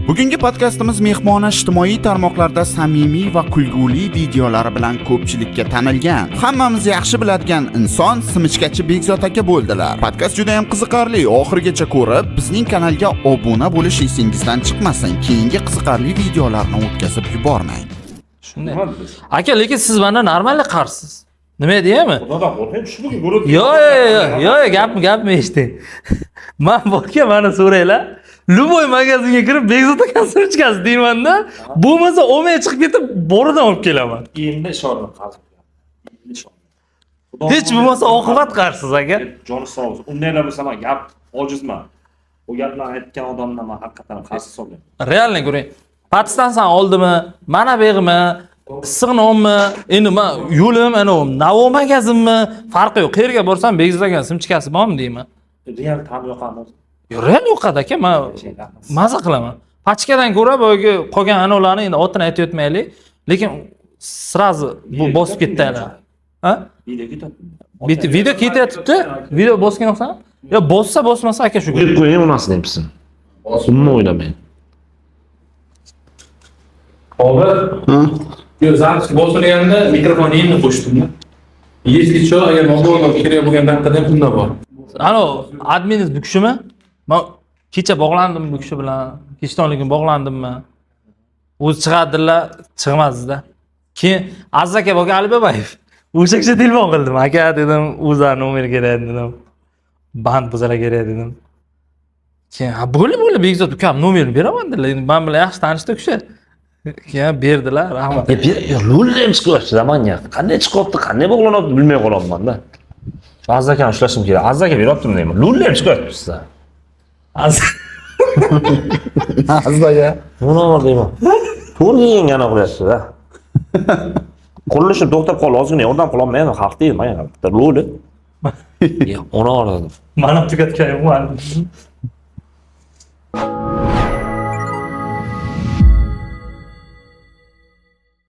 Bugungi podkastimiz mehmoni ijtimoiy tarmoqlarda samimiy va kulguli videolari bilan ko'pchilikka tanilgan, hammamiz yaxshi biladigan inson Simichkachi Bekzod aka bo'ldilar. Podkast juda ham qiziqarli, oxirigacha ko'rib, bizning kanalga obuna bo'lish esingizdan chiqmasin. Keyingi qiziqarli videolarni o'tkazib yubormang. Shunday. Aka, lekin siz mendan normalniy qarsiz. Nima deymi? Xudodan qo'rqing, shu bugun ko'rib. Yo, yo, yo, yo, gapni eshiting. Man borga mani so'ranglar. Любой magazinga kirib Bekzod aka simichkasi deymanda, bo'lmasa o'may chiqib ketib boridan olib kelaman. Endi ishondim qarz. Endi ishondim. Xudo Hech bo'lmasa oqibat qarsiz aka. Joni sog' bo'lsin. Undaylar bo'lsa man gap ojizman. U gaplarni aytgan odamdan man haqiqatan qarz hisoblayman. Realni ko'ring. Podstansiya oldimi, mana buyog'imi, issiq nonmi, endi man yo'lim ana Navo magazinmi, farqi yo'q. Qayerga borsam Bekzod aka simichkasi bormi deyman. Real ta'm yoqami? Yo, real yo'qadi aka, man maza qilaman. Pachkadan ko'ra boyagi qolgan anolarni endi otini aytib o'tmaylik, lekin сразу bu bosib ketdi ana. Ha? Video ketadi. Bitta video ketyapti. Video bosgan yo'qsan? Yo, bossa bosmasa aka shu. Qo'yib qo'ying unasini hepsini. Umuman o'ylamang. Hozir yo'q, запись bosilganda mikrofonni endi qo'shdim-da. Если что, agar mabodo kerak bo'lgan daqiqada ham unda bor. Ano, adminingiz bu kishimi? Men kecha bog'landim bu kishi bilan. Kechtonligini bog'landimmi? O'zi chiqadilar, chiqmasdi-da. Keyin Aziz aka bo'lgan Ali Babayev. O'sha kishi telefon qildim. Aka dedim, o'zlari nomer kerak dedim. Band bo'lsalar kerak dedim. Keyin ha bo'ldi, bo'ldi Bekzod ukam nomerini beraman dedilar. Endi men bilan yaxshi tanishdi u kishi. Keyin berdilar, rahmat. Lo'llar ham chiqyapti zamanga. Qanday chiqyapti, qanday bog'lanyapti bilmay qolyapman-da. Shu Aziz akani ushlashim kerak. Aziz aka beryaptimi deyman. Lo'llar ham chiqyapti sizlar. Aziz Aziz aka. Nima deyman. To'g'ri yengani qilyapti-da. Qurilishim to'xtab qoldi, ozgina yordam qilolmayman, xalq deyman, bitta lo'li. Ona orada. Mana tugatgan yo'qman.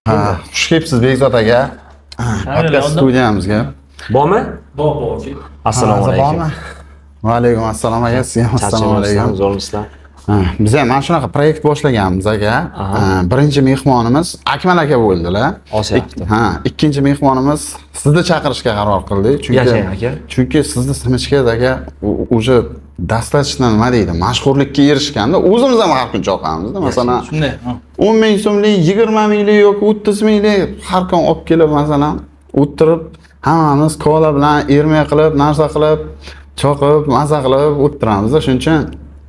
Ha, xush kelibsiz Bekzod aka. Podkast studiyamizga. Bormi? Bor, bor. Assalomu alaykum. Bormi? Va alaykum assalom aka, sizga ham assalomu alaykum. Zo'rmisizlar? Ha, biz ham mana shunaqa proyekt boshlaganmiz aka. Ha, birinchi mehmonimiz Akmal aka bo'ldilar. Osiyo aka. Ha, ikkinchi mehmonimiz sizni chaqirishga qaror qildik. Chunki Yashang aka. Chunki sizni simichkangiz aka уже достаточно nima deydi, mashhurlikka erishganda o'zimiz ham har kun choqamizda. Masalan, Shunday. ha. 10 ming so'mlik, 20 minglik yoki 30 minglik har kun olib kelib masalan, o'tirib hammamiz kola bilan ermak qilib, narsa qilib, choqib, maza qilib o'tiramizda. Shuning uchun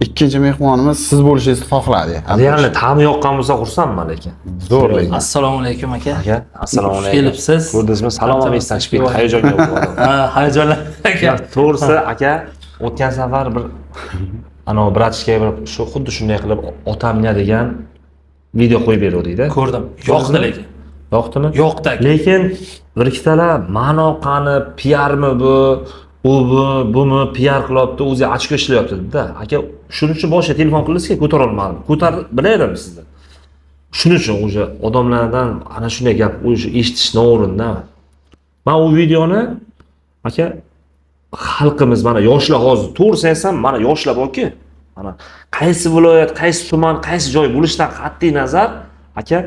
ikkinchi mehmonimiz siz bo'lishingizni xohladik. Реально ta'mi yoqqan bo'lsa xursandman lekin. Zo'r lekin. Assalomu alaykum aka. Aka, assalomu Xush alaykum. kelibsiz. Ko'rdingizmi? Salom ham esdan chiqib ketdi, hayajonga bo'ldi. Ha, hayajonlan aka. To'g'risi aka, o'tgan safar bir ana bratishka bir shu xuddi shunday qilib otamga degan video qo'yib beruvdik-da. Ko'rdim. Yoqdi lekin. Yoqdimi? Yoqdi aka. Lekin bir ikkitalar ma'no qani, PR-mi bu, u bu, bumi PR qilyapti, o'zi ochko ishlayapti dedi-da. Aka, shuning uchun boshqa telefon qildingizki, ko'tara olmadim. Ko'tar bilarim sizni. Shuning uchun o'sha odamlardan ana shunday gap o'sha eshitish noo'rinda. Men u videoni aka xalqimiz mana yoshlar hozir to'g'risini aytsam mana yoshlar borki, mana qaysi viloyat, qaysi tuman, qaysi joy bo'lishidan qat'iy nazar aka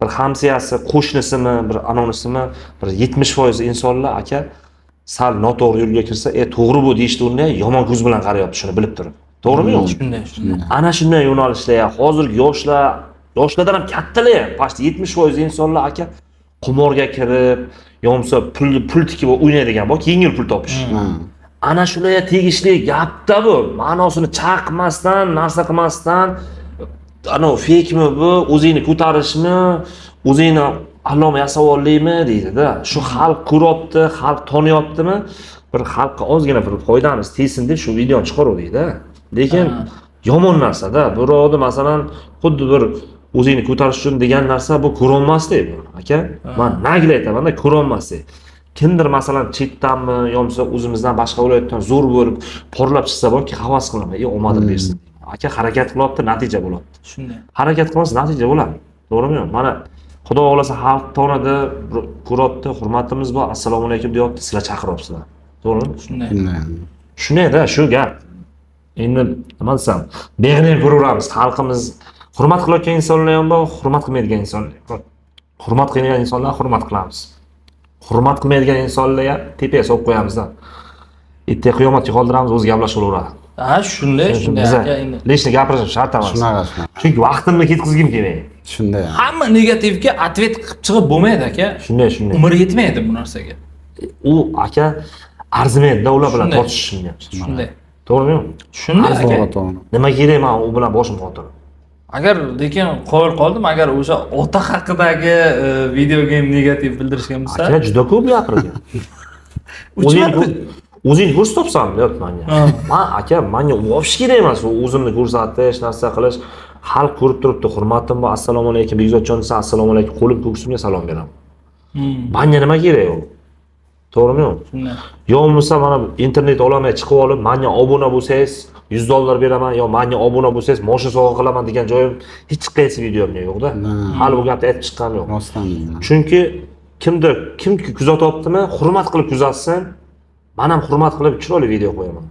bir hamsiyasi, qo'shnisimi, bir anonisimi, bir 70% insonlar aka sal noto'g'ri yo'lga kirsa, to'g'ri bu deyishdi o'rniga yomon ko'z bilan qarayapti shuni bilib turib. To'g'rimi yo'qmi? Shunday, shunday. Ana shunday yo'nalishlar hozirgi yoshlar, yoshlardan ham kattalar ham, почти 70% insonlar aka qimorga kirib, yo bo'lmasa pul tikib o'ynaydigan bor, yengil pul topish. Ana shularga tegishli gapda bu. Ma'nosini chaqmasdan, narsa qilmasdan, ana fekmi bu, o'zingni ko'tarishmi, o'zingni alloma yasavollikmi deydi-da. Shu xalq ko'ryapti, xalq taniyaptimi? Bir xalqqa ozgina bir foydamiz tegsin deb shu videoni chiqaruvdik-da. Lekin yomon narsa-da. Birovni masalan xuddi bir o'zingni ko'tarish uchun degan narsa bu ko'rinmaslik bu aka. Men nagla aytaman-da, ko'rinmaslik. Kimdir masalan chetdanmi, yo bo'lmasa o'zimizdan boshqa viloyatdan zo'r bo'lib porlab chiqsa borki, havas qilaman, omadim bersin. Aka harakat qilyapti, natija bo'lyapti. Shunday. Harakat qilmasa natija bo'ladi. To'g'rimi yo'q? Mana Xudo xohlasa xalq tanidi, ko'ryapti, hurmatimiz bor, assalomu alaykum deyapti, sizlar chaqiryapsizlar. To'g'rimi? Shunday. Shunday-da, shu gap. Endi nima desam, beg'ini ham ko'raveramiz. Xalqimiz hurmat qilayotgan insonlar ham bor, hurmat qilmaydigan insonlar ham bor. Hurmat qilgan insonlar hurmat qilamiz. Hurmat qilmaydigan insonlarga tepaga solib qo'yamizda. Ertaga qiyomatga qoldiramiz, o'zi gaplashaveradi. Ha, shunday, shunday Biza aka endi. Лишний gapirishim shart emas. Shunaqa, shunaqa. Chunki vaqtimni ketkazgim kelmaydi. Shunday. Hamma negativga ответ qilib chiqib bo'lmaydi aka. Shunday, shunday. Umri yetmaydi bu narsaga. U aka arzimaydi ular bilan Shunday. tortishishimga. Shunday. To'g'rimi? Shunday aka. To'g'ri, to'g'ri. Nima kerak men u bilan boshim qotirib. Agar lekin qoyil qoldim, agar o'sha ota haqidagi videoga ham negativ bildirishgan bo'lsa, Aka juda ko'p gapirgan. Uch marta. O'zing ko'rsatibsan deyapti menga. Ha. Man aka, menga вообще kerak emas u o'zimni ko'rsatish, narsa qilish. Xalq ko'rib turibdi, hurmatim bor. Assalomu alaykum Bekzodjon desa, assalomu alaykum, qo'lim ko'ksimga salom beraman. Menga nima kerak u? To'g'rimi yo'q? Shunday. Yo bo'lmasa mana internet olamay chiqib olib, menga obuna bo'lsangiz $100 beraman, yo menga obuna bo'lsangiz mashina sovg'a qilaman degan joyim hech qaysi videomda yo'q-da. Hali bu gapni aytib chiqqanim yo'q. Rostdan. Chunki kimdir kimki kuzatyaptimi, hurmat qilib kuzatsin. Men ham hurmat qilib chiroyli video qo'yaman.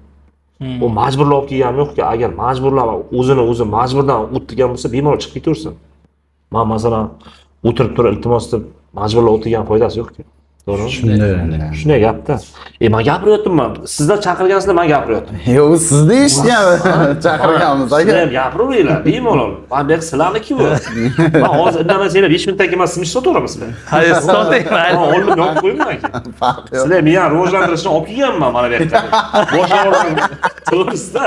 U majburlab kelganim yo'qki, agar majburlab o'zini o'zi majburdan o'tgan bo'lsa, bemalol chiqib ketaversin. Men masalan o'tirib turib iltimos deb majburlab o'tirgan foydasi yo'qki. To'g'rimi? Shunday. Shunday gapda. Men gapiryaptimman. Sizlar chaqirgansizlar, men gapiryaptim. Yo'q, sizni eshitgan chaqirganmiz aka. Sizlar ham gapiraveringlar, bemalol. Men bu yoq sizlarniki bu. Men hozir indamasanglar 5 minutdan keyin men simish sotaveraman sizlarga. Hayır, soting. Men oldin yopib qo'yibman aka. Farqi yo'q. Sizlar meni rivojlantirishni olib kelganman mana bu yoqqa. Bosh og'rig'im. To'g'risida.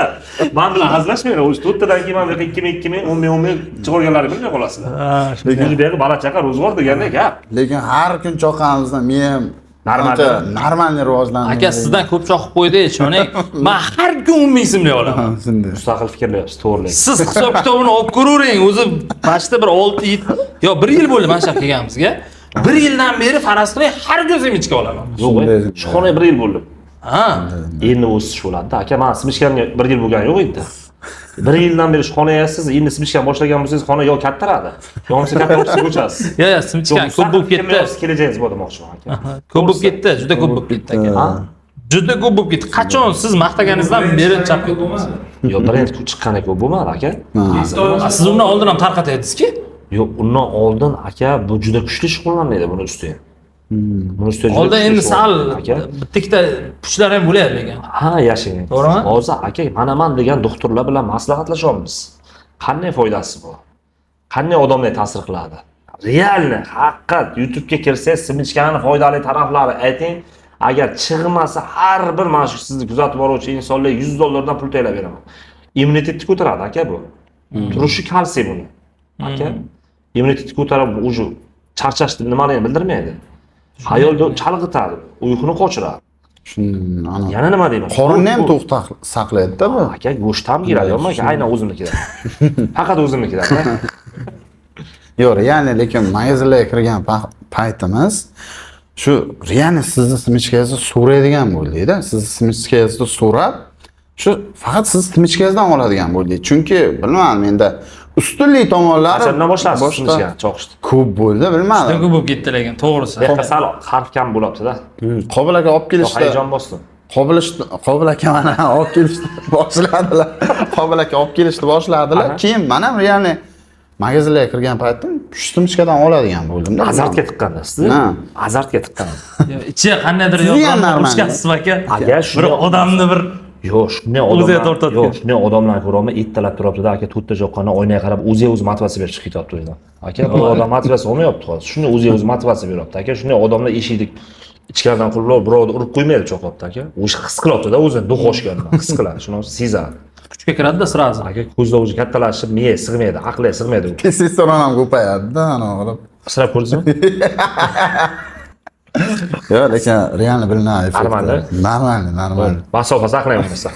Men bilan hazillashmanglar. O'zi to'rttadan keyin men bu yoqqa 2000, 2000, 10 ming, 10 ming chiqarganlarini bilmay qolasizlar. Lekin Lekin bu yoqqa bola chaqa ro'zg'or deganda gap. Lekin har kun choqqanimizda men ham Normal. Normalniy rivojlandim. Aka, sizdan ko'p choqib qo'ydi, ishoning. Men har kun 10 ming so'mlik olaman. Shunday. Mustaqil fikrlayapsiz, to'g'ri. Siz hisob kitobini olib ko'ravering. O'zi mana bir 6 yil, yo 1 yil bo'ldi mana shu yoqqa kelganimizga. 1 yildan beri faraz qiling, har kun semichka olaman. Yo'q, Shunday. shu xonaga 1 yil bo'ldi. Ha. Endi o'sish bo'ladi. Aka, men simishkamga 1 yil bo'lgani yo'q edi. 1 yildan beri shu xonaga siz endi simishkan boshlagan bo'lsangiz, xona yo kattaradi, yo bo'lmasa katta ofisga ko'chasiz. Yo, yo, simchkan ko'p bo'lib ketdi. Kelajagingiz bor demoqchiman aka. Ko'p bo'lib ketdi, juda ko'p bo'lib ketdi aka. Ha? Juda ko'p bo'lib ketdi. Qachon siz maqtaganingizdan beri chap ko'p bo'lmadi. Yo, brend chiqqani ko'p bo'lmadi aka. Siz undan oldin ham tarqatayapsizki? Yo'q, undan oldin aka bu juda kuchli shug'ullanmaydi buni ustiga. Buni ustiga juda Oldin kuchli endi sal aka. bitta ikkita puchlar ham bo'lyapti lekin. Ha, yashang. To'g'rimi? Hozir aka, manaman degan doktorlar bilan maslahatlashyapmiz. Qanday foydasi bor? Qanday odamlarga ta'sir qiladi? Realni, haqiqat YouTube'ga kirsangiz simichkani foydali taraflari ayting. Agar chiqmasa har bir mana shu sizni kuzatib boruvchi insonlarga $100 dan pul to'lab beraman. Immunitetni ko'taradi aka bu. Turishi kalsiy buni. Aka, immunitetni ko'tarib уже charchashni nimani ham bildirmaydi. Hayolda chalg'itadi, uyquni qochiradi. Shunday. Ana. Yana nima deyman? Qorinni ham to'q saqlaydi-da bu. Aka, go'sht ham keladi, yo'qmi aka? Aynan o'zimni keladi. Faqat o'zimni keladi. Yo'q, reально lekin magazinlarga kirgan paytimiz shu reально sizni simichkangizni so'raydigan bo'ldik-da. Sizni simichkangizni so'rab, shu faqat siz simichkangizdan oladigan bo'ldik. Chunki bilmadim endi ustunlik tomonlari Qachondan boshlasiz boshqa simichkani choqishni? Ko'p bo'ldi, bilmadim. Juda ko'p bo'lib ketdi lekin, to'g'risi. Bu yoqqa sal harf kam bo'lyapti-da. Qobil aka olib kelishdi. Hayajon bosdi. Qobil aka mana olib kelishdi, boshladilar. Qobil aka olib kelishdi, boshladilar. Keyin men ham reально magazinlarga kirgan paytim shu simichkadan oladigan bo'ldim-da. Azartga tiqqanda sizni. Azartga tiqqan. Ichi qandaydir Sizni ham normal. urishgansiz aka. Aka, Bir odamni bir Yo'q, shunday O'ziga odamlar, tortadi. yo'q, shunday odamlarni ko'raman, ertalab turibdi-da, aka to'rtta joqqanda oynaga qarab o'ziga o'zi motivatsiya berib chiqib ketyapti o'zidan. Aka, bu odam motivatsiya olmayapti hozir. Shunday o'ziga o'zi motivatsiya beryapti aka. Shunday odamlar eshikni ichkaridan qulflab birovni urib qo'ymaydi cho'qyapti aka. O'sha his qilyapti-da o'zini дух oshganini his qiladi, shuni sezadi. Kuchga kiradi-da sразу. Aka, ko'zlar o'zi kattalashib, miya sig'maydi, aqli sig'maydi. Testosteron ham ko'payadi-da, ana qilib. Sinab ko'rdingizmi? Yo'q, lekin reально bilinadi effekti. Normalda? Normalniy, normal. Masofa saqlang bo'lmasa.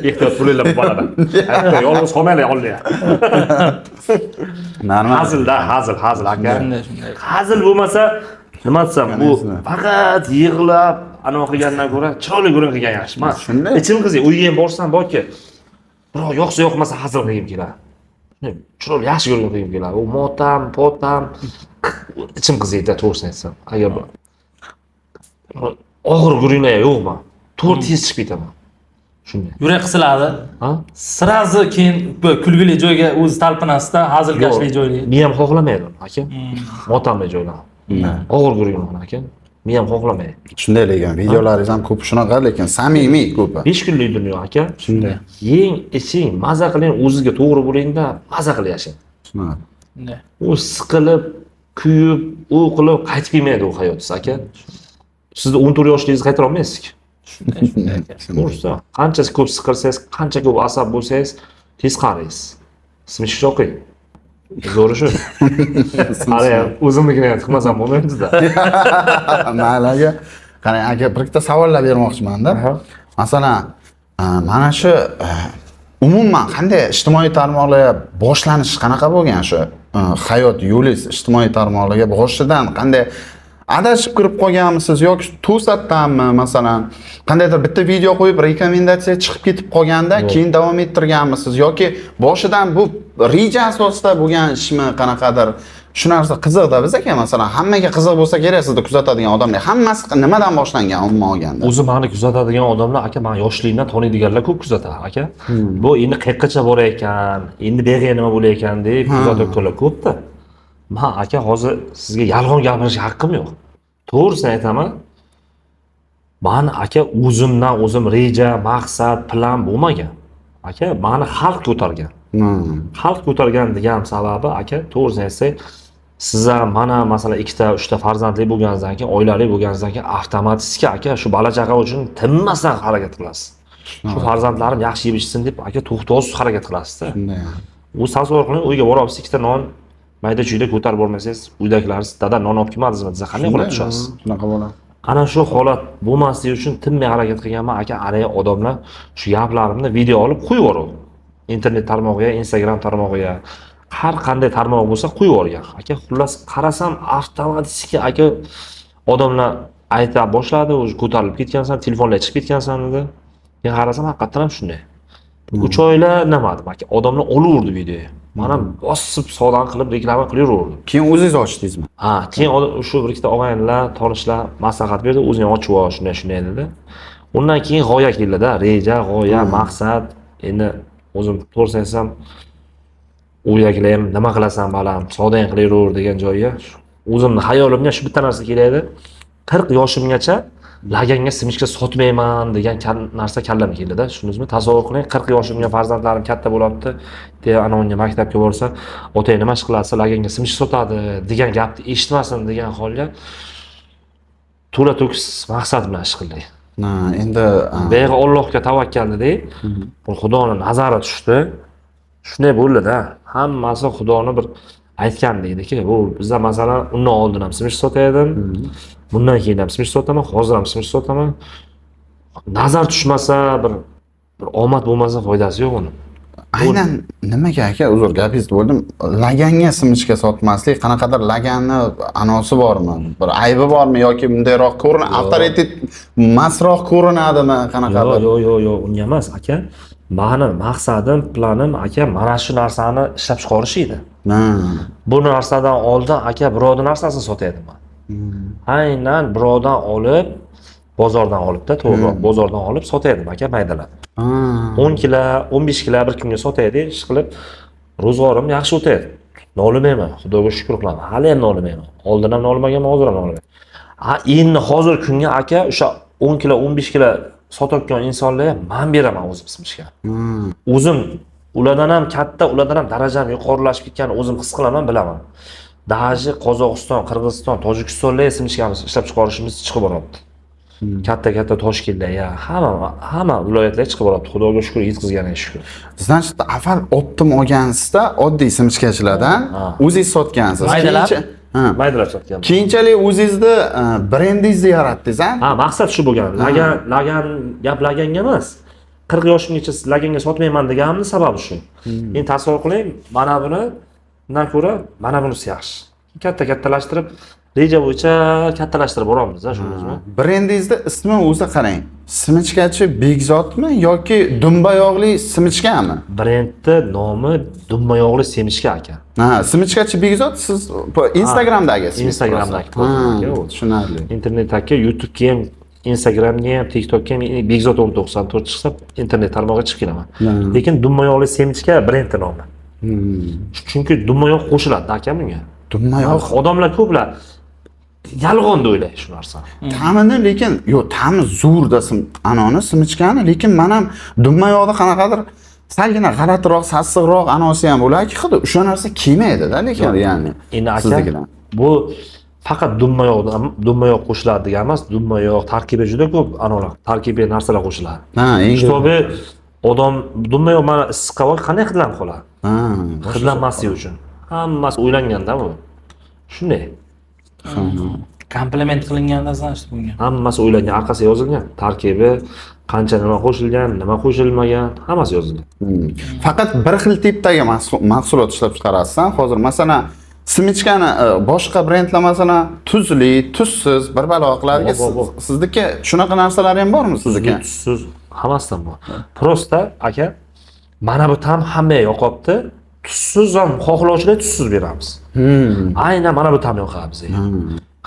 Ehtiyot bo'linglar bu boladan. Yolg'iz qolmanglar oldinga. Normal. Hazilda, hazil, hazil aka. Shunday, shunday. Hazil bo'lmasa, nima desam, bu faqat yig'lab anaqa qilgandan ko'ra chiroyli gurung qilgan yaxshi. Man Shunday. ichim qiziq, uyga ham borsam borki, birov yoqsa yoqmasa hazil qilgim keladi. Chiroyli yaxshi gurung qilgim keladi. U motam, potam ichim qiziydi, to'g'risini aytsam. Agar og'ir gurunglar yo'qman. To'g'ri tez chiqib ketaman. Shunday. Yurak qisiladi. Ha? Sразу keyin bu kulgili joyga o'zi talpinasizda, hazilkashli joyga. Miyam xohlamaydi uni, aka. Motamli joylarni. Og'ir ko'rganman, aka. Miyam xohlamaydi. Shunday, lekin videolaringiz ham ko'p shunaqa, lekin samimiy ko'pi. 5 kunlik dunyo, aka. Shunday. Yeng, iching, maza qiling, o'zizga to'g'ri bo'lingda, maza qilib yashang. Shunaqa. Shunday. U siqilib, kuyib, u qilib qaytib kelmaydi u hayotingiz, aka. Sizni 14 yoshligingizni qaytara olmaysiz. Shunday, shunday aka. To'g'risi, qancha ko'p siqilsangiz, qancha ko'p asab bo'lsangiz, tez qariysiz. Smishni o'qing. Zo'ri shu. Hali ham o'zimnikini ham tiqmasam bo'lmaydi-da. Mayli aka. Qarang aka, bir ikkita savollar bermoqchimanda. Masalan, mana shu umuman qanday ijtimoiy tarmoqlarga boshlanishi qanaqa bo'lgan shu hayot yo'lingiz ijtimoiy tarmoqlarga boshidan qanday adashib kirib qolganmisiz yoki to'satdanmi, masalan, qandaydir bitta video qo'yib rekomendatsiya chiqib ketib qolganda keyin davom ettirganmisiz yoki boshidan bu reja asosida bo'lgan ishmi, qanaqadir shu narsa qiziqda bizga, masalan, hammaga qiziq bo'lsa kerak, sizni kuzatadigan odamlar hammasi nimadan boshlangan umuman olganda? O'zi meni kuzatadigan odamlar, aka, meni yoshligimdan taniydiganlar ko'p kuzatadi, aka. Bu endi qayoqqacha borayotgan, endi bu yerga nima bo'layotgan deb kuzatayotganlar ko'pda. Men aka hozir sizga yolg'on gapirishga haqqim yo'q. To'g'risini aytaman. Mani aka o'zimdan o'zim reja, maqsad, plan bo'lmagan. Aka, mani xalq ko'targan. Xalq ko'targan degan sababi, aka, to'g'risini aytsak, siz ham mana masalan 2ta, 3ta farzandli bo'lganingizdan keyin, oilali bo'lganingizdan keyin avtomatik aka shu bola chaqa uchun tinmasdan harakat qilasiz. Shu farzandlarim yaxshi yeb ichsin deb aka to'xtovsiz harakat qilasizda. Shunday. U tasavvur qiling, uyga borib 2ta non mayda chuyda ko'tarib bormasangiz, uydagilaringiz dada non olib kelmadingizmi desa qanday holat tushasiz? Shunaqa bo'ladi. Ana shu holat bo'lmasligi uchun tinmay harakat qilganman, aka. Araya odamlar shu gaplarimni video olib qo'yib yuboradi. Internet tarmog'iga, Instagram tarmog'iga, har qanday tarmoq bo'lsa qo'yib yuborgan. Aka, xullas qarasam avtomatik aka odamlar ayta boshladi, o'zi ko'tarilib ketgansan, telefonlar chiqib ketgansan dedi. Men qarasam haqiqatan ham shunday. 3 oyla nimadim aka, odamlar olaverdi videoyi. Men ham bosib savdo qilib reklama qilaverdim. Keyin o'zingiz ochdingizmi? Ha, keyin shu bir ikkita og'aynilar, tanishlar maslahat berdi, o'zing ochib ol, shunday shunday dedi. Undan keyin g'oya keldida, reja, g'oya, maqsad. Endi o'zim to'g'risini aytsam, uydagilar ham nima qilasan balam, savdo ham qilaver degan joyga o'zimni xayolimga shu bitta narsa keladi. 40 yoshimgacha laganga simichka sotmayman degan narsa kallamga keldida, tushundingizmi? Tasavvur qiling, 40 yoshimga farzandlarim katta bo'lyapti, deya ana unga maktabga borsa, otang nima ish qiladi, laganga simichka sotadi degan gapni eshitmasin degan holga to'la to'kis maqsad bilan ish qildik. Ha, endi Buyog'i Allohga tavakkal dedik. Bu Xudoning nazari tushdi. Shunday bo'ldi-da. Hammasi Xudoni bir aytgan deydiki, bu bizda masalan undan oldin ham simish sotardim. Bundan keyin ham simish sotaman, hozir ham simish sotaman. Nazar tushmasa, bir omad bo'lmasa foydasi yo'q uni. Aynan nimaga aka, uzr gapingizni bo'ldim. Laganga simichka sotmaslik, qanaqadir laganni anosi bormi? Bir aybi bormi yoki bundayroq ko'rinadi, avtoritet masroq ko'rinadimi qanaqadir? Yo'q, yo'q, yo'q, unga emas aka. Mani maqsadim, planim aka mana shu narsani ishlab chiqarish edi. Bu narsadan oldin aka birovning narsasini sotardim men. Aynan birovdan olib, bozordan olibda, to'g'riroq, bozordan olib sotardim aka maydalab. 10 kilo, 15 kilo bir kunga sotardik, ish qilib ro'zg'orim yaxshi o'tardi. Nolimayman, Xudoga shukr qilaman. Hali ham nolimayman. Oldin ham nolimaganman, hozir ham nolimayman. Ha, endi hozir kunga aka o'sha 10 kilo, 15 kilo sotayotgan insonlarga men beraman o'zim simichka. O'zim ulardan ham katta, ulardan ham darajam yuqorilashib ketganini o'zim his qilaman, bilaman. Даже Qozog'iston, Qirg'iziston, Tojikistonda simichkamiz ishlab chiqarishimiz chiqib boryapti. Katta-katta Toshkentda, ya, hamma viloyatlarga chiqib boryapti. Xudoga shukr, yetkazganiga shukr. Значит, avval optim olgansizda oddiy simichkachilardan o'zingiz sotgansiz. Maydalab. Maydalab sotganman. Keyinchalik o'zingizni brendingizni yaratdingiz, ha? Ha, maqsad shu bo'lgan. Lagan gap laganga emas. 40 yoshimgacha laganga sotmayman deganimning sababi shu. Endi tasavvur qiling, mana buni undan ko'ra mana bunisi yaxshi. Katta-kattalashtirib reja bo'yicha kattalashtirib boramiz, ha, shuningizmi? Brendingizni ismi o'zi qarang. Simichkachi Bekzodmi yoki dumba yog'li simichkami? Brendni nomi dumba yog'li semichka aka. Ha, Simichkachi Bekzod siz Instagramdagi ismingiz. Instagramdagi. Tushunarli. Internetdagi, YouTube'ga ham Instagramga ham, TikTokga ham Bekzod 1094 chiqsa, internet tarmog'iga chiqib kelaman. Lekin dummayog'li semechka brendni nomi. Chunki dummayoq qo'shiladi aka bunga. Dummayoq. Odamlar ko'plar yolg'on deb o'ylaydi shu narsani. Ta'mini lekin, yo'q, ta'mi zo'rda anoni simichkani, lekin men ham dummayoqda qanaqadir salgina g'alatiroq, sassiqroq anosi ham bo'larki, hidi o'sha narsa kelmaydi-da, lekin ya'ni. Endi aka, siznikidan. Bu faqat dummayoq qo'shiladi degan emas, dummayoq tarkibi juda ko'p anolar, tarkibiy narsalar qo'shiladi. Ha, eng Shtobe odam dummayoq mana issiqqa bor, qanday hidlanib qoladi? Ha, Hidlanmasligi uchun. Hammasi o'ylanganda bu. Shunday. Kompliment qilinganda значит bunga. Hammasi o'ylangan, orqasiga yozilgan. Tarkibi, qancha nima qo'shilgan, nima qo'shilmagan, hammasi yozilgan. Faqat bir xil tipdagi mahsulot ishlab chiqarasiz. Hozir masalan, simichkani boshqa brendlar masalan tuzli, tuzsiz bir balo qiladi. Bor. Sizniki shunaqa narsalar ham bormi sizniki? Tuzsiz hammasidan bor. Prosta aka, mana bu tam hammaga yoqyapti. Tuzsiz ham xohlovchilar tuzsiz beramiz. Aynan mana bu tam yoqadi bizga.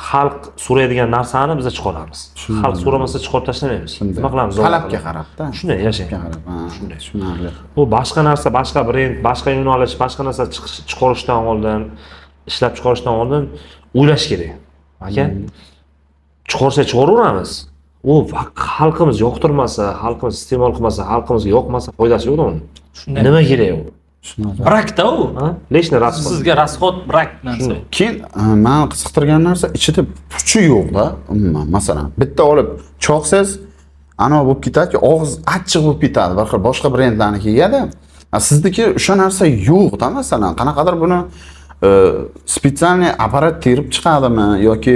Xalq so'raydigan narsani biz chiqaramiz. Xalq so'ramasa chiqarib tashlamaymiz. Nima qilamiz? Talabga qarab-da. Shunday yashang. Talabga qarab. Shunday. Tushunarli. Bu boshqa narsa, boshqa brend, boshqa yo'nalish, boshqa narsa chiqarishdan oldin, ishlab chiqarishdan oldin o'ylash kerak. Aka, chiqarsa chiqaraveramiz. U xalqimiz yoqtirmasa, xalqimiz iste'mol qilmasa, xalqimizga yoqmasa foydasi yo'q uni. Shunday. Nima kerak u? Tushunarli. Brakda u. Ha? Lechni rasxod. Sizga rasxod brak narsa. Keyin meni qiziqtirgan narsa ichida puchi yo'q-da, umuman. Masalan, bitta olib choqsangiz, ana bo'lib ketadiki, og'iz achchiq bo'lib ketadi. Bir xil boshqa brendlarniki yeyadi. Sizniki o'sha narsa yo'q-da, masalan, qanaqadir buni специальный apparat terib chiqadimi yoki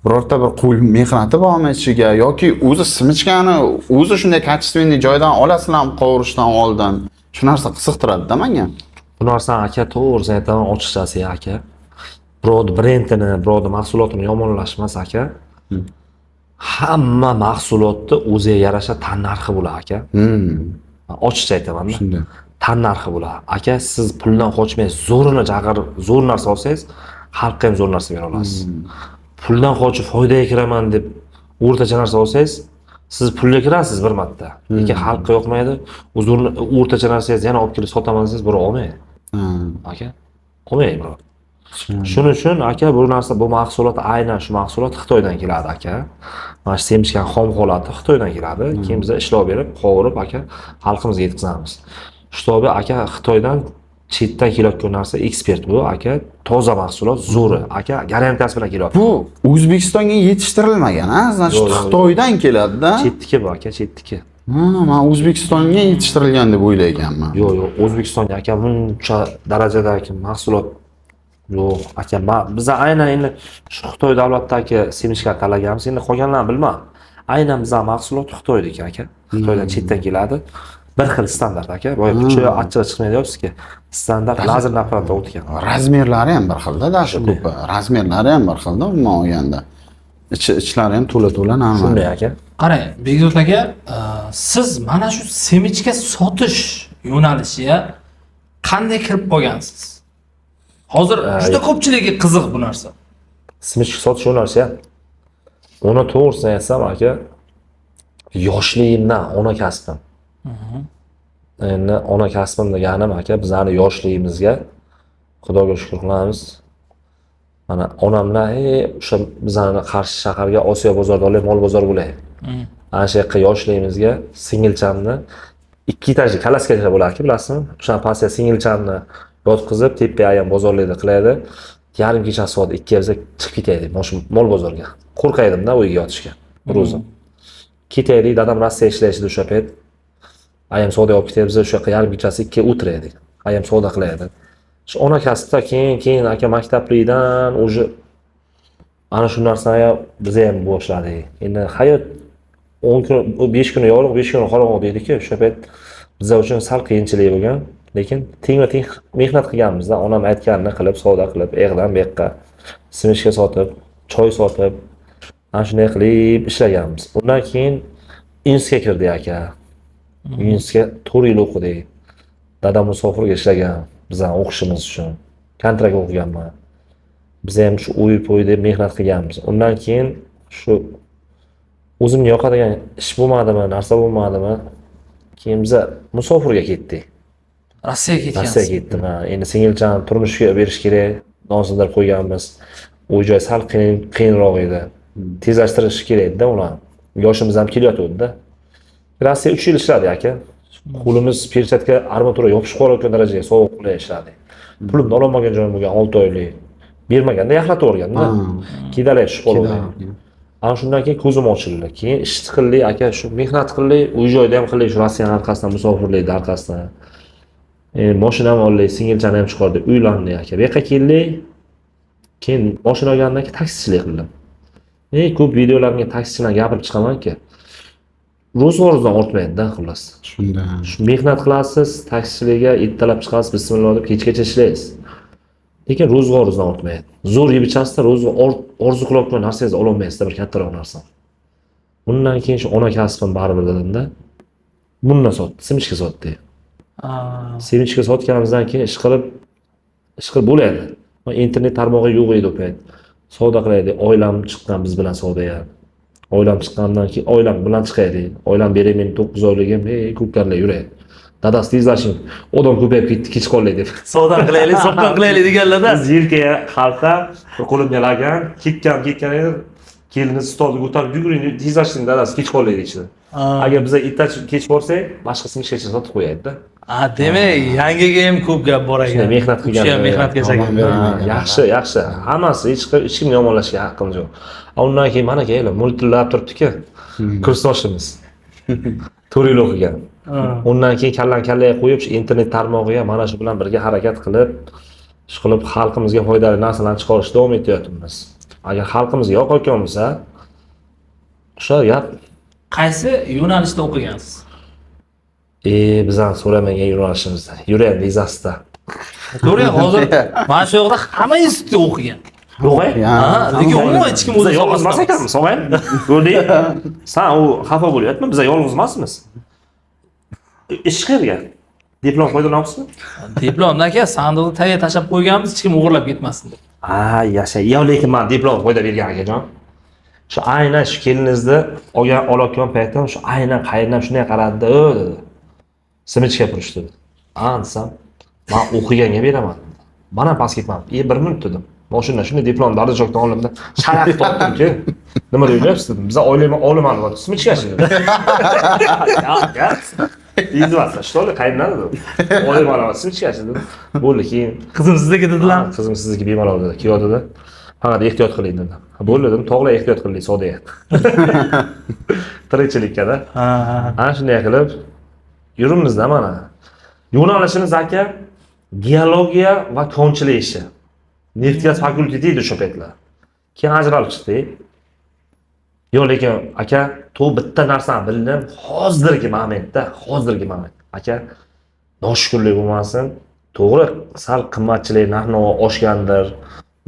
birorta bir qo'l mehnati bormi ichiga yoki o'zi simichkani o'zi shunday качественный joydan olasizlarmi qovurishdan oldin? Shu narsa qiziqtiradi-da menga. Bu narsani aka to'g'risini aytaman, ochiqchasi aka. Birovni brendini, birovni mahsulotini yomonlash emas aka. Hamma mahsulotni o'ziga yarasha tannarxi bo'ladi aka. Ochiqcha aytaman-da. Shunday. Tannarxi bo'ladi. Aka, siz puldan qochmay zo'rini chaqirib, zo'r narsa olsangiz, xalqqa ham zo'r narsa bera olasiz. Puldan qochib foydaga kiraman deb o'rtacha narsa olsangiz, siz pulga kirasiz bir marta. Lekin xalqqa yoqmaydi. U zo'r o'rtacha narsangizni yana olib kelib sotaman desangiz, birov olmaydi. Aka, olmaydi birov. Shuning uchun aka bu narsa, bu mahsulot aynan shu mahsulot Xitoydan keladi aka. Mana shu semishkan xom holati Xitoydan keladi. Keyin biz ishlov berib, qovurib aka xalqimizga yetkazamiz. Shtobi aka Xitoydan chetdan kelayotgan narsa ekspert bu aka, toza mahsulot, zo'ri aka, garantiyasi bilan kelyapti. Bu O'zbekistonga yetishtirilmagan, ha? Значит, Yo'q. Xitoydan keladi-da. Chetniki bu aka, chetniki. Ha, men O'zbekistonga yetishtirilgan deb o'ylaganman. Yo'q, yo'q, O'zbekistonga aka buncha darajadagi mahsulot yo'q aka. Biz aynan endi shu Xitoy davlatidagi semishka tanlaganmiz, endi qolganlarni bilmadim. Aynan bizning mahsulot Xitoyniki aka. Xitoydan chetdan keladi. Bir xil standart aka. Boya puchi achchig'i chiqmaydi deyapsizki. Standart lazer apparatda o'tgan. Razmerlari ham bir xilda, даже ko'pi. Razmerlari ham bir xilda umuman olganda. Ichlari ham to'la-to'la normal. Shunday aka. Qarang, Bekzod aka, siz mana shu semichka sotish yo'nalishiga qanday kirib qolgansiz? Hozir juda ko'pchilikka qiziq bu narsa. Semichka sotish yo'nalishi. Uni to'g'risini aytsam aka, yoshligimdan ona kasbim. Endi ona kasbim deganim aka, bizlarni yoshligimizga Xudoga shukr qilamiz. Mana onamlar o'sha bizlarni Qarshi shaharga Osiyo bozorida olib mol bozor bo'ladi. Ana shu yoqqa yoshligimizga singilchamni 2 etajli kalaskacha bo'larki, bilasizmi? O'sha pastga singilchamni yotqizib, tepaga ayam bozorlikda qilaydi. Yarim kecha soat 2 ga chiqib ketaydik shu mol bozorga. Qo'rqaydim-da uyga yotishga. Bir o'zim. Ketaydik, dadam Rossiya ishlaydi o'sha payt. Ayam savdo olib ketaydi, biz o'sha yoqqa yarim kechasi 2 ga o'tiraydik. Ayam savdo qilaydi. Shu ona kasbda keyin aka maktablikdan уже ana shu narsani biz ham boshladik. Endi hayot 10 kun, 5 kuni yorug', 5 kuni qorong'u deydi-ku. O'sha payt bizlar uchun sal qiyinchilik bo'lgan, lekin tengma-teng mehnat qilganmizda. Onam aytganini qilib, savdo qilib, eg'dan bu yoqqa simishka sotib, choy sotib, ana shunday qilib ishlaganmiz. Undan keyin institutga kirdik aka. Institutga 4 yil o'qidik. Dadam musofirga ishlagan bizning o'qishimiz uchun. Kontrakt o'qiganman. Biz ham shu uy-po'y deb mehnat qilganmiz. Undan keyin shu O'zimga yoqadigan ish bo'lmadimi, narsa bo'lmadimi? Keyin biza musofirga ketdik. Rossiyaga ketgansiz. Rossiyaga ketdim. Ha. Endi singilchani turmushga berish kerak. Non sindirib qo'yganmiz. Uy joy sal qiyinroq edi. Tezlashtirish kerak edi-da ularni. Yoshimiz ham kelayotgandi-da. Rossiya 3 yil ishladik aka. Qo'limiz perchatka armatura yopishib qolayotgan darajaga sovuq qilib ishladik. Pulimni ololmagan joyim bo'lgan 6 oylik. Bermaganda yaxlatib yuborganda. Kedalay tushib qolgan. Ana shundan keyin ko'zim ochildi. Keyin ish qildik aka, shu mehnat qildik, uy joyda ham qildik, shu Rossiyaning orqasidan, musofirlikning orqasidan. Mashinam oldik, singilchani ham chiqardik, uylandik aka. Bu yoqqa keldik. Keyin mashina olgandan keyin taksichilik qildim. Ko'p videolarimga taksichidan gapirib chiqamanki, ro'zg'ordan ortmaydi-da, xullas. Shunda. Shu mehnat qilasiz, taksichilikka ertalab chiqasiz, bismillah deb kechgacha ishlaysiz. Lekin ro'zg'oringizdan ortmaydi. Zo'r yeb ichasizda, ro'zg'or orzu qilayotgan narsangizni ololmaysizda, bir kattaroq narsa. Bundan keyin shu ona kasbim baribir dedimda. Bundan sotdi, simichka sotdik. Simichka sotganimizdan keyin ish qilib bo'ladi. Internet tarmog'i yo'q edi o payt. Savdo qilaydik, oilam chiqqan biz bilan savdoga. Oilam chiqqandan keyin oilam bilan chiqaydik. Oilam beray meni 9 oyligim, ko'pkarlar yuraydi. Dadasi tezlashing, odam ko'payib ketdi, kech qoldik deb. Savdo qilaylik, sotgan qilaylik deganlarda. Biz yelkaga xalta, bir qo'limga lagan, ketgan edi. Kelinni stolga ko'tarib yuguring, tezlashing dadasi, kech qoldik deyishdi. Agar biza erta kech borsak, boshqa simichkacha sotib qo'yadi-da. Demak, yangiga ham ko'p gap bor ekan. Shunday mehnat qilgan. Shu ham mehnatga chakan. Yaxshi, yaxshi. Hammasi hech kimni yomonlashga haqqimiz yo'q. Undan keyin mana kelib multillab turibdi-ku. Kursdoshimiz. 4 yil o'qigan. Undan keyin kallan kallaga qo'yib, shu internet tarmog'iga mana shu bilan birga harakat qilib, ish qilib xalqimizga foydali narsalarni chiqarishda davom etyapmiz. Agar xalqimizga yoqayotgan bo'lsa, o'sha gap. Qaysi yo'nalishda o'qigansiz? Bizdan so'ramagan yo'nalishimizda. Yurayam vizasida. To'g'ri, hozir mana shu yoqda hamma institutda o'qigan. Yo'q, ha, lekin umuman hech kim o'zi yolg'iz emas ekanmiz, og'ay. Ko'rding? San u xafa bo'lyapmi? Biz yolg'iz emasmiz. Ish qayerga? Diplom foydalanyapsizmi? Diplomni aka sandiqni tagiga tashlab qo'yganmiz, hech kim o'g'irlab ketmasin deb. Ha, yasha. Yo, lekin men diplom foyda bergan akajon. Shu aynan shu keliningizni olgan olayotgan paytda shu aynan qayerdan shunday qaradi-da, dedi. Simichka purish dedi. A, desam, men o'qiganga beraman. Men ham pastga ketmadim. 1 minut dedim. Mashina shunday diplom darajokdan oldimda sharaf topdimki. Nima deyapsiz dedim. Biz oilama olaman deyapti. Simichkachi dedim. Ya, izvasa, что ли, qayerdan dedim. Olaman simichkachi dedim. Bo'ldi, keyin qizim sizniki dedilar. Qizim sizniki bemalol dedi. Kiyov dedi. Faqat ehtiyot qiling dedi. Bo'ldi dedim, tog'lar ehtiyot qiling, savdoga. Tirikchilikka-da. Ana shunday qilib yuribmiz-da mana. Yo'nalishimiz aka geologiya va konchilik ishi. Neft-gaz fakulteti edi o'sha paytlar. Keyin ajralib chiqdik. Yo'q, lekin aka, bitta narsani bildim, hozirgi momentda, aka, noshukurlik bo'lmasin. To'g'ri, sal qimmatchilik, narx-navo oshgandir,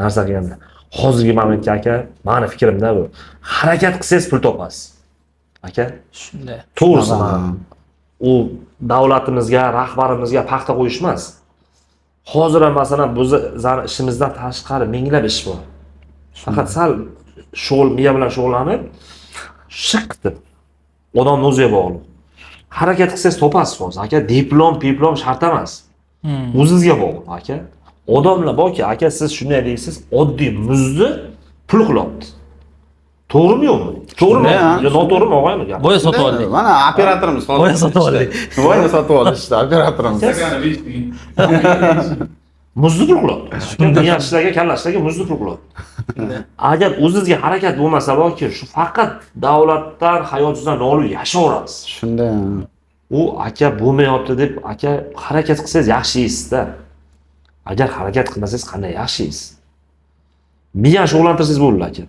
narsa qilgandir. Hozirgi momentga aka, meni fikrimda bu. Harakat qilsangiz pul topasiz. Aka, shunday. To'g'risi, u davlatimizga, rahbarimizga paxta qo'yish emas. Hozir ham masalan bizani ishimizdan tashqari minglab ish bor. Faqat sal shug'ul miya bilan shug'ullanib, shiq deb odamning o'ziga bog'liq. Harakat qilsangiz topasiz hozir aka, diplom shart emas. O'zingizga bog'liq aka. Odamlar borki, aka siz shunday deysiz, oddiy muzni pul qilyapti. To'g'rimi yo'qmi? To'g'rimi? Yo noto'g'rimi og'aymi gap? Boya sotib oldik. Mana operatorimiz hozir. Boya sotib oldik. Boya sotib oldi işte operatorimiz. Muzni pul qilyapti. Miyashlarga, kallashlarga muzni pul qilyapti. Agar o'zingizga harakat bo'lmasa borki, shu faqat davlatdan, hayotingizdan nolib yashayverasiz. Shunday. U aka bo'lmayapti deb aka harakat qilsangiz yaxshi yeysiz-da. Agar harakat qilmasangiz qanday yaxshi yeysiz? Miyani shug'ullantirsangiz bo'ldi aka.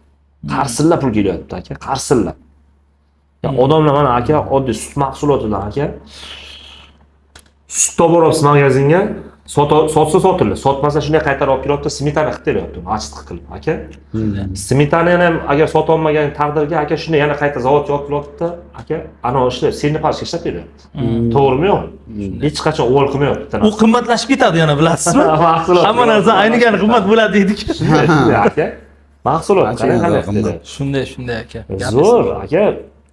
Qarsillab pul kelyapti aka, qarsillab. Ya odamlar mana aka oddiy sut mahsulotidan aka sut toboryapsiz magazinga, sotsa sotiladi, sotmasa shunday qaytarib olib kelyapti, smetana qilib beryapti, achitqi qilib aka. Smetanani ham agar sota olmagan taqdirga aka shunday yana qayta zavodga olib kelyapti, aka, ana o'sha senni parcha ishlab beryapti. To'g'rimi yo'q? Hech qachon uvol qilmayapti. U qimmatlashib ketadi yana bilasizmi? Hamma narsa aynigani qimmat bo'ladi deydi-ku. Shunday aka. Mahsulot qanday qiladi? Shunday, shunday aka. Zo'r aka.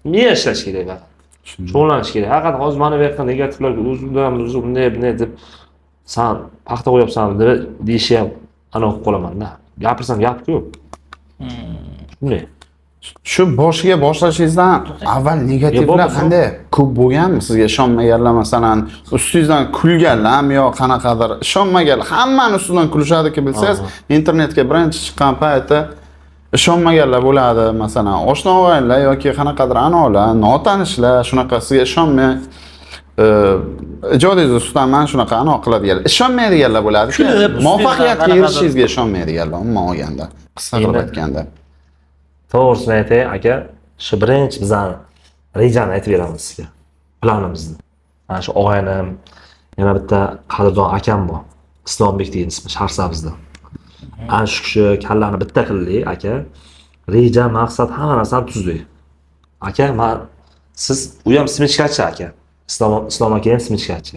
Miya ishlash kerak faqat. Shug'ullanish kerak. Faqat hozir mana bu yoqda negativlar o'zimdan o'zi bunday bunday deb san paxta qo'yapsan deb deyishi ham ana o'qib qolaman-da. Gapirsam gap ko'p. Shunday. Shu boshiga boshlashingizdan avval negativlar qanday ko'p bo'lganmi? Sizga ishonmaganlar, masalan, ustingizdan kulganlarmi yo qanaqadir ishonmaganlar, hammani ustidan kulishadiki, bilsangiz, internetga birinchi chiqqan paytda ishonmaganlar bo'ladi, masalan, oshna og'aynilar yoki qanaqadir anolar, notanishlar shunaqa sizga ishonmay ijodingiz ustidan mana shunaqa ano qiladiganlar, ishonmaydiganlar bo'ladi. Muvaffaqiyatga erishishingizga ishonmaydiganlar, umuman olganda, qisqa qilib aytganda. To'g'risini aytay, aka, shu birinchi bizani rejani aytib beramiz sizga. Planimizni. Mana shu og'aynim, yana bitta qadrdon akam bor. Islombek degan ismi, Sharsabzda. Ana shu kishi kallani bitta qildik, aka. Reja, maqsad, hamma narsani tuzdik. Aka, men siz u ham simichkachi aka. Islom aka ham simichkachi.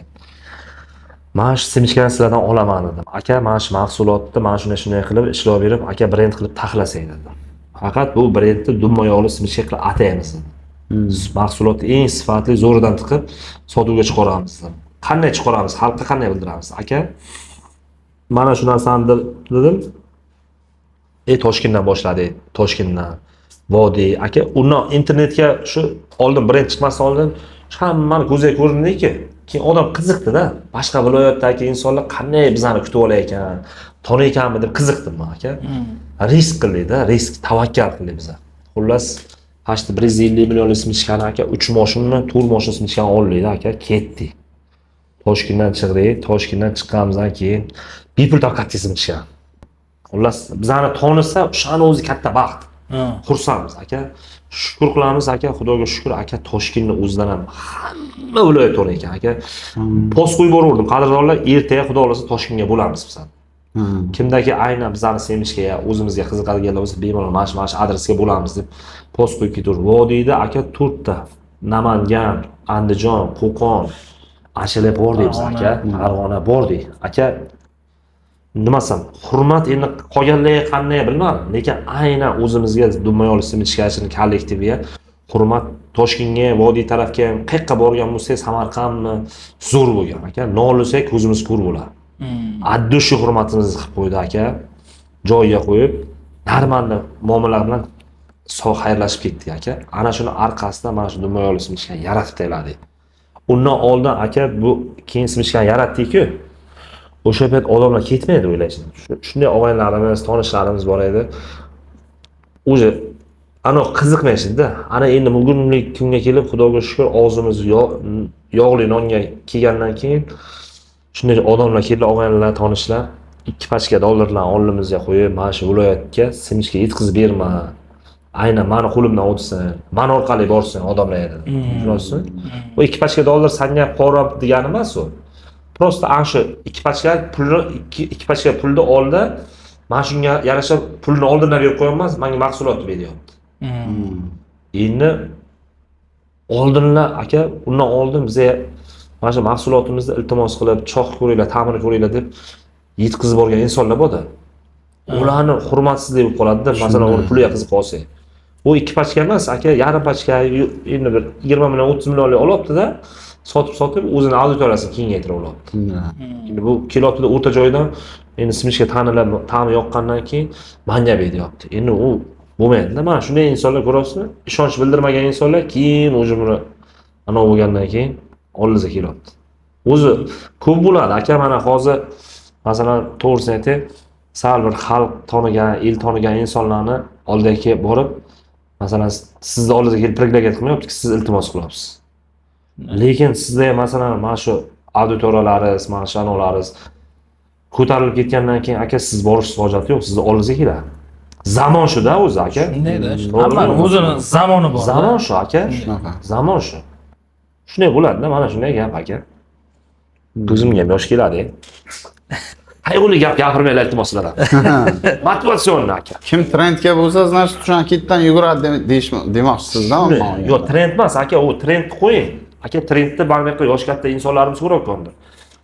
Men shu simichkani sizlardan olaman dedim. Aka, mana shu mahsulotni mana shunday shunday qilib ishlab berib, aka brend qilib taxlasak dedim. Faqat bu brendni dumma yog'li simichka qilib ataymiz dedim. Mahsulotni eng sifatli zo'ridan tiqib sotuvga chiqaramiz dedim. Qanday chiqaramiz, xalqqa qanday bildiramiz? Aka, mana shu narsani dedim. Toshkentdan boshladik, Toshkentdan, Vodiy, aka, undan internetga shu oldin brend chiqmasdan oldin hammani ko'ziga ko'rindiki, keyin odam qiziqdi-da. Boshqa viloyatdagi insonlar qanday bizani kutib olar ekan, tanir ekanmi deb qiziqdim men aka. Risk qildik-da, risk, tavakkal qildik biz. Xullas, hashti 150 millionlik simichkani aka 3 mashinani, 4 mashina simichkani oldik aka, ketdik. Toshkentdan chiqdik, Toshkentdan chiqqanimizdan keyin bepul tarqatdik simichkani. Xullas, bizani tanisa, o'shani o'zi katta baxt. Xursandmiz aka. Shukr qilamiz aka, Xudoga shukr aka, Toshkentni o'zidan ham hamma viloyat to'g'ri ekan aka. Post qo'yib boraverdim, qadrdonlar, ertaga Xudo xolasa Toshkentga bo'lamiz biz. Kimdaki aynan bizani semishga, o'zimizga qiziqadiganlar bo'lsa, bemalol mana shu adresga bo'lamiz deb post qo'yib ketaverdim. Vodiyda aka 4 ta, Namangan, Andijon, Qo'qon, Ashalab bordik biz aka, Farg'ona bordik. Aka, nimasam, hurmat endi qolganlarga qanday bilmadim, lekin aynan o'zimizga Dummayoli simichkachini kollektiviga hurmat Toshkentga, Vodiy tarafga ham qayerqa borgan bo'lsak, Samarqandmi zo'r bo'lgan aka. Nolisak ko'zimiz ko'r bo'ladi. Addi shu hurmatimizni qilib qo'ydi aka. Joyiga qo'yib, normalni muomala bilan sog' xayrlashib ketdik aka. Ana shuni orqasidan mana shu Dummayoli simichkani yaratib tashladik. Undan oldin aka bu keyin simichkani yaratdik-ku. O'sha payt odamlar ketmaydi o'ylashdi. Shunday og'aynilarimiz, tanishlarimiz bor edi. O'zi ana qiziqmaydi-da. Ana endi bugunlik kunga kelib, Xudoga shukr, og'zimiz yog'li nonga kelgandan keyin shunday odamlar keldi, og'aynilar, tanishlar 2 pachka dollarlarni oldimizga qo'yib, mana shu viloyatga simichka yetkazib berma. Aynan meni qo'limdan o'tsin, meni orqali borsin odamlar edi. Tushunasizmi? Bu 2 pachka dollar sanga qora degani emas u. Prosta ana shu 2 pachka pulni 2 pachka pulni oldi, mana shunga yarasha pulni oldindan berib qo'yolmas, menga mahsulotni beryapti. Endi oldinlar aka, undan oldin biza mana shu mahsulotimizni iltimos qilib, choq ko'ringlar, ta'mini ko'ringlar deb yetkazib borgan insonlar bor-da. Ularni hurmatsizlik bo'lib qoladi-da, masalan, uni puliga qiziqib qolsak. Bu 2 pachka emas, aka, yarim pachka, endi bir 20 million, 30 millionlik olyapti-da, sotib-sotib o'zini auditoriyasini kengaytirib olyapti. Endi bu kelyapti-da o'rta joydan, endi simichka ta'nilab, ta'mi yoqqandan keyin manga beryapti. Endi u bo'lmaydi-da. Mana shunday insonlar ko'rasizmi? Ishonch bildirmagan insonlar keyin o'zi buni ana bo'lgandan keyin oldingizga kelyapti. O'zi ko'p bo'ladi aka, mana hozir masalan to'g'risini aytay, sal bir xalq tonigan, el tonigan insonlarni oldiga kelib borib, masalan sizni oldingizga kelib predlagat qilmayapti-ki, siz iltimos qilyapsiz. Lekin sizda ham masalan mana shu auditoriyalaringiz, mana shu anolaringiz ko'tarilib ketgandan keyin aka siz borishingiz hojati yo'q, sizni oldingizga keladi. Zamon shu-da o'zi aka. Shunday-da. Hammani o'zini zamoni bor. Zamon shu aka. Zamon shu. Shunday bo'ladi-da, mana shunday gap aka. Ko'zimga ham yosh keladi. Qayg'uli gap gapirmanglar iltimos sizlardan. Motivatsionni aka. Kim trendga bo'lsa, значит, o'shan kitdan yuguradi demoqchisizda. Yo'q, trend emas aka, u trendni qo'ying. Aka, trendni mana bu yoqda yosh katta insonlarimiz ko'rayotgandir.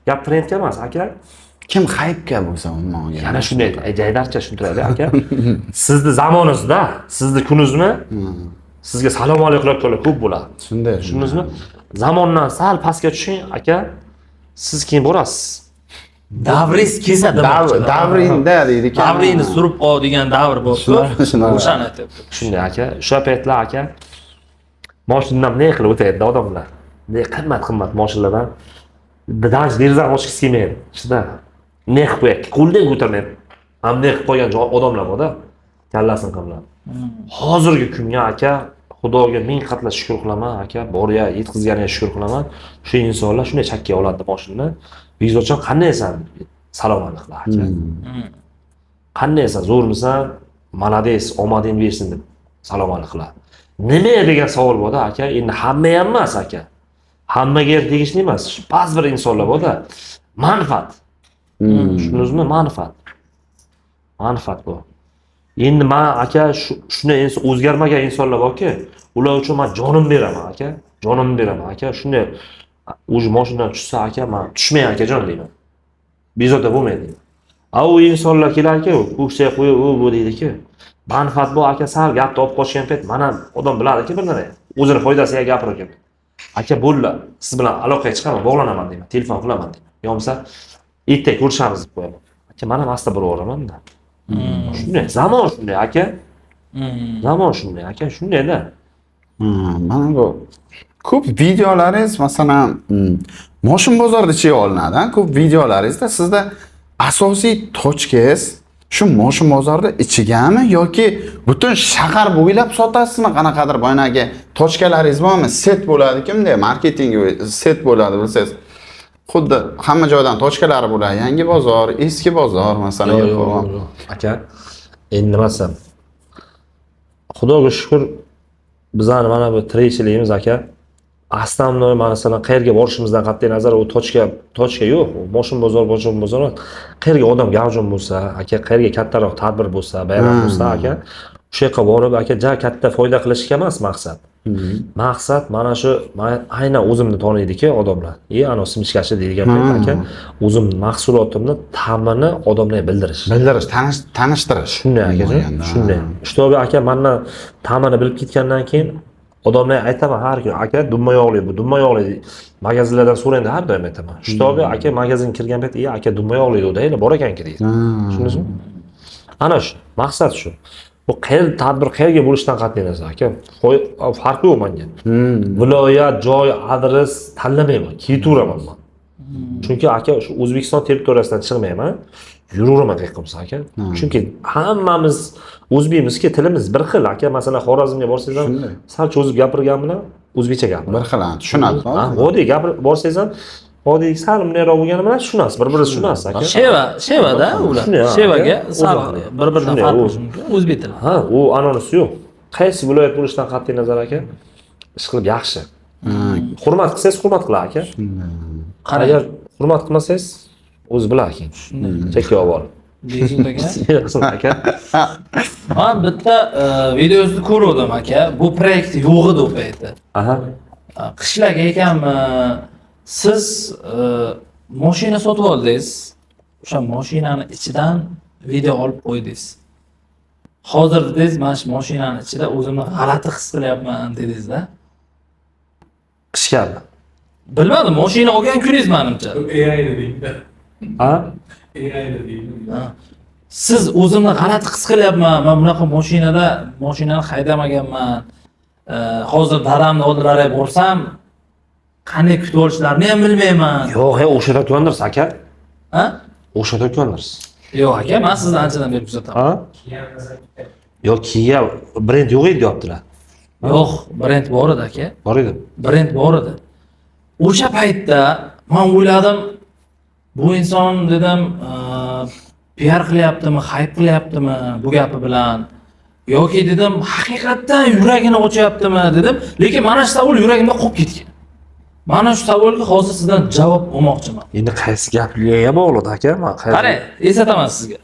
Gap trendga emas aka. Kim haypga bo'lsa umuman olganda. Yana shunday jaydarcha tushuntiradi aka. Sizni zamoningizda, sizni kuningizmi? Sizga salom alaykum ko'p bo'ladi. Shunday. Tushundingizmi? Zamondan sal pastga tushing, aka, siz keyin borasiz. Davringiz kelsa demoqchi. Davrinda deydi ekan. Davringni surib qol degan davr bo'lsa, Shunaqa. o'shani aytyapti. Shunday aka, o'sha paytlar aka mashinadan ne qilib o'taydi odamlar. Ne qimmat-qimmat mashinalardan даже derazani ochgisi kelmaydi. Shunda ne qilib qo'yadi? Qo'ldan ko'tarmaydi. Ham ne qilib qo'ygan odamlar bor-da. Kallasini qimlab. Hozirgi kunga aka, Xudoga ming qatla shukr qilaman aka, bor-ya yetkazganiga shukr qilaman. Shu insonlar shunday chakka oladi mashinani. Bekzodjon qandaysan? Salom alaykum aka. Qandaysan? Zo'rmisan? Молодец, omading bersin deb salom alaykum. Nima degan savol bor-da aka, endi hamma ham emas aka. Hammaga tegishli emas. Ba'zi bir insonlar bor-da, manfaat. Tushundingizmi? Manfaat. Manfaat bu. Endi men aka shunday inson o'zgarmagan insonlar borki, ular uchun men jonim beraman aka. Jonim beraman aka. Shunday o'zi mashinadan tushsa aka, men tushmang akajon deyman. Bezovta bo'lmang deyman. A u insonlar kelarki, ko'ksaga qo'yib, u bu deydiki. Manfaat bu aka, sal gapni olib qochgan payt mana odam biladiki bir nima. O'zini foydasiga gapirar ekan. Aka bo'ldi, siz bilan aloqaga chiqaman, bog'lanaman deyman, telefon qilaman deyman. Yo bo'lmasa ertaga ko'rishamiz deb qo'yaman. Aka, men ham asta boraveraman-da. Shunday, zamon shunday aka. Zamon shunday aka, shunday-da. Mana bu ko'p videolaringiz masalan, moshin bozorida ichiga olinadi, ha? Ko'p videolaringizda sizda asosiy tochkangiz shu moshin bozorida ichigami yoki butun shahar bo'ylab sotasizmi? Qanaqadir boyagi tochkalaringiz bormi? Set bo'ladi kimda? Marketing set bo'ladi bilsangiz. Xuddi hamma joydan tochkalari bo'ladi. Yangi bozor, eski bozor masalan. Yo'q, yo'q, yo'q. Aka, endi nima desam? Xudoga shukr, bizani mana bu tirikchiligimiz aka, aslamni masalan qayerga borishimizdan qat'iy nazar u tochka yo'q, u moshin bozor, bozor qayerga odam gavjum bo'lsa, aka, qayerga kattaroq tadbir bo'lsa, bayram bo'lsa, aka, o'sha yoqqa borib, aka, ja katta foyda qilishga emas maqsad. Maqsad mana shu, aynan o'zimni toniydiki odamlar. Ana simichkachi deydigan payt aka, o'zim mahsulotimni ta'mini odamlarga bildirish. Bildirish, tanishtirish. Shunday aka, shunday. Shtobi aka mendan ta'mini bilib ketgandan keyin odamlarga aytaman har kun, aka, dumma yog'li bu, dumma yog'li. Magazinlardan so'rang har doim aytaman. Shtobi aka magazin kirgan payt, aka dumma yog'li deydi, bor ekanki deydi. Tushundingizmi? Ana shu, maqsad shu. Bu qayer tadbir qayerga bo'lishidan qat'iy nazar aka. Farqi yo'q menga. Viloyat, joy, adres tanlamayman, ketaveraman men. Chunki aka shu O'zbekiston territoriyasidan chiqmayman, yuraveraman qayerga bo'lsa aka. Chunki hammamiz o'zbekmizki, tilimiz bir xil aka. Masalan, Xorazmga borsangiz ham sal cho'zib gapirgan bilan o'zbekcha gapiradi. Bir xil, tushunadi. Ha, oddiy gapirib borsangiz ham oddiy sal bundayroq bo'lgani bilan tushunasiz, bir-biringizni tushunasiz aka. Shevada ular. Shevaga sal bir-biridan farq bo'lishi mumkin. O'zbek tili. Ha, u anonisi yo'q. Qaysi viloyat bo'lishidan qat'iy nazar aka, ish qilib yaxshi. Hurmat qilsangiz hurmat qiladi aka. Agar hurmat qilmasangiz o'zi biladi keyin. Chekka olib borib. Bekzod aka. Men bitta videosini ko'rdim aka. Bu proyekt yo'q edi u paytda. Aha. Qishlak ekanmi? Siz mashina sotib oldingiz. O'sha mashinani ichidan video olib qo'ydingiz. Hozir dedingiz, mana shu mashinani ichida o'zimni g'alati his qilyapman dedingiz-da. Qishgami? Bilmadim, mashina olgan kuningiz menimcha. AI deydi. Ha? AI deydi. Siz o'zimni g'alati his qilyapman, men bunaqa mashinada mashinani haydamaganman. Hozir dadamni oldilariga borsam, qanday kutib olishlarini ham bilmayman. Yo'q, o'xshatayotgandirsiz aka. Ha? O'xshatayotgandirsiz. Yo'q aka, men sizni anchadan beri kuzataman. Ha? Yo'q, Kia brend yo'q edi deyaptilar. Yo'q, brend bor edi aka. Bor edi. Brend bor edi. O'sha paytda men o'yladim, bu inson dedim, PR qilyaptimi, hayp qilyaptimi bu gapi bilan yoki dedim, haqiqatdan yuragini ochyaptimi dedim, lekin mana shu savol yuragimda qolib ketgan. Mana shu savolga hozir sizdan javob olmoqchiman. Endi qaysi gaplarga bog'liq aka? Men qarang, eslataman sizga.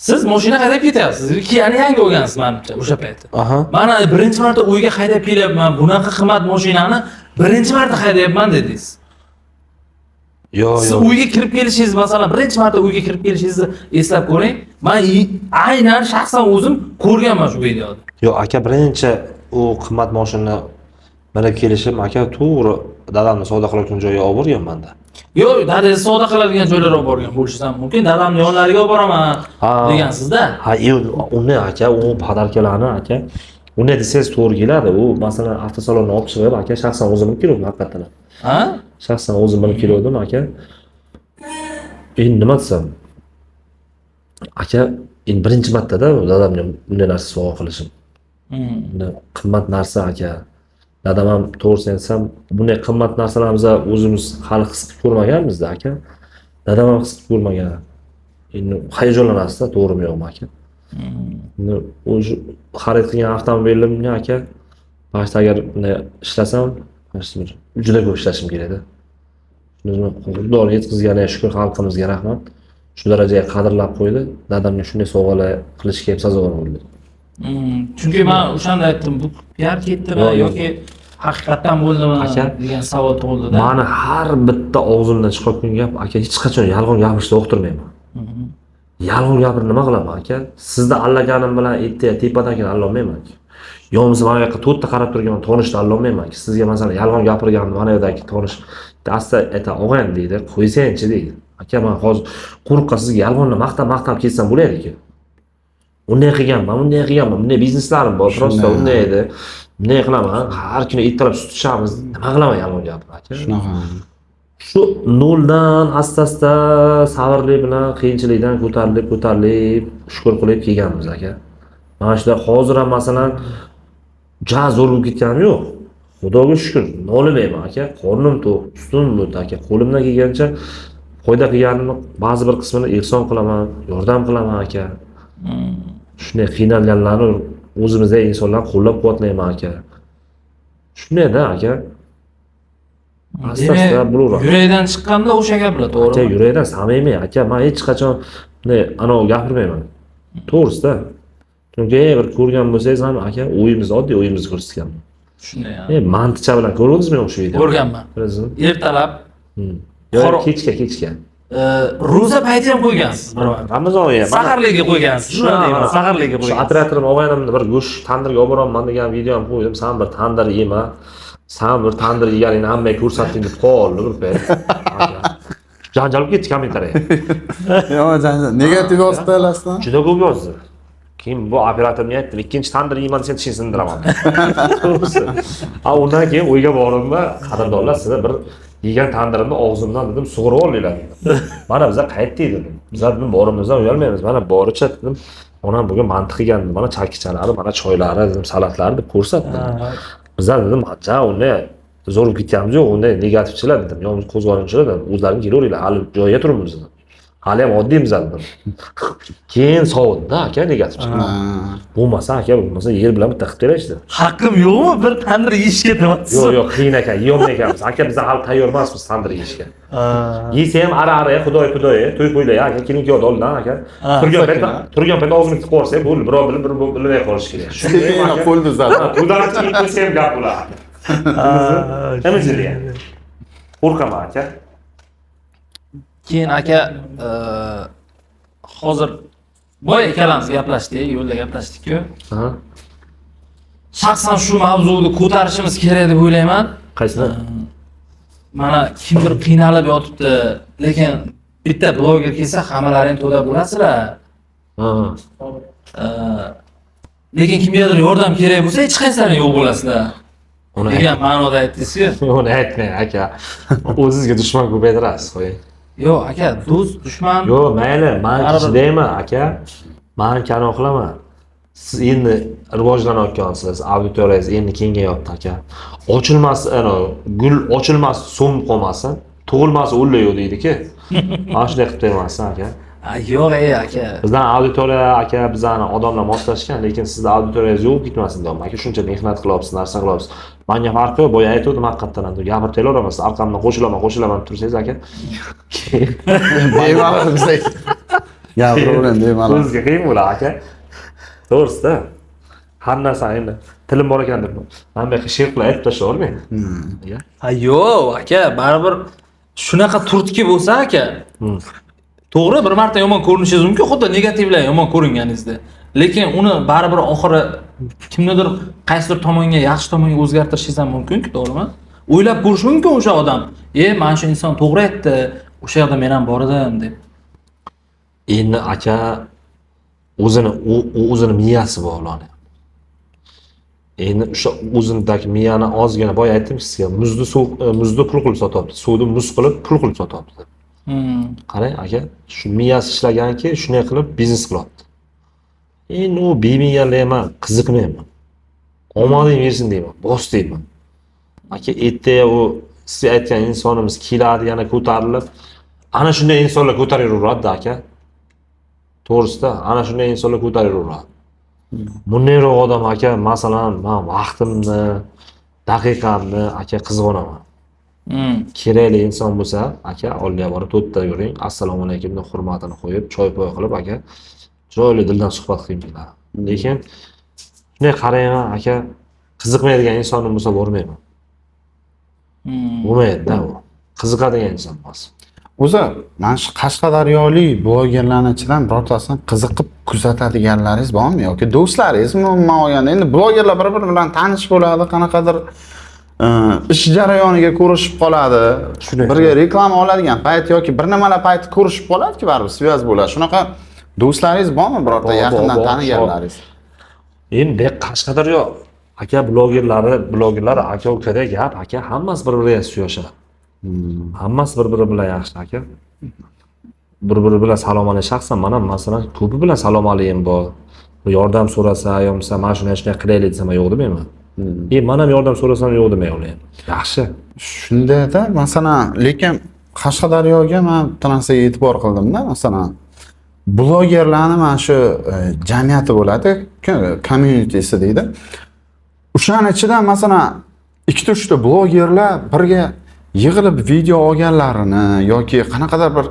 Siz mashina haydab ketyapsiz. Kia'ni yangi olgansiz menimcha o'sha paytda. Aha. Mana birinchi marta uyga haydab kelyapman, bunaqa qimmat mashinani birinchi marta haydayapman dedingiz. Yo'q, Siz yo'q. uyga kirib kelishingiz, masalan, birinchi marta uyga kirib kelishingizni eslab ko'ring. Men aynan shaxsan o'zim ko'rganman shu videoni. Yo'q, aka, birinchi u qimmat mashinani minib kelishim aka to'g'ri dadamni savdo qilayotgan joyiga olib borganmanda. Yo'q, dadangiz savdo qiladigan joylarga olib borgan bo'lishingiz ham mumkin. Dadamni yonlariga olib boraman degansizda. Ha, uni aka, u podarkalarni aka, unday desangiz to'g'ri keladi. U masalan avtosalonni olib chiqib aka, shaxsan o'zim minib keluvdim haqiqatan. Ha? Shaxsan o'zim minib keluvdim aka. Endi nima desam? Aka, endi birinchi martada dadamga bunday narsa sovg'a qilishim. Bunday qimmat narsa aka. Dadam ham to'g'risini aytsam, bunday qimmat narsalarni biz o'zimiz hali his qilib ko'rmaganmiz-da aka. Dadam ham his qilib ko'rmagan. Endi hayajonlanasiz-da, to'g'rimi yo'qmi aka? Endi o'sha xarid qilgan avtomobilimni aka, boshda agar bunday ishlasam, juda ko'p ishlashim kerak-da. Xudo yetkazganiga shukr, xalqimizga rahmat. Shu darajaga qadrlab qo'ydi. Dadamga shunday sovg'alar qilishga ham sazovor bo'ldi. Chunki men o'shanda aytdim, bu piar ketdimi yoki haqiqatdan bo'ldimi degan savol tug'ildi-da. Mani har bitta og'zimdan chiqayotgan gap aka, hech qachon yolg'on gapirishni uqtirmayman. Yolg'on gapirib nima qilaman aka? Sizni allaganim bilan ertaga tepadagini allolmayman aka. Yo bo'lmasa mana bu yoqqa to'rtta qarab turgan tanishni allolmayman aka. Sizga masalan yolg'on gapirgan mana bu yerdagi tanish asta ayta og'an deydi, qo'ysangchi deydi. Aka, men hozir qo'rqqa sizga yolg'onni maqtab ketsam bo'lardi aka. Unday qilganman, bunday qilganman, bunday bizneslarim bor, prosta unday edi. Bunday qilaman, har kuni ertalab sut ichamiz, nima qilaman yolg'on gapirib aka? Shunaqa. Shu noldan asta-asta sabrlik bilan qiyinchilikdan ko'tarilib, shukr qilib kelganmiz aka. Mana shuda hozir ham masalan ja zo'r bo'lib ketganim yo'q. Xudoga shukr, nolimayman aka, qornim to'q, ustim to'q aka. Qo'limdan kelgancha foyda qilganimni ba'zi bir qismini ehson qilaman, yordam qilaman aka. Shunday qiynalganlarni o'zimizdagi insonlarni qo'llab-quvvatlayman aka. Shunday-da aka. Asta-asta bo'laveradi. Yurakdan chiqqanda o'sha gaplar, to'g'rimi? Aka, yurakdan samimiy aka, men hech qachon bunday anov gapirmayman. To'g'risida. Chunki bir ko'rgan bo'lsangiz ham aka, o'yimiz oddiy o'yimizni ko'rsatganman. Shunday. Manticha bilan ko'rdingizmi o'sha videoni? Ko'rganman. Ertalab. Yo'q, kechga. Ro'za payti ham qo'ygansiz bir marta. Ramazon oyi. Saharlikka qo'ygansiz. Shuni deyman, saharlikka qo'ygansiz. Shu operatorim og'aynimni bir go'sht tandirga olib boraman degan video ham qo'ydim. Sen bir tandir yema. Sen bir tandir yeganingni hammaga ko'rsatding deb qoldi bir payt. Janjal bo'lib ketdi kommentariya. Yo'q, janjal. Negativ yozdi alasdan. Juda ko'p yozdi. Keyin bu operatorimga aytdim, ikkinchi tandir yeyman desang tishingni sindiraman. To'g'risi. Ha, undan keyin uyga bordimda, qadrdonlar, sizlar bir yegan tandirimni og'zimdan dedim, sug'urib olinglar dedim. Mana biza qaytdik dedim. Bizlar dedim, borimizdan uyalmaymiz. Mana boricha dedim. Onam bugun mantiq qilgan, mana chakichalari, mana choylari dedim, salatlari deb ko'rsatdim. Bizlar dedim, ja unday zo'r bo'lib ketganimiz yo'q, unday negativchilar dedim, yo qo'zg'olonchilar dedim, o'zlaring kelaveringlar, hali joyiga turibmiz dedim. Hali ham oddiymiz dedim. Keyin sovutdi aka negativchilar. Bo'lmasa aka, bo'lmasa yer bilan bitta qilib berishdi. Haqqim yo'qmi bir tandir yeyishga demaysiz? Yo'q, yo'q, qiyin aka, yeyolmay ekanmiz. Aka, biz hali tayyor emasmiz tandir yeyishga. Yesa ham ara-ara, xudoy xudoy, to'y qo'ylar aka, keling yo'q oldan aka. Turgan paytda og'zimni tiqib yuborsak, bo'ldi, birov bilib, birov bilmay qolishi kerak. Shunday qo'lni zalda. To'ydan keyin qo'ysa ham gap bo'ladi. Nima degan? Qo'rqaman aka. Keyin aka, hozir boya ikkalamiz gaplashdik, yo'lda gaplashdik-ku. Shaxsan shu mavzuni ko'tarishimiz kerak deb o'ylayman. Qaysini? Mana kimdir qiynalib yotibdi, lekin bitta bloger kelsa hammalaring to'da bo'lasizlar. Lekin kimgadir yordam kerak bo'lsa, hech qaysilaring yo'q bo'lasizlar. Degan ma'noda aytdingiz-ku. Uni aytmang aka. O'zingizga dushman ko'paytirasiz, qo'ying. Yo'q aka, do'st, dushman. Yo'q, mayli, men chidayman aka. Men kano qilaman. Siz endi rivojlanayotgansiz, auditoriyangiz endi kengayapti aka. Ochilmas, ana gul ochilmas, so'm qolmasin, tug'ilmas o'lla yo'q deydi-ki. Mana shunday qilib bermasin aka. Yo'q ey aka. Bizdan auditoriya aka, bizani odamlar moslashgan, lekin sizda auditoriyangiz yo'q ketmasin deyapman. Aka, shuncha mehnat qilyapsiz, narsa qilyapsiz. Menga farqi yo'q, boya aytgandim, haqiqatan ham gapirib telaveraman, siz arqamdan qo'shilaman, deb tursangiz aka. Bemalol bizga gapiravering, bemalol. O'zizga qiyin bo'ladi aka. To'g'risi-da. Har narsa endi tilim bor ekan deb. Mana bu yoqqa she'r qilib aytib tashlavermang. Ha yo'q aka, baribir shunaqa turtki bo'lsa aka. To'g'ri, bir marta yomon ko'rinishingiz mumkin, xuddi negativlar yomon ko'ringaningizda. Lekin uni baribir oxiri Kimnidir qaysidir tomonga, yaxshi tomonga o'zgartirishingiz ham mumkin-ku, to'g'rimi? O'ylab ko'rishi mumkin o'sha odam. Mana shu inson to'g'ri aytdi, o'sha yoqda men ham bor edim deb. Endi aka o'zini o'zini miyasi bor ularni. Endi o'sha o'zinidagi miyani ozgina boya aytdim sizga, muzni suv, muzni pul qilib sotyapti. Suvni muz qilib pul qilib sotyapti. Qarang aka, shu miyasi ishlaganki, shunday qilib biznes qilyapti. Endi u bemiyalar man qiziqmayman. Omading bersin deyman, bos deyman. Aka, ertaga u siz aytgan insonimiz keladi, yana ko'tarilib, ana shunday insonlar ko'taraveradi aka. To'g'risida ana shunday insonlar ko'taraveradi. Bundayroq odam aka, masalan, men vaqtimni, daqiqamni aka qizg'onaman. Kerakli inson bo'lsa, aka, oldiga borib to'rtta yuring, assalomu alaykum deb hurmatini qo'yib, choy poy qilib aka, chiroyli dildan suhbat qilib keladi. Lekin shunday qarayman aka, qiziqmaydigan insonim bo'lsa bormayman. Bo'lmaydi-da u. Qiziqadigan inson emas. O'zi mana shu Qashqadaryolik blogerlarning ichidan birortasini qiziqib kuzatadiganlaringiz bormi yoki do'stlaringizmi umuman olganda? Endi blogerlar bir-biri bilan tanish bo'ladi, qanaqadir ish jarayoniga ko'rishib qoladi. Birga reklama oladigan payt yoki bir nimalar payti ko'rishib qoladiki, baribir связь bo'ladi. Shunaqa do'stlaringiz bormi birorta yaqindan taniganlaringiz? Endi Qashqadaryo aka blogerlar aka ukada gap aka, hammasi bir-biriga suyashadi. Hammasi bir-biri bilan yaxshi aka. Bir-biri bilan salom alaykum. Shaxsan mana masalan ko'pi bilan salom alaykum bor. Yordam so'rasa, yo bo'lmasa mana shuni shunday qilaylik desam yo'q demayman. Men ham yordam so'rasam yo'q demay ular. Yaxshi. Shunda-da masalan, lekin Qashqadaryoga men bitta narsaga e'tibor qildimda, masalan, blogerlarni mana shu jamiyati bo'ladi, communitysi deydi. O'shaning ichidan masalan 2-3 ta blogerlar birga yig'ilib video olganlarini yoki qanaqadir bir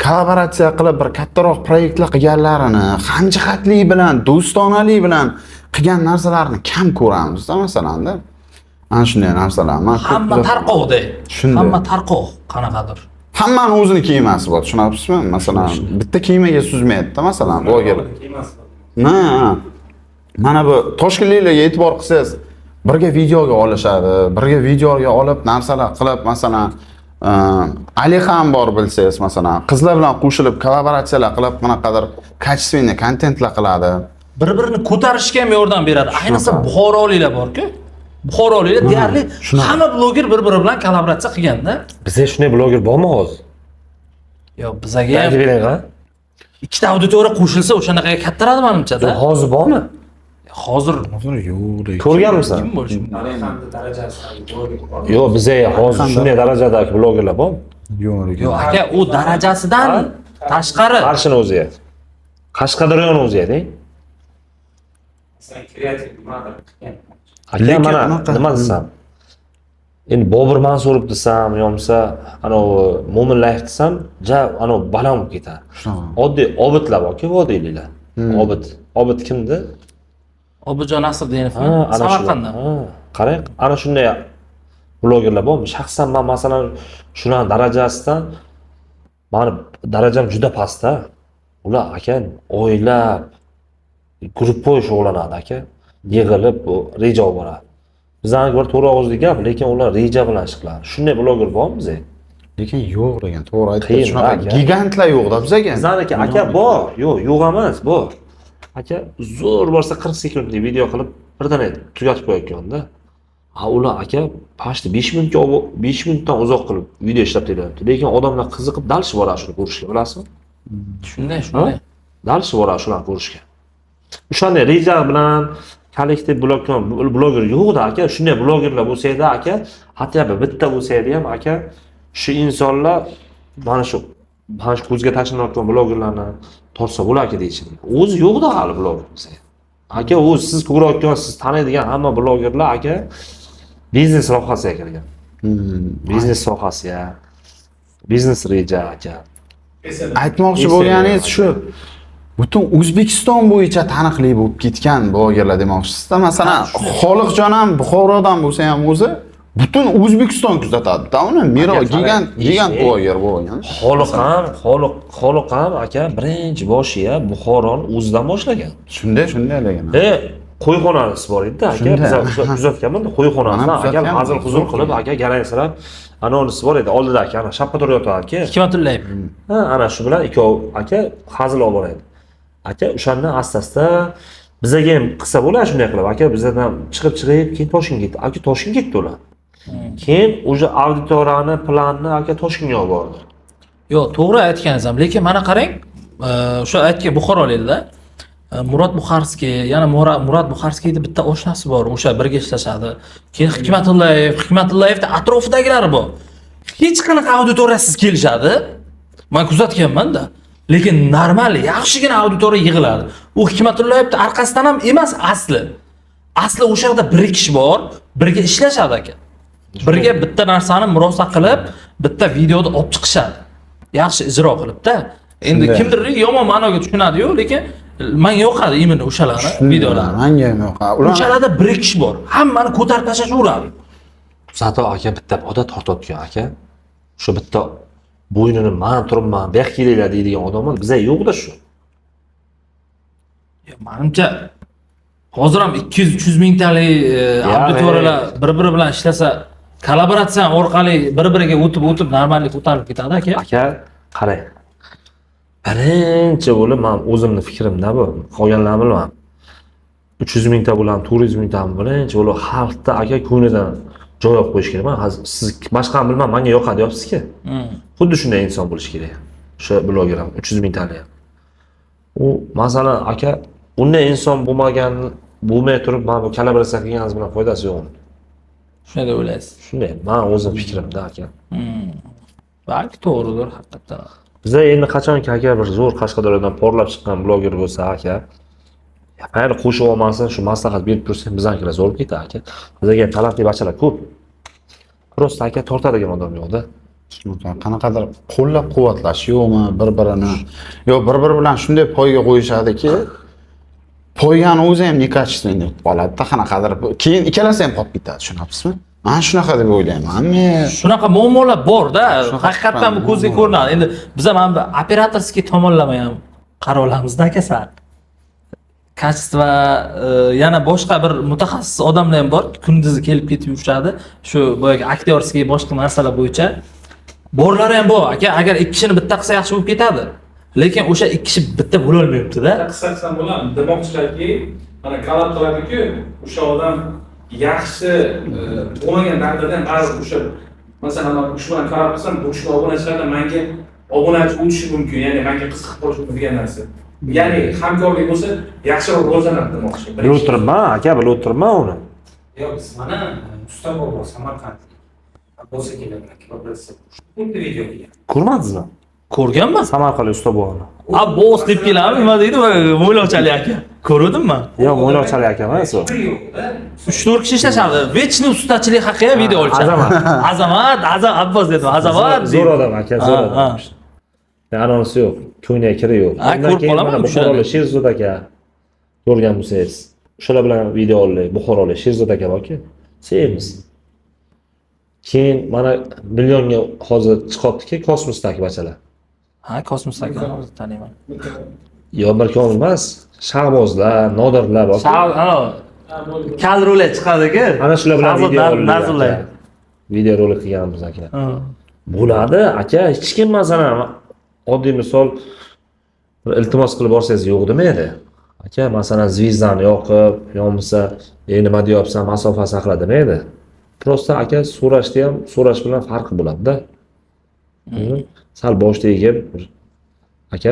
kollaboratsiya qilib bir kattaroq proyektlar qilganlarini, hamjihatlik bilan, do'stonalik bilan qilgan narsalarini kam ko'ramizda masalan-da. Ana shunday narsalar. Hamma tarqoqda. Hamma tarqoq qanaqadir. Hammani o'zini kiyimasi bor, tushunapsizmi? Masalan, bitta kiymaga suzmaydi-da, masalan, bloger. Mana bu toshkentliklarga e'tibor qilsangiz, birga videoga olishadi, birga videoga olib narsalar qilib, masalan, Ali ham bor bilsangiz, masalan, qizlar bilan qo'shilib kollaboratsiyalar qilib, qanaqadir качественный kontentlar qiladi. Bir-birini ko'tarishga ham yordam beradi. Ayniqsa buxoroliklar bor-ku. Buxoroliklar deyarli hamma bloger bir-biri bilan kollaboratsiya qilganda. Bizda shunday bloger bormi hozir? Yo'q, bizaga ham. Ikkita auditoriya qo'shilsa o'shanaqaga kattaradi menimcha-da. Hozir bormi? Hozir yo'q. Ko'rganmisan? Kim bo'lishi mumkin? Yo'q, bizda hozir shunday darajadagi blogerlar bormi? Yo'q. Yo'q, aka, u darajasidan tashqari. Qarshini o'zi. Qashqadaryoni o'zi deng. Kreativ nimadir qilgan. Aka, mana nima desam? Endi Bobur Mansurov desam, yo bo'lmasa anavi Mo'min Life desam, ja anavi baland bo'lib ketadi. Oddiy obidlar bor-ku, vodiyliklar. Obid. Obid kimdi? Obidjon Nasriddinov, Samarqanddan. Qarang, ana shunday blogerlar bormi? Shaxsan men masalan shularning darajasidan meni darajam juda pastda. Ular aka oylab gruppoy shug'ullanadi aka. Yig'ilib bu reja olib boradi. Bizlarning bir to'g'ri og'izli gap, lekin ular reja bilan ish qiladi. Shunday bloger bormi bizda? Lekin yo'q degan, to'g'ri aytdingiz. Shunaqa gigantlar yo'q-da bizga. Bizlarniki aka bor, yo'q, yo'q emas, bor. Aka zo'r borsa 40 sekundlik video qilib birdan tugatib qo'yayotganda. Ha, ular aka pashti 5 minutga 5 minutdan uzoq qilib video ishlab beryapti. Lekin odamlar qiziqib dalshi boradi shuni ko'rishga, bilasizmi? Shunday, shunday. Dalshi boradi shularni ko'rishga. O'shanday reja bilan kollektiv bloger yo'q-da aka, shunday blogerlar bo'lsa edi aka, hatto bitta bo'lsa edi ham aka, shu insonlar mana shu ko'zga tashlanayotgan blogerlarni tortsa bo'larki deyishadi. O'zi yo'q-da hali bloger bo'lsa. Aka, o'zi siz ko'rayotgan, siz taniydigan hamma blogerlar aka biznes sohasiga kirgan. Biznes sohasiga, biznes reja aka. Aytmoqchi bo'lganingiz shu butun O'zbekiston bo'yicha taniqli bo'lib ketgan blogerlar demoqchisizda. Masalan, Xoliqjon ham Buxorodan bo'lsa ham o'zi butun O'zbekiston kuzatadi-da uni. Miro gigant bloger bo'lgan. Xoliq ham aka birinchi boshiya Buxoroni o'zidan boshlagan. Shunday, shunday lekin. Qo'yxonasi bor edi aka. Shunda. Biz kuzatganman-da qo'yxonasini Mana aka kuzatganman. hazil huzur qilib aka garangsirab anonisi bor edi oldida aka ana shappator yotardi. Hikmatullayev. Ha, ana shu bilan ikkov aka hazil olib boradi. Aka o'shandan asta-asta bizaga ham qilsa bo'ladi shunday qilib aka bizadan chiqib chiqib keyin Toshkentga ketdi. Aka Toshkentga ketdi ular. Keyin уже auditoriyani planni aka Toshkentga olib bordi. Yo'q, to'g'ri aytganingiz ham, lekin mana qarang, o'sha aytgan Buxorolikda Murod Buxarskiy, yana Murod Buxarskiyda bitta oshnasi bor, o'sha birga ishlashadi. Keyin Hikmatullayev, Hikmatullayevda atrofidagilari bor. Hech qanaqa auditoriyasiz kelishadi. Men kuzatganman-da. Lekin normal, yaxshigina auditoriya yig'iladi. U Hikmatullayevda orqasidan ham emas asli. Asli o'sha yerda bir kishi bor, birga ishlashadi aka. Birga bitta narsani murosa qilib, bitta videoda olib chiqishadi. Yaxshi ijro qilib-da. Endi Shunday. kimdir yomon ma'noga tushunadi-yu, lekin menga yoqadi именно o'shalarni videolari. Manga ham yoqadi. Ular O'shalarda bir kishi bor. Hammani ko'tarib tashlash uradi. Zato aka bitta odat tortayotgan aka. O'sha bitta bo'ynini man turibman, bu yoqqa kelinglar deydigan odamlar bizda yo'q-da shu. Manimcha hozir ham 200-300 mingtalik auditoriyalar bir-biri bilan ishlasa, kollaboratsiya orqali bir-biriga o'tib-o'tib normallik ko'tarilib ketadi aka. Aka, qarang. Birinchi bo'lib men o'zimni fikrimda bu, qolganlarni bilmadim. 300 mingta bo'lam, 400 mingtami birinchi bo'lib xalqda aka ko'nglidan joy olib qo'yish kerak. Man hozir siz boshqani bilmam, menga yoqadi deyapsiz-ku. Xuddi shunday inson bo'lishi kerak. O'sha bloger ham 300 mingtalik ham. U masalan aka unday inson bo'lmagan, bo'lmay turib mana bu kollaboratsiya qilganingiz bilan foydasi yo'q uni. Shunday deb o'ylaysiz. Shunday, men o'zim fikrimda aka. Balki to'g'ridir haqiqatdan. Biza endi qachonki aka bir zo'r Qashqadaryodan porlab chiqqan bloger bo'lsa aka, mayli qo'shib olmasin, shu maslahat berib tursa bizanikilar zo'r ketadi aka. Bizga talantli bachalar ko'p. Просто aka tortadigan odam yo'qda. Shunaqa qanaqadir qo'llab-quvvatlash yo'qmi bir-birini? Yo bir-biri bilan shunday poyga qo'yishadiki, poygani o'zi ham некачественный bo'lib qoladi-da, qanaqadir. Keyin ikkalasi ham qolib ketadi, tushunyapsizmi? Men shunaqa deb o'ylayman. Men Shunaqa muammolar bor-da. Shunaqa Haqiqatdan bu ko'zga ko'rinadi. Endi biza mana bu операторский tomonlama ham qarab olamizda aka sal. Качество, yana boshqa bir mutaxassis odamlar ham bor, kunduzi kelib ketib yurishadi. Shu boyagi актёрский boshqa narsalar bo'yicha borlari ham bor aka. Agar ikki kishini bitta qilsa yaxshi bo'lib ketadi. Lekin o'sha ikki kishi bitta bo'lolmayapti-da. Qissa qilsam bo'ladimi? Demoqchilarki, mana kollab qiladi-ku, o'sha odam yaxshi bo'lmagan taqdirda ham baribir o'sha masalan man shu bilan kollab qilsam, bu kishini obunachilaridan menga obunachi o'tishi mumkin, ya'ni menga qiziqib qolishi mumkin degan narsa. Ya'ni hamkorlik bo'lsa, yaxshiroq rivojlanadi demoqchi. Bilib o'tiribman aka, bilib o'tiribman uni. Yo'q, biz mana Usta bobo Samarqandlik Abbos akalar bilan kollaboratsiya xuddi video qilgan. Ko'rmadingizmi? Ko'rganman. Samarqandlik usta boboni. Abbos deb keladimi? Nima deydi? Mo'ylovchali aka. Ko'ruvdimmi man? Yo'q, Mo'ylovchali aka emas u. Bir yo'qda. 3-4 kishi ishlashadi. Вечно ustachilik haqida ham video olishadi. Azamat. Azamat, Azam Abbos dedim. Azamat. Zo'r odam aka, zo'r Ha, odam. ha. Anonsi yo'q, ko'ngli kiri yo'q. Ha, Undan ko'rib keyin qolaman mana o'shalarni. Buxorolik Sherzod aka ko'rgan bo'lsangiz, o'shalar bilan video oldik. Buxorolik Sherzod aka borku, semiz. Keyin mana millionga hozir chiqyaptiki kosmosdagi bachalar. Ha, kosmosdagi o'zi taniyman. Yo bir komil emas, Shahbozlar, Nodirlar bor. Shahboz, ana kal ro'la chiqadi-ku. Ana shular bilan Shahzod video oldik. Narzullayev. Aka. Video rolik qilganmiz aka. Ha. Bo'ladi aka, hech kim masalan oddiy misol bir iltimos qilib borsangiz yo'q demaydi. Aka, masalan, звезда ni yoqib, yo bo'lmasa, "Ey, nima deyapsan, masofa saqla" demaydi. Просто aka so'rashda ham so'rash bilan farqi bo'ladi-da. Sal boshda egib, aka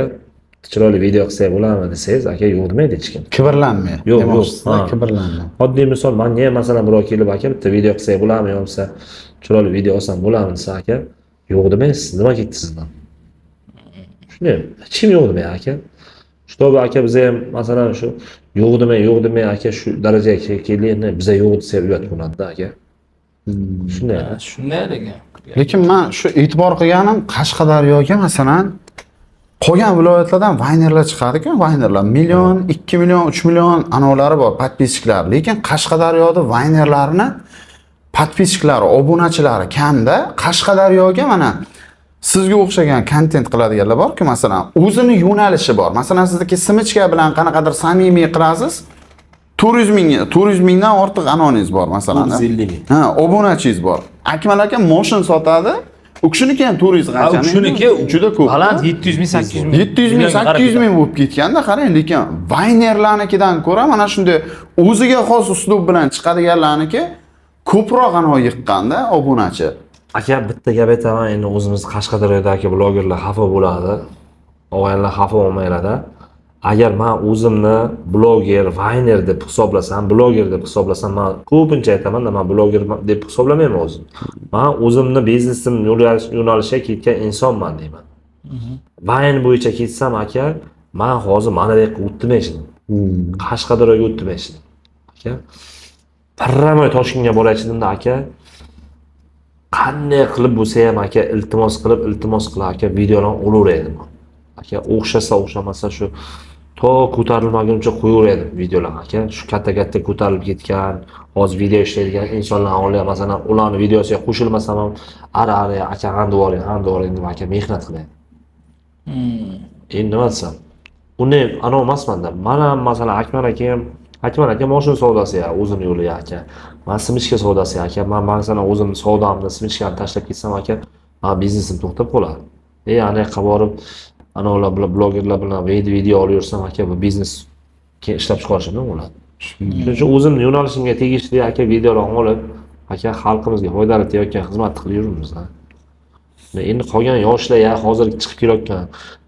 chiroyli video qilsak bo'ladimi desangiz, aka yo'q demaydi hech kim. Kibrlanmay. Yo'q, yo'q, Demoqchisizda, ha. kibrlanmay. Oddiy misol manga ham masalan birov kelib aka bitta video qilsak bo'ladimi yo bo'lmasa chiroyli video olsam bo'ladimi desa aka yo'q demaysiz, nima ketdi sizdan? Shunday, hech kim yo'q demaydi aka. Чтобы aka biza ham masalan shu yo'q demay, yo'q demay aka shu darajaga keldik, endi biza yo'q desa uyat bo'ladi-da aka. Shunday. Ha, shunday lekin. Lekin men shu e'tibor qilganim Qashqadaryoga masalan qolgan viloyatlardan vaynerlar chiqadi-ku, vaynerlar million, 2 million, 3 million anavlari bor, подписчик lar. Lekin Qashqadaryoda vaynerlarni подписчик lari, obunachilari kamda. Qashqadaryoga mana sizga o'xshagan kontent qiladiganlar borku, masalan, o'zini yo'nalishi bor. Masalan, sizniki simichka bilan qanaqadir samimiy qilasiz. 400 ming, 400 mingdan ortiq anoningiz bor masalan. 450 ming. Ha, obunachingiz bor. Akmal aka moshin sotadi. U kishiniki ham 400 Ha, qancha? u kishiniki juda ko'p. Baland 700 ming, 800 ming. 700 ming, millionga qarab 800 ming bo'lib ketganda qarang, lekin vaynerlarnikidan ko'ra mana shunday o'ziga xos uslub bilan chiqadiganlarniki ko'proq anavi yiqqanda obunachi. Aka, bitta gap aytaman, endi o'zimiz Qashqadaryodagi blogerlar xafa bo'ladi. Og'aynilar xafa bo'lmanglar-da. Agar men o'zimni bloger, vayner deb hisoblasam, bloger deb hisoblasam, men ko'pincha aytaman-da, men bloger deb hisoblamayman o'zimni. Men o'zimni biznesim yo'nalishiga ketgan insonman deyman. Vayn bo'yicha ketsam aka, men hozir mana bu yoqqa o'tdim eshitdim. Qashqadaryoga o'tdim eshitdim. Aka, parramay Toshkentga borayotgandimda aka, qanday qilib bo'lsa ham aka iltimos qilib aka videolarni olaverdim. Aka o'xshasa o'xshamasa shu to ko'tarilmaguncha qo'yaverdim videolarni aka. Shu katta-katta ko'tarilib ketgan, hozir video ishlaydigan insonlar olyapman, masalan, ularning videosiga qo'shilmasam ham ara-ara aka handib oling, handib oling deb aka mehnat qilaydi. Endi nima desam, uni ana emasman-da. Mana masalan Akmal aka ham, Akmal aka mashina savdasi ya, o'zini yo'liga aka. Men simichka savdasi aka. Men masalan o'zimni savdamni simichkani tashlab ketsam aka, men biznesim to'xtab qoladi. Ana yoqqa borib, ana ular bilan blogerlar bilan video olib yursam aka, bu biznes keyin ishlab chiqarishim bo'ladi. Shuning uchun o'zimni yo'nalishimga tegishli aka videolarni olib, aka xalqimizga foydali tegayotgan xizmatni qilib yuribmiz. Endi qolgan yoshlar ya, hozir chiqib kelayotgan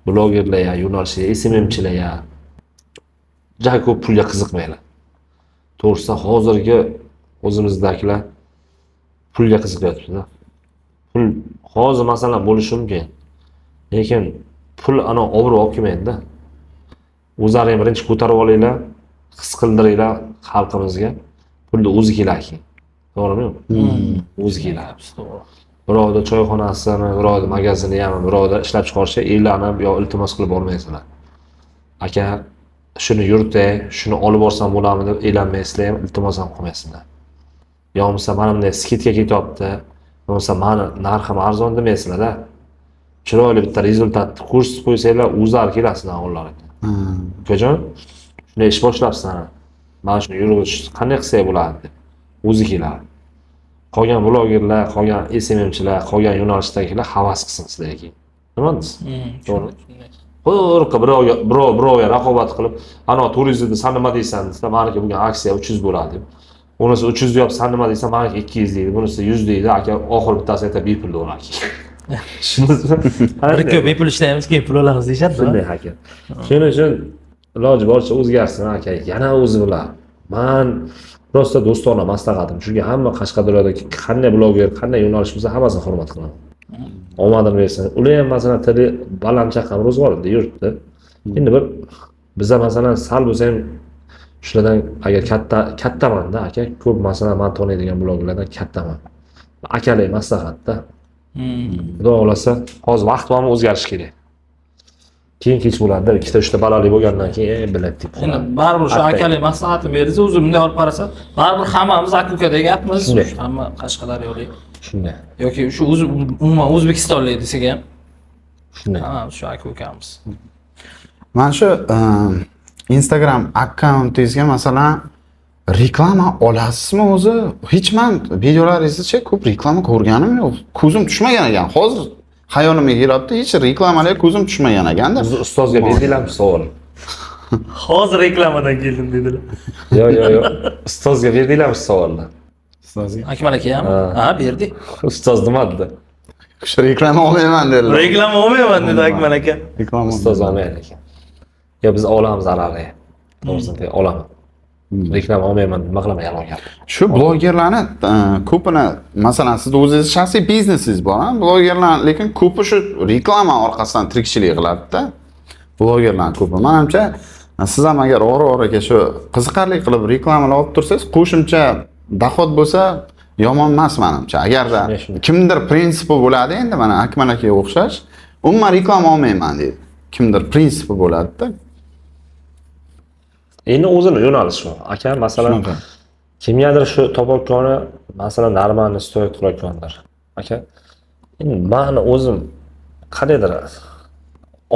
blogerlar ya, yo'nalishlar, SMMchilar ya, juda ko'p pulga qiziqmanglar. To'g'risi hozirgi o'zimizdagilar pulga qiziqyapti-da. Pul hozir masalan bo'lishi mumkin. Lekin pul ana obro' olib kelmaydi-da. O'zlaring birinchi ko'tarib olinglar, his qildiringlar xalqimizga. Pulni o'zi keladi keyin. To'g'rimi? O'zi keladi. To'g'ri. Birovda choyxonasini, birovda magazini ham, birovda ishlab chiqarishga elanib yo iltimos qilib bormaysizlar. Aka, shuni yuritay, shuni olib borsam bo'ladimi deb elanmaysizlar ham, iltimos ham qilmaysizlar. Yo bo'lmasa mana bunday skidka ketyapti, bo'lmasa mani narxim arzon demaysizlar-da. Chiroyli bitta rezultatni ko'rsatib qo'ysanglar, o'zlari kelasizlar ollariga. Ukajon, shunday ish boshlabsan, mana shuni yurg'izish qanday qilsak bo'ladi deb o'zi keladi. Qolgan blogerlar, qolgan SMMchilar, qolgan yo'nalishdagilar havas qilsin sizlarga keyin. Nima deysiz? To'g'ri. Qo'rqib birovga raqobat qilib, ana 400 dedi, san nima deysan desa, meniki bugun aksiya 300 bo'ladi deb. Unisi 300 deyapti, san nima deysan, meniki 200 deydi, bunisi 100 deydi, aka oxiri bittasi aytadi bepul deydi. Tushundingizmi? Bir ko'p bepul ishlaymiz, keyin pul olamiz deyishadi. Shunday aka. Shuning uchun iloji boricha o'zgarsin aka, yana o'zi bilan. Men prosta do'stona maslahatim, chunki hamma Qashqadaryodagi qanday bloger, qanday yo'nalish bo'lsa hammasini hurmat qilaman. Omadini bersin. Ular ham masalan tili baland chaqam ro'zg'orida yuribdi. Endi bir biza masalan sal bo'lsa ham shulardan agar kattaman-da aka, ko'p masalan men taniydigan blogerlardan kattaman. Akalik maslahatda. Xudo xolasa, hozir vaqt bormi o'zgarish kerak. Keyin kech bo'ladi-da, ikkita uchta balali bo'lgandan keyin biladi deb Endi baribir shu akalik maslahatini bersa, o'zi bunday olib qarasa, baribir hammamiz aka-ukadek gapmiz. Hamma Qashqadaryolik. Shunday. Yoki shu o'zi umuman o'zbekistonlik desak ham. Shunday. Hammamiz shu aka-ukamiz. Mana shu Instagram akkauntingizga masalan reklama olasizmi o'zi? Hech men videolaringizda ko'p reklama ko'rganim yo'q. Ko'zim tushmagan ekan. Hozir xayolimga kelyapti, hech reklamalarga ko'zim tushmagan ekanda. O'zi ustozga berdinglarmi savol? Hozir reklamadan keldim dedilar. Yo'q, yo'q, yo'q. Ustozga berdinglarmi savolni? Ustozga. Akmal aka ham? Ha, berdik. Ustoz nima dedi? Shu reklama olmayman dedilar. Reklama olmayman dedi Akmal aka. Reklama ustoz olmaydi ekan. Yo, biz olamiz zararni. To'g'risini olaman. Reklama olmayman, nima qilaman yolg'on gap. Shu blogerlarni ko'pini, masalan, siz o'zingiz shaxsiy biznesingiz bor, ha? Blogerlar, lekin ko'pi shu reklama orqasidan tirikchilik qiladi-da. Blogerlar ko'pi. Menimcha, siz ham agar ora-oraga shu qiziqarli qilib reklamalar olib tursangiz, qo'shimcha dohod bo'lsa yomon emas menimcha. Agarda kimdir prinsipi bo'ladi, endi mana Akmal akaga o'xshash, umuman reklama olmayman deydi. Kimdir prinsipi bo'ladi-da. Endi o'zini yo'nalishi shu. Aka, masalan, kimgadir shu topayotgani, masalan, normalni stoyat qilayotgandir. Aka, endi meni o'zim qandaydir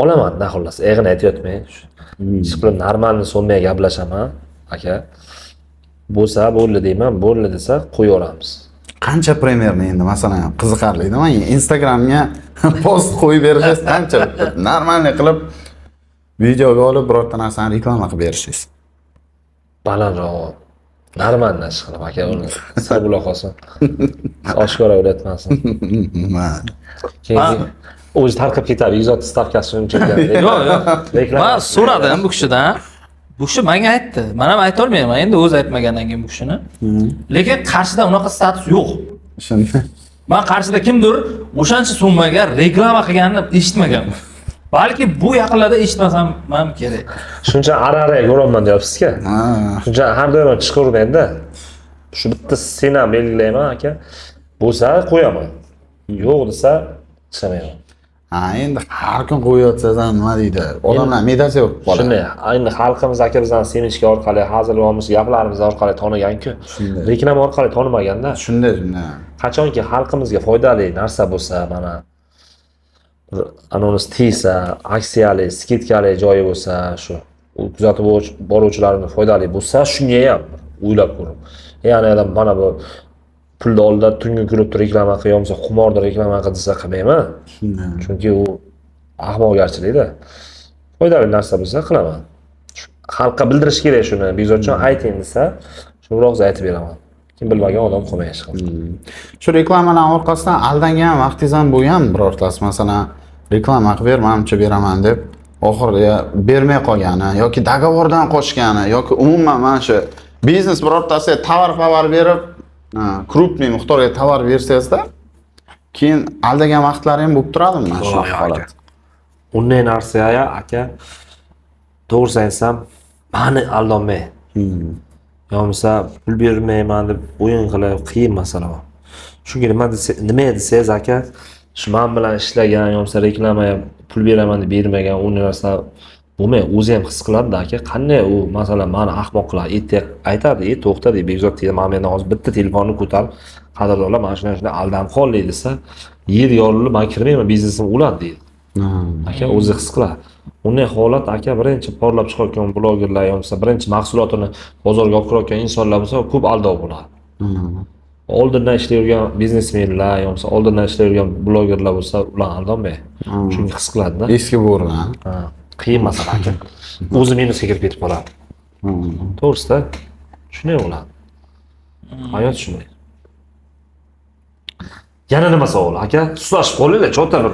olaman, xullas, eg'ini aytyapman. Ish qilib normalni so'maya gaplashaman. Aka, bo'lsa bo'ldi deyman, bo'ldi desa qo'yaveramiz. Qancha примерно endi masalan qiziqarli-da, man Instagramga post qo'yib berishingiz qancha? Нормальный qilib videoga olib birorta narsani reklama qilib berishingiz. Balandroq, нормально ish qilib aka, uni sir bo'la qolsin. Oshkora o'ylatmasin. Keyin o'zi tarqab ketadi, Bekzod stavkasi uncha ekan. Yo'q, yo'q. Reklama. Man so'radim bu kishidan. Bu kishi menga aytdi. Men ham aytolmayman endi o'zi aytmagandan keyin bu kishini. Lekin Qarshida unaqa status yo'q. Shunda. Man Qarshida kimdir o'shancha summaga reklama qilganini eshitmaganman. Balki bu yaqinlarda eshitmasam ham kerak. Shuncha ara-ara ko'raman deyapsiz-ku. Ha. Shuncha har doim chiqavermaydi. Shu bitta sen ham belgilayman aka. Bo'lsa qo'yaman. Yo'q desa chiqamayman. Ha, endi har kun qo'yayotsangiz ham nima deydi? Odamlar me'dasi yo'q qoladi. Shunday, endi xalqimiz aka bizani semishka orqali, hazil olmish gaplarimiz orqali tonigan-ku. Shunday. Reklama orqali tanimaganda. Shunday, shunday. Qachonki xalqimizga foydali narsa bo'lsa, mana bir anons tegsa, aksiyali, скидка li joyi bo'lsa, shu kuzatib boruvchilarni foydali bo'lsa, shunga ham o'ylab ko'ring. Ya'ni adam mana bu pulni oldida tungi klubda reklama qil, yo'qsa qimorda reklama qil desa qilmayman. Shunday. Chunki u ahmoqgarchilikda. Foydali narsa bo'lsa qilaman. Xalqqa bildirish kerak shuni. Bekzodjon ayting desa, shuni bir og'iz aytib beraman. Kim bilmagan odam qolmay hech qilib. Shu reklamalar orqasidan aldangan vaqtingiz ham bo'lgan birortasi, masalan, reklama qilib ber, manimcha beraman deb oxirida bermay qolgani yoki договор dan qochgani yoki umuman mana shu biznes birortasiga tovar-pavar berib, крупный miqdorga tovar bersangizda, keyin aldagan vaqtlari ham bo'lib turadimi mana shunaqa holat? Unday narsaga aka, to'g'risini aytsam, mani aldonmay. Yo bo'lmasa pul bermayman deb o'yin qilib qiyin masala bu. Chunki nima desa, nima desangiz aka, shu men bilan ishlagan yo bo'lmasa reklamaga pul beraman deb bermagan u narsa bo'lmay, o'zi ham his qiladi aka, qanday u masalan mani ahmoq qiladi, ertaga aytadi, to'xta deb Bekzod deydi, mana mendan hozir bitta telefonni ko'tarib, qadrdonlar, mana shunday shunday aldanib qoldik desa, yer yorilib, men kirmayman, biznesim o'ladi deydi. Aka o'zi his qiladi. Unday holat aka birinchi porlab chiqayotgan blogerlar yo bo'lmasa birinchi mahsulotini bozorga olib kirayotgan insonlar bo'lsa ko'p aldov bo'ladi. Oldindan ishlayotgan biznesmenlar yo bo'lmasa oldindan ishlayotgan blogerlar bo'lsa ular aldanmaydi. Chunki his qiladi-da. Eski bo'rilar. Ha, qiyin masala aka. O'zi minusga kirib ketib qoladi. To'g'risida shunday bo'ladi. Hayot shunday. Yana nima savol aka? Suslashib qolinglar, chota bir.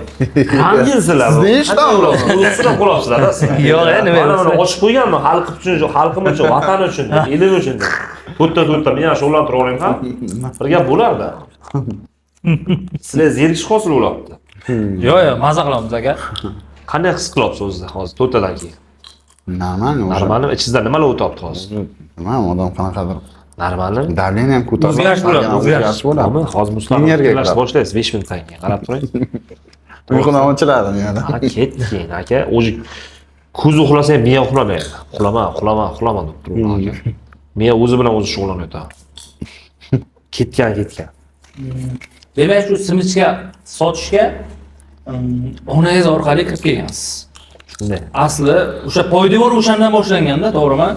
G'amginsizlar. Sizni eshitaman. O'zsizlar qolyapsizlar-da sizlar. Yo'q, nima Mana buni desa? ochib qo'yganman xalq uchun, xalqim uchun, vatan uchun, elim uchun. To'rtta men ham shug'ullanib oling ha. Bir gap bo'lardi. Sizlar zerikish hosil bo'lyapti. Yo'q, yo'q, maza qilamiz aka. Qanday his qilyapsiz o'zingizni hozir to'rttadan keyin? Нормально уже. Normalmi? Ichingizda nimalar o'tyapti hozir? Nima odam qanaqadir Normalmi? давление ham ko'tariladi. O'zgarish bo'ladi, o'zgarish. bo'ladi. Bo'ladi. Hozir muslar Energiya kiradi. boshlaysiz 5 minutdan keyin. Qarab turing. Uyqudan ochiladi miyada. Ha, ketdi keyin aka. O'zi ko'zi uxlasa ham miya uxlamaydi. Uxlama, uxlama, uxlama deb turadi aka. Miya o'zi bilan o'zi shug'ullanayotadi. Ketgan, ketgan. Demak, shu simichka sotishga onangiz orqali kirib kelgansiz. Shunday. Asli o'sha poydevor o'shandan boshlanganda, to'g'rimi?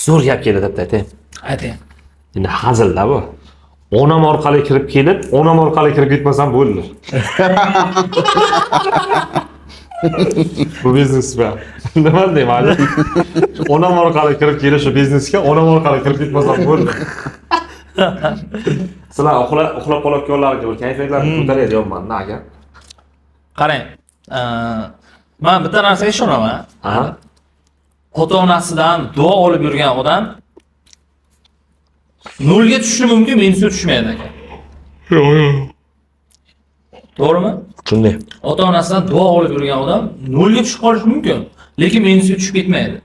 Zo'r gap keladi deb aytay. Ayting. Endi hazilda bu. Onam orqali kirib kelib, onam orqali kirib ketmasam bo'ldi. Bu biznes bu. Nima deyman? Onam orqali kirib kelib shu biznesga, onam orqali kirib ketmasam bo'ldi. Sizlar uxlab qolayotganlarga bir kayfiyatlarni ko'taradi deyapman-da aka. Qarang, men bitta narsaga ishonaman. Ha? Ota-onasidan duo olib yurgan odam nolga tushishi mumkin, minusga tushmaydi aka. To'g'rimi? Shunday. Ota-onasidan duo olib yurgan odam nolga tushib qolishi mumkin, lekin minusga tushib ketmaydi.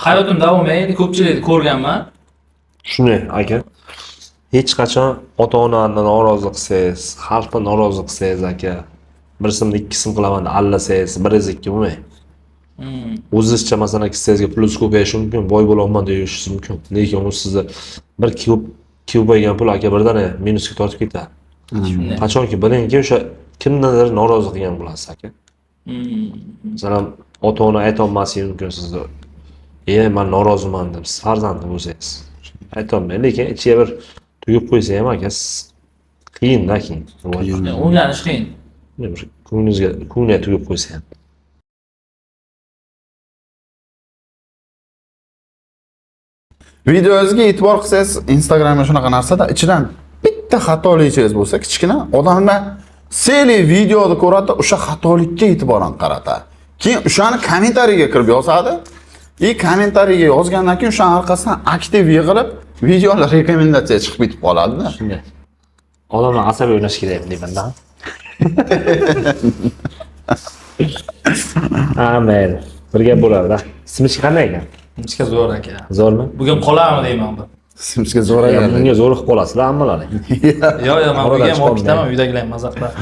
Hayotim davomida ko'pchilikni ko'rganman. Shunday aka. Hech qachon ota-onani norozi qilsangiz, xalqni norozi qilsangiz aka, bir simni ikki sim qilaman deb allasangiz, biringiz ikki bo'lmaydi. O'zizcha masalan kissangizga pulingiz ko'payishi mumkin, boy bo'laman deyishingiz mumkin. Lekin u sizni bir ko'paygan pul aka birdaniga minusga tortib ketadi. Qachonki bilingki o'sha kimnidir norozi qilgan bo'lasiz aka. Masalan, ota-ona aytolmasligi mumkin sizni. Man noroziman deb, siz farzandi bo'lsangiz. Aytolmayman, lekin ichiga bir tugib qo'ysa ham aka, qiyin-da keyin. O'ylanish qiyin. Ko'nglingizga, ko'ngliga tugib qo'ysa ham. Videongizga e'tibor qilsangiz, Instagramda shunaqa narsada ichidan bitta xatolikchingiz bo'lsa, kichkina odamlar seli videoni ko'radi, o'sha xatolikka e'tiboran qaratadi. Keyin o'shani kommentariyaga kirib yozadi. Kommentariyaga yozgandan keyin o'sha orqasidan aktiv yig'ilib, videolar rekomendatsiya chiqib ketib qoladi-da. Shunday. Odamlar asabiy o'ynash kerak deyman-da. Ha, mayli. Bir gap bo'ladi-da. Simichka qanday ekan? Simichka zo'r aka. Zo'rmi? Bugun qolarmi deyman bir. Simichka zo'r ekan. Bunga zo'riqib qolasizlar hammalaring. Yo'q, yo'q, men uyga ham olib ketaman, uydagilar ham maza qiladi.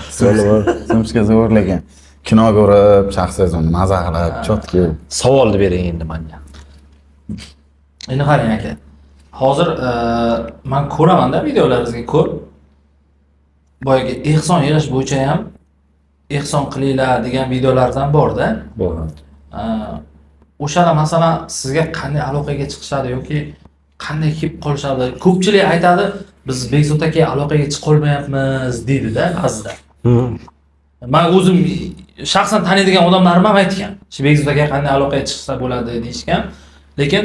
Simichka zo'r lekin. Kino ko'rib, shaxsiy uni maza qilib, chotki. Savolni bering endi menga. Endi qarang aka. Hozir men ko'raman-da videolaringizga ko'p. Boyagi ehson yig'ish bo'yicha ham ehson qilinglar degan videolardan bor-da. Bor. O'shada masalan sizga qanday aloqaga chiqishadi yoki qanday kelib qolishadi? Ko'pchilik aytadi, biz Bekzod aka aloqaga chiqa olmayapmiz deydi-da ba'zida. Men o'zim shaxsan taniydigan odamlarim ham aytgan. Shu Bekzod aka qanday aloqaga chiqsa bo'ladi deyishgan. Lekin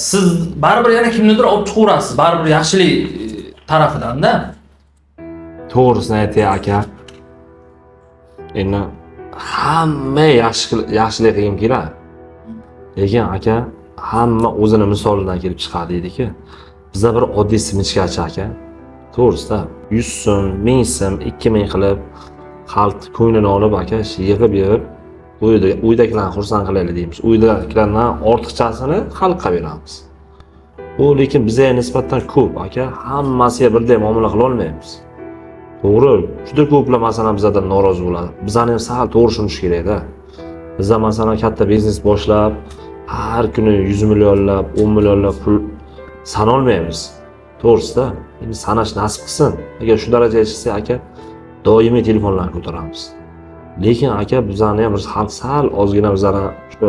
siz baribir yana kimnidir olib chiqaverasiz, baribir yaxshilik tarafidan-da. To'g'risini aytay aka. Endi hamma yaxshilik qilgim keladi. Lekin aka, hamma o'zini misolidan kelib chiqadi deydi-ku. Bizda bir oddiy simichkachi aka. To'g'risida 100 so'm, 1000 so'm, 2000 qilib xalq ko'nglini olib aka, yig'ib-yig'ib uydagilarni xursand qilaylik deymiz. Uydagilardan ortiqchasini xalqqa beramiz. U lekin bizga nisbatan ko'p aka, hammasiga birday muomala qila olmaymiz. To'g'ri, juda ko'plar masalan bizdan norozi bo'ladi. Bizani ham sal to'g'ri tushunish kerak-da. Bizda masalan katta biznes boshlab, har kuni 100 millionlab, 10 millionlab pul sanolmaymiz. To'g'risida, endi sanash nasib qilsin. Agar shu darajaga chiqsa aka, doimiy telefonlarni ko'taramiz. Lekin aka bizani ham bir xalq sal ozgina bizani shu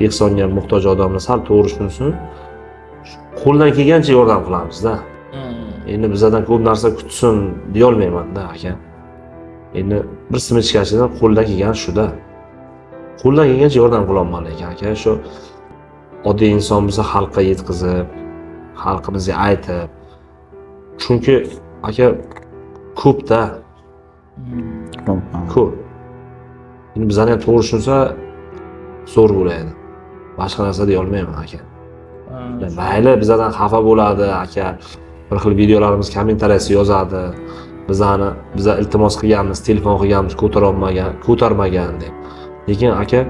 ehsonga muhtoj odamlar sal to'g'ri tushunsin. Qo'ldan kelgancha yordam qilamiz-da. Endi bizdan ko'p narsa kutsin deya olmayman-da aka. Endi bir simichkachidan qo'ldan kelgan shuda. Qo'ldan kelgancha yordam qilaman lekin aka, shu oddiy inson bo'lsa xalqqa yetkazib, xalqimizga aytib. Chunki aka ko'p-da. Ko'p. Endi bizani ham to'g'ri tushunsa zo'r bo'ladi. Boshqa narsa deya olmayman aka. Mayli bizdan xafa bo'ladi aka. Bir xil videolarimiz kommentariyasi yozadi. Bizani biza iltimos qilganmiz, telefon qilganmiz, ko'tarmagan deb. Lekin aka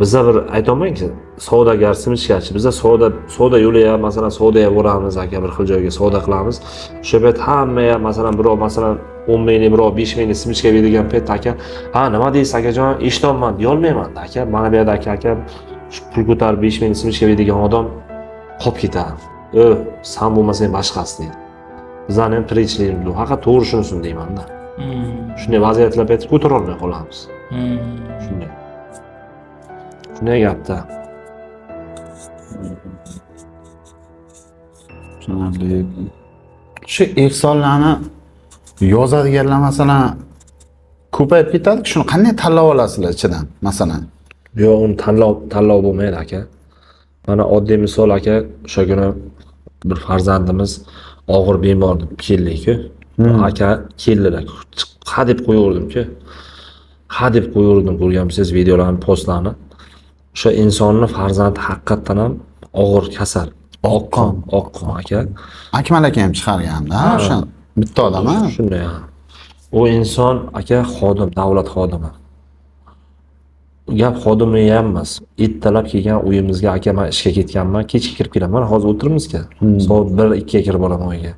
biza bir aytolmayki, savdogar, simichkachi, biza savdo yo'liga, masalan, savdoga boramiz aka, bir xil joyga savdo qilamiz. O'sha payt hammaga, masalan, birov masalan 10 minglik, birov 5 minglik simichka beradigan payt aka, ha, nima deysiz akajon, eshityapman deya olmayman aka. Mana bu yerda aka, shu pul ko'tarib 5 minglik simichka beradigan odam qolib ketadi. San bo'lmasang boshqasi deydi. Bizani ham tirikchiligimiz bu. Faqat to'g'ri tushunsin deyman-da. Shunday vaziyatlar paytida ko'tara olmay qolamiz. Shunday. Shunday gapda. Tushunarli. Shu ehsonlarni yozadiganlar masalan ko'payib ketadi, shuni qanday tanlab olasizlar ichidan masalan? Yo'q, uni tanlov bo'lmaydi aka. Mana oddiy misol aka, o'sha kuni bir farzandimiz og'ir bemor deb keldik-ku. Aka keldilar. Ha deb qo'yaverdim-ku. Ha deb qo'yaverdim, ko'rganmisiz videolarni, postlarni. O'sha insonni farzandi haqiqatan ham og'ir kasal. Oqqon. Oqqon aka. Akmal aka ham chiqarganda, o'sha bitta odam, ha? Shunday. U inson aka xodim, davlat xodimi. Gap xodimligi ham emas. Ertalab kelgan uyimizga aka, men ishga ketganman, kechki kirib kelaman. Hozir o'tiribmiz-ku. Soat 1-2 ga kirib boraman uyga.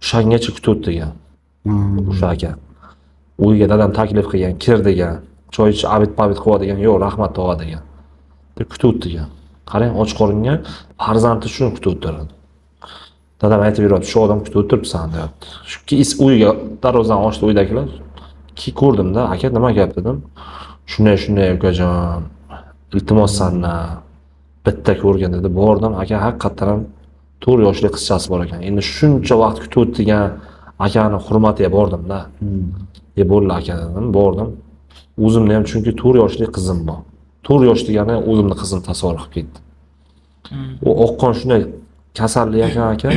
O'shangacha kutib o'tirgan. O'sha aka. Uyga dadam taklif qilgan, kir degan, choy ich, abid-pabid qilib degan, yo'q, rahmat tog'a degan. Deb kutib o'tirgan. Qarang, och qoringa farzandi shuni kutib o'tiradi. Dadam aytib yuradi, shu odam kutib o'tiribsan deyapti. Shu uyga darvozani ochdi uydagilar. Ki ko'rdimda, aka nima gap dedim. Shunday shunday ukajon, iltimos sandan. Bitta ko'rgin dedi. Bordim, aka haqiqatdan ham 4 yoshli qizchasi bor ekan. Endi shuncha vaqt kutib o'tgan akani hurmatiga bordim-da. Bo'ldi aka dedim, bordim. O'zimni ham chunki 4 yoshli qizim bor. 4 yosh degani o'zimni qizim tasavvur qilib ketdi. U oqqon shunday kasallik ekan aka,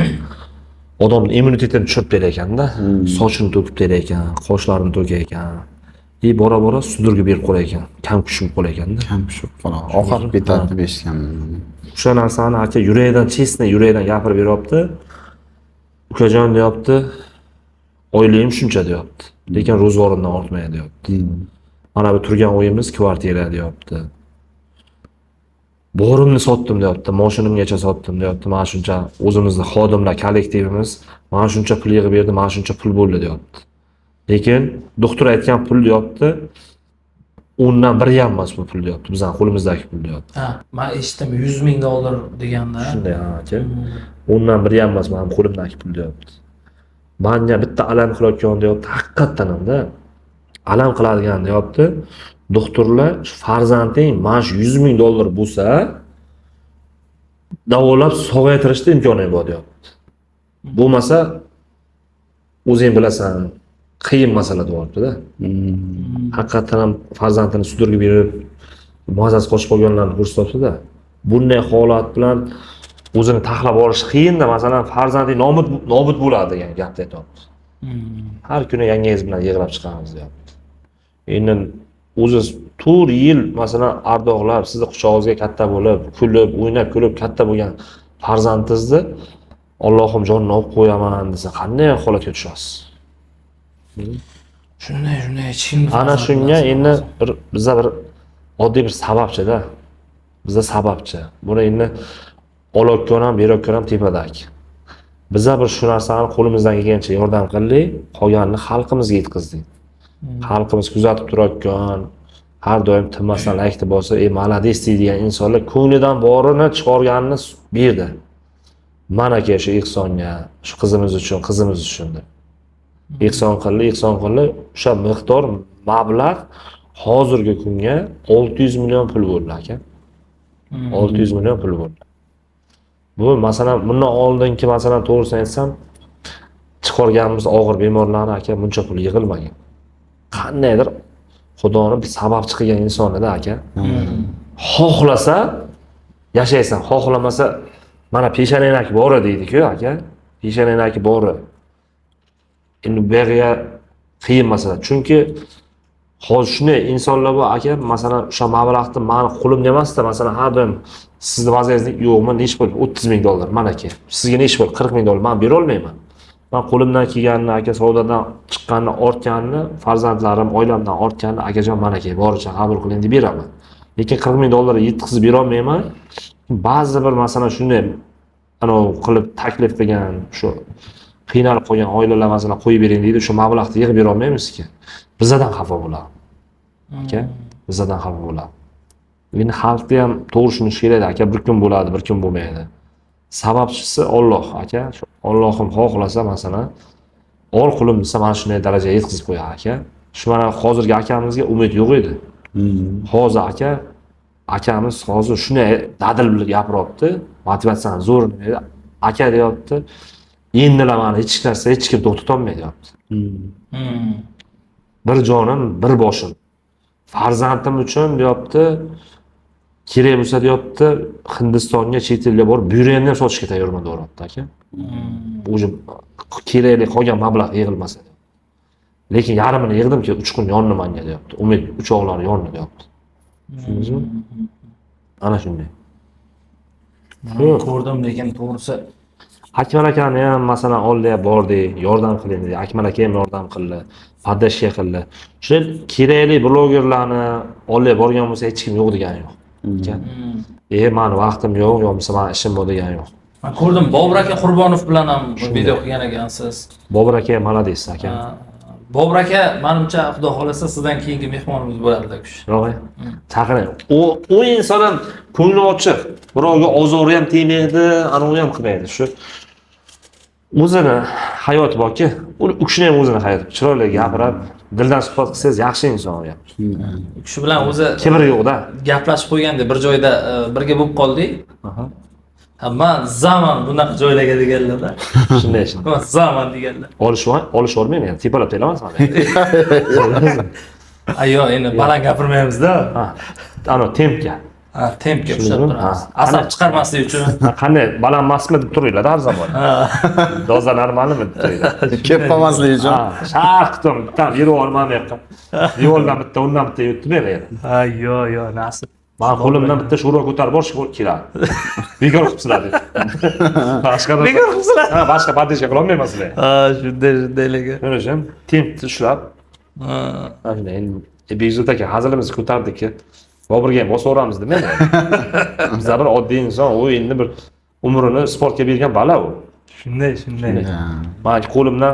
odamning immunitetini tushirib berar ekanda, sochini to'kib berar ekan, qoshlarini to'kar ekan. Bora-bora sudurga berib qo'yar ekan, kam kuch bo'lib qolar ekanda. Kam kuch bo'lib qoladi. Oqarib ketadi deb eshitganman. O'sha narsani aka yurakdan, chestni yurakdan gapirib beryapti. Ukajon deyapti, oyligim shuncha deyapti. Lekin ro'zg'orimdan ortmaydi deyapti. Mana bu turgan uyimiz kvartira deyapti. Borimni sotdim deyapti, mashinamgacha sotdim deyapti. Mana shuncha o'zimizni xodimlar kollektivimiz mana shuncha pul yig'ib berdi, mana shuncha pul bo'ldi deyapti. Lekin doktor aytgan pul deyapti, 1/10 ham emas bu pul deyapti. Bizning qo'limizdagi pul deyapti. Ha, men eshitdim $100,000 deganda. Shunday ha, aka. 1/10 ham emas, mening qo'limdagi pul deyapti. Menga bitta alam qilayotgan deyapti, haqiqatdan hamda alam qiladigan deyapti. Doktorlar shu farzanding mana shu $100,000 bo'lsa davolab sog'aytirishda imkoni bor deyapti. Bo'lmasa o'zing bilasan, qiyin masala deyapti-da. Haqiqatdan ham farzandini sudurga berib, mazasi qochib qolganlarni ko'rsatyapti-da. Bunday holat bilan o'zini taxlab olish qiyin-da, masalan, farzanding nobud bo'ladi degan gapni aytyapti. Har kuni yangingiz bilan yig'lab chiqamiz deyapti. Endi o'zi 4 yil masalan ardoqlab sizni quchog'ingizga katta bo'lib, kulib, o'ynab, kulib katta bo'lgan farzandingizni Allohim jonini olib qo'yaman desa, qanday holatga tushasiz? Shunday, hech kim Ana shunga endi bir biza bir oddiy bir sababchi-da. Biza sababchi. Buni endi olayotgan ham, berayotgan ham tepadagi. Biza bir shu narsani qo'limizdan kelgancha yordam qildik, qolganini xalqimizga yetkazdik. Xalqimiz kuzatib turayotgan, har doim tinmasdan laykni bosib, malades deydigan insonlar ko'nglidan borini chiqarganini berdi. Mana aka shu ehsonga, shu qizimiz uchun, qizimiz uchun deb. Ehson qildi, ehson qildi. O'sha miqdor mablag' hozirgi kunga 600 million pul bo'ldi aka. 600 million pul bo'ldi. Bu masalan bundan oldingi masalan to'g'risini aytsam, chiqarganimiz og'ir bemorlarni aka buncha pul yig'ilmagan. Qandaydir Xudoni bir sababchi qilgan insonida aka. Xohlasa yashaysan, xohlamasa mana peshonangdagi bori deydi-ku aka. Peshonangdagi bori. Endi bu yerga qiyin masala. Chunki hozir shunday insonlar bor aka, masalan o'sha mablag'ni meni qo'limda emasda, masalan har doim sizni vaziyatingiz yo'qmi, nechi pul? $30,000 mana aka. Sizga nechi pul? $40,000 men bera olmayman. Men qo'limdan kelganini aka, savdodan chiqqanini, ortganini, farzandlarim, oilamdan ortganini akajon mana aka, boricha qabul qiling deb beraman. Lekin $40,000 yetkazib bera olmayman. Ba'zi bir masalan shunday anov qilib taklif qilgan, shu qiynalib qolgan oilalar masalan qo'yib bering deydi, o'sha mablag'ni yig'ib bera olmaymizki. Bizadan xafa bo'ladi. Aka, bizadan xafa bo'ladi. Endi xalqni ham to'g'ri tushunish kerak aka, bir kun bo'ladi, bir kun bo'lmaydi. Sababchisi Alloh aka. Allohim xohlasa masalan, ol qulim desa mana shunday darajaga yetkazib qo'yadi aka. Shu mana hozirgi akamizga umid yo'q edi. Hozir aka, akamiz hozir shunday dadil bilib gapiryapti, motivatsiyani zo'r aka deyapti. Endilar mani hech narsa, hech kim to'xtatolmaydi deyapti. Bir jonim, bir boshim. Farzandim uchun deyapti, kerak bo'lsa deyapti, Hindistonga, chet elga borib buyrakni ham sotishga tayyorman deyapti aka. O'zi kerakli qolgan mablag' yig'ilmasa. Lekin yarmini yig'dimki, uchqun yondi menga deyapti. Umid uchoqlari yondi deyapti. Tushundingizmi? Ana shunday. Ko'rdim, lekin to'g'risi Akmal akani ham masalan oldiga bordik, yordam qiling dedi. Akmal aka ham yordam qildi, podдержка qildi. Shunday kerakli blogerlarni oldiga borgan bo'lsa hech kim yo'q degani yo'q. Aka. Mani vaqtim yo'q, yo bo'lmasa mani ishim bor degani yo'q. Men ko'rdim, Bobur aka Qurbonov bilan ham video qilgan ekansiz. Bobur aka malades aka. Bobur aka, menimcha Xudo xolasa sizdan keyingi mehmonimiz bo'ladi kishi. Yo'q, chaqiring. U inson ham ko'ngli ochiq, birovga ozori ham tegmaydi, anavi ham qilmaydi. Shu o'zini hayoti borki, u kishini ham o'zini hayoti. Chiroyli gapirib, Dildan suhbat qilsangiz yaxshi inson u ham. U kishi bilan o'zi Kibr yo'q-da. gaplashib qo'yganda bir joyda birga bo'lib qoldik. Ha, man zaman bunaqa joylarga deganlar-da. Shunday shunday. Man zaman deganlar. Olisholmayman yani, tepalab telamas mana. Ay yo'q, endi baland gapirmaymiz-da. Ha. Ano tempga. Ha, tempga ushlab Tushundingmi? turamiz. Ha. Asab chiqarmaslik uchun. Ha, qanday baland emasmi deb turinglar har zamon. Doza normalmi deb turinglar. Kelib qolmaslik uchun. Ha, sharq qildim, bitta yerib olmam bu yoqqa. Yo'ldan bitta, undan bitta yutdim men yana. Ha, yo'q, yo'q, nasib. Man qo'limdan bitta sho'rva ko'tarib borish keladi. Bekor qilibsizlar deb. Boshqa Bekor qilibsizlar. Ha, boshqa поддержка qilolmayman sizlarga. Ha, shunday, shunday lekin. Shuning uchun tempni ushlab, Ha. mana shunday endi Bekzod aka hazilimizni ko'tardikki, Boburga ham bosaveramiz demang. Bizlar bir oddiy inson, u endi bir umrini sportga bergan bala u. Shunday, shunday. Man qo'limdan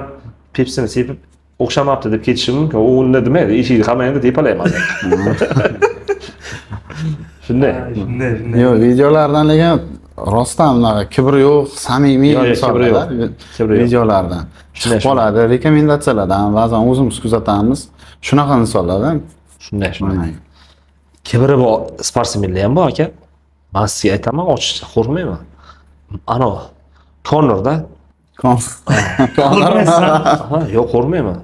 Pepsini sepib o'xshamabdi deb ketishim mumkin. U unda demaydi, eshikni qamaydi tepalayman. Shunday. Shunday, shunday. Yo'q, videolardan lekin rostdan bunaqa kibr yo'q, samimiy Yo'q, yo'q, kibr yo'q. insonlar Kibr yo'q. videolardan chiqib qoladi, rekomendatsiyalardan ba'zan o'zimiz kuzatamiz. Shunaqa insonlardan. Shunday, shunday. Kibri bor sportsmenlar ham bor aka. Men sizga aytaman, ochiqcha qo'rqmayman. Ano, Konorda. Konor. Ha, yo'q, qo'rqmayman.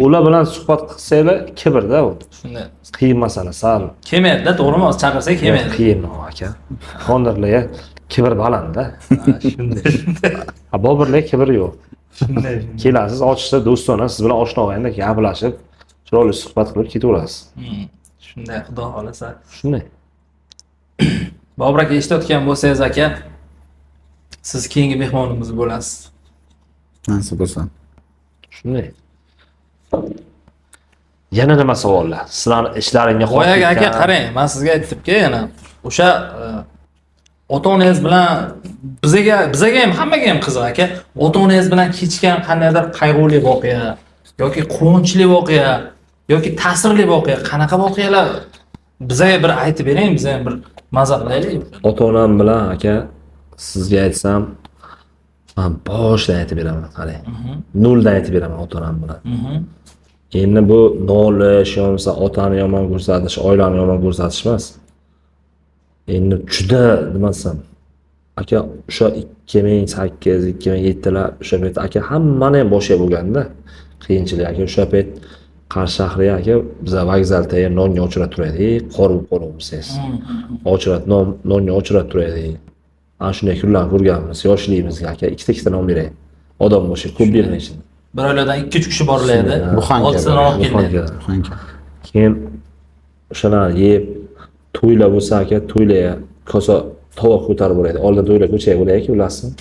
Ular bilan suhbat qilsanglar kibrda u. Shunday. Qiyin masala, sal. Kelmaydi-da, to'g'rimi? Hozir chaqirsak kelmaydi. Qiyin aka. Konorlarga kibr balandda. Shunday, shunday. Ha, Boburlar kibr yo'q. Shunday. Kelasiz, ochiqcha do'stona siz bilan oshna og'ayni gaplashib, chiroyli suhbat qilib ketaverasiz. Shunday, xudo xolasa. Shunday. Bobur aka eshitayotgan bo'lsangiz aka, siz keyingi mehmonimiz bo'lasiz. Nasib bo'lsa. Shunday. Yana nima savollar? Sizlarning ishlaringga Boyagi aka qarang, men sizga aytibki, yana o'sha ota-onangiz bilan bizaga ham hammaga ham qiziq aka. Ota-onangiz bilan kechgan qandaydir qayg'uli voqea yoki quvonchli voqea yoki ta'sirli voqea, qanaqa voqealar bizaga bir aytib bering, biz ham bir maza qilaylik. Ota-onam bilan aka sizga aytsam, men boshidan aytib beraman, qarang. Noldan aytib beraman ota-onam bilan. Endi bu nolish yo bo'lmasa otani yomon ko'rsatish, oilani yomon ko'rsatish emas. Endi juda nima desam, aka o'sha 2008, 2007lar o'sha payt aka hammani ham boshiga bo'lganda qiyinchilik aka o'sha payt Qarshi shahriga aka biza vokzal tagida nonga o'chirib turaydik, qor bo'lib qolgansiz. Ochirat nonga o'chirib turaydik. Ana shunday kunlarni ko'rganmiz, yoshligimizga aka ikkita non beray. Odam boshiga ko'p bermaydi. Bir oiladan 2-3 kishi borilaydi. Buxanka. Oltita non olib keladi. Buxanka. Keyin o'shalarni yeb, to'ylar bo'lsa aka, to'ylarga kosa tovoq ko'tarib boraydi. Oldin to'ylar ko'chaga bo'laydi, bilasizmi?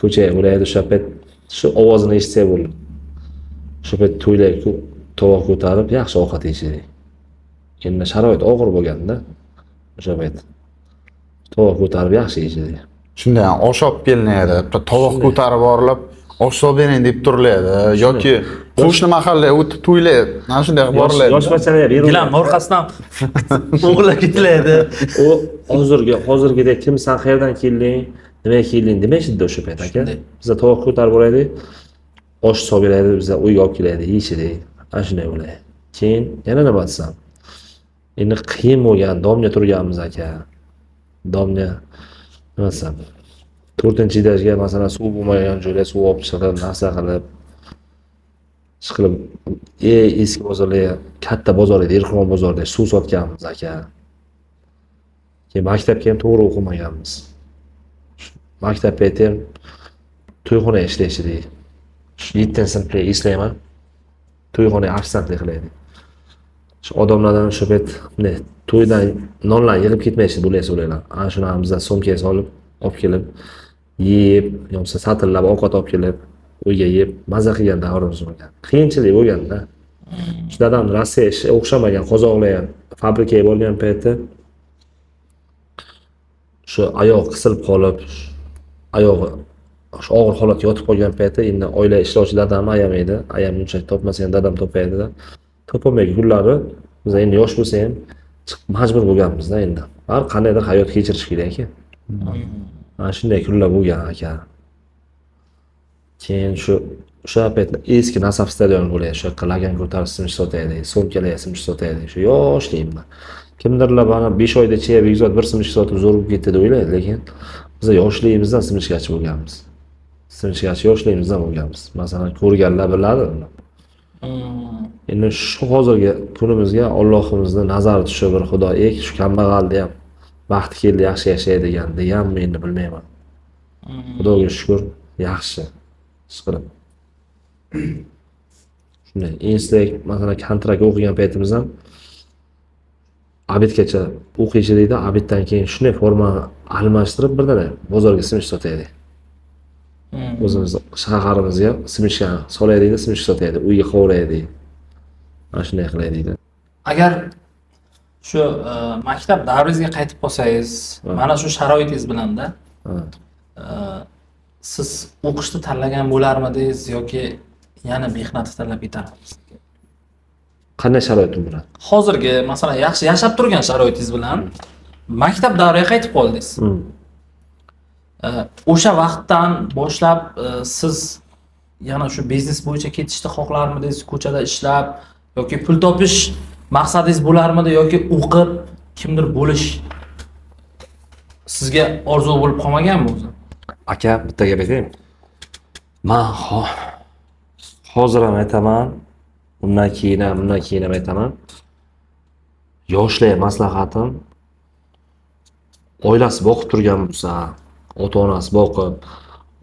Ko'chaga bo'laydi o'sha payt shu ovozini eshitsak bo'ldi. O'sha payt to'ylarga tovoq ko'tarib yaxshi ovqat yeyishdik. Endi sharoit og'ir bo'lganda o'sha payt tovoq ko'tarib yaxshi yeyishdik. Shunday osh olib kelinadi, bitta tovoq ko'tarib borilib, osh solib bering deb turiladi yoki qo'shni mahallaga o'tib to'ylaydi. Mana shunday qilib boriladi. Yosh bachalar berib Gilam orqasidan o'g'irlab ketiladi. U hozirgidek kimsan, qayerdan kelding, nimaga kelding demayishdi o'sha payt aka. Biza tovoq ko'tarib boraydik, osh solib beradi, biza uyga olib keladi, yeyishdik. Ana shunday bo'ladi. Keyin yana nima desam, endi qiyin bo'lgan, domga turganmiz aka. Domga nima desam, 4-etajga masalan suv bo'lmagan joyda suv olib chiqib, narsa qilib chiqilib, eski bozorga, katta bozor edi, Erxon bozorida suv sotganmiz aka. Keyin maktabga ham to'g'ri o'qimaganmiz. Maktab payti ham to'yxona ishlaydi. 7-sinfda eslayman. To'yxona ofitsiantlik qilardik. Shu odamlardan o'sha payt bunday to'ydan nonlar yig'ib ketmaydi bo'laysiz ular. Ana shuni ham bizlar sumkaga solib olib kelib yeb, yo'qsa satillab ovqat olib kelib uyga yeb maza qilgan davrimiz bo'lgan. Qiyinchilik bo'lganda. Shu dadam Rossiya ishi o'xshamagan, qozoqlar ham fabrikaga borgan paytda shu oyoq qisilib qolib, oyog'i shu og'ir holatga yotib qolgan paytda endi oila ishlovchi dadam ayam edi. Ayam uncha topmasa ham dadam topaydi. Topolmagan kunlari biz endi yosh bo'lsa ham chiqib majbur bo'lganmiz-da endi. Har qandaydir hayot kechirish kerak aka. Mana shunday kunlar bo'lgan aka. Keyin shu O'sha paytda eski Nasaf stadioni bo'ladi, o'sha yoqqa lagan ko'tarib simish sotaydi, so'mkalar simish sotaydi. O'sha yoshligimda. Kimdirlar mana 5 oyda Bekzod bir simish sotib zo'r bo'lib ketdi deb o'ylaydi, lekin biz yoshligimizdan simishgachi bo'lganmiz. Simishgachi yoshligimizdan bo'lganmiz. Masalan, ko'rganlar biladi uni. Endi shu hozirgi kunimizga Allohimizni nazari tushib bir Xudo shu kambag'alni ham vaqti keldi yaxshi yashaydigan deganmi endi bilmayman. Xudoga shukr, yaxshi. Ish qilib. Shunday, institutda masalan kontrakt o'qigan paytimiz ham obedgacha o'qish deydi, obeddan keyin shunday forma almashtirib birdan bozorga simish sotaydi. O'zimiz shaharimizga simishga solaydi, simish sotaydi, uyga qovuraydi. Mana shunday qilaydi. Agar shu maktab davringizga qaytib qolsangiz, mana shu sharoitingiz bilanda, siz o'qishni tanlagan bo'larmidingiz yoki yana mehnatni tanlab ketarmidingiz? Qanday sharoitim bilan? Hozirgi, masalan, yaxshi yashab turgan sharoitingiz bilan maktab davriga qaytib qoldingiz. O'sha vaqtdan boshlab siz yana shu biznes bo'yicha ketishni xohlarmidingiz, ko'chada ishlab yoki pul topish maqsadingiz bo'larmidi yoki o'qib kimdir bo'lish sizga orzu bo'lib qolmaganmi o'zi? Aka, bitta gap aytaymi? Men hozir ham aytaman, undan keyin ham, bundan keyin ham aytaman. Yoshlarga maslahatim, oilasi boqib turgan bo'lsa, ota-onasi boqib,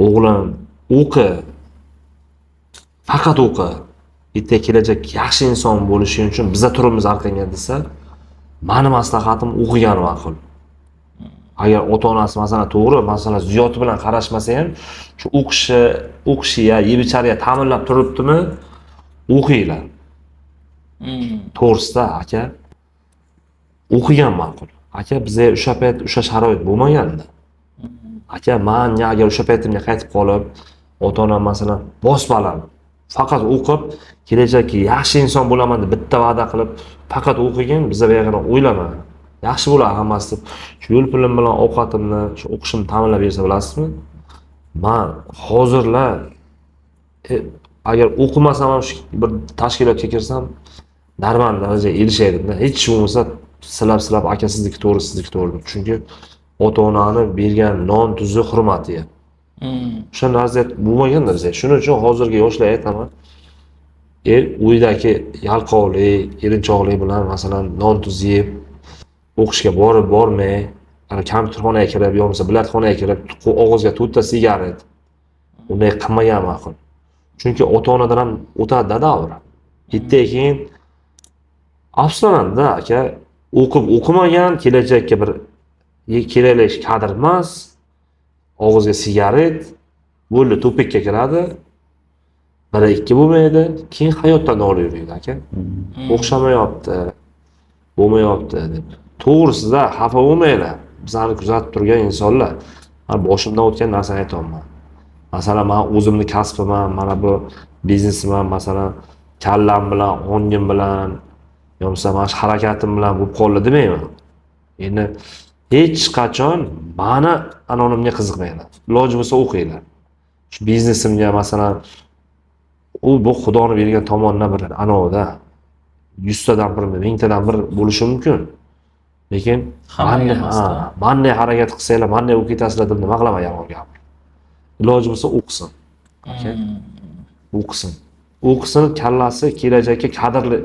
o'g'lim o'qi, faqat o'qi, ertaga kelajak yaxshi inson bo'lishing uchun biza turibmiz orqangga desa, meni maslahatim o'qigani ma'qul. Agar ota-onasi masalan to'g'ri, masalan ziyoti bilan qarashmasa ham, shu o'qishiga, yeb-ichariga ta'minlab turibdimi, o'qinglar. To'g'risida aka, o'qigan ma'qul. Aka, bizga o'sha payt o'sha sharoit bo'lmaganda. Aka, men agar o'sha paytimga qaytib qolib, ota-onam masalan bosbalam, faqat o'qib, kelajakka yaxshi inson bo'laman deb bitta va'da qilib, faqat o'qigin, biza bu yog'ini o'ylama. Yaxshi bo'ladi hammasi deb, shu yo'l pulim bilan ovqatimni, shu o'qishimni ta'minlab bersa bilasizmi? Men hozirlar agar o'qimasam ham shu bir tashkilotga kirsam, normal darajaga erishaydim-da. Hech bo'lmasa silab-silab aka sizniki to'g'ri, sizniki to'g'ri deb. Chunki ota-onani bergan non tuzi hurmatiga. O'sha narsa bo'lmagan narsa. Shuning uchun hozirgi yoshlarga aytaman, uydagi yalqovlik, erinchoqlik bilan masalan non tuz yeb o'qishga borib bormay, ana kompyuterxonaga kirib, yo bo'lmasa bilardxonaga kirib, og'izga to'rtta sigaret unday qilmagan ma'qul. Chunki ota-onadan ham o'tadi-da davr. Ertaga keyin afsuslanadi-da aka, o'qib o'qimagan, kelajakka bir kerakli kadr emas, og'izga sigaret, bo'ldi, to'pikka kiradi, biri ikki bo'lmaydi, keyin hayotdan noliyveradi aka. O'xshamayapti, bo'lmayapti deb. To'g'risida xafa bo'lmanglar. Bizani kuzatib turgan insonlar, men boshimdan o'tgan narsani aytyapman. Masalan, men o'zimni kasbim ham, mana bu biznesim ham, masalan, kallam bilan, ongim bilan, yo bo'lmasa mana shu harakatim bilan bo'lib qoldi demayman. Endi hech qachon mani anonimga qiziqmanglar. Iloji bo'lsa o'qinglar. Shu biznesimga masalan, u bu Xudoni bergan tomonidan bir anovda 100 tadan birmi, 1000 tadan bir bo'lishi mumkin. Lekin manday harakat qilsanglar, manday o'qib ketasizlar deb nima qilaman yomon gap. Iloji bo'lsa o'qisin. O'qisin. O'qisin, kallasi kelajakka kadrli,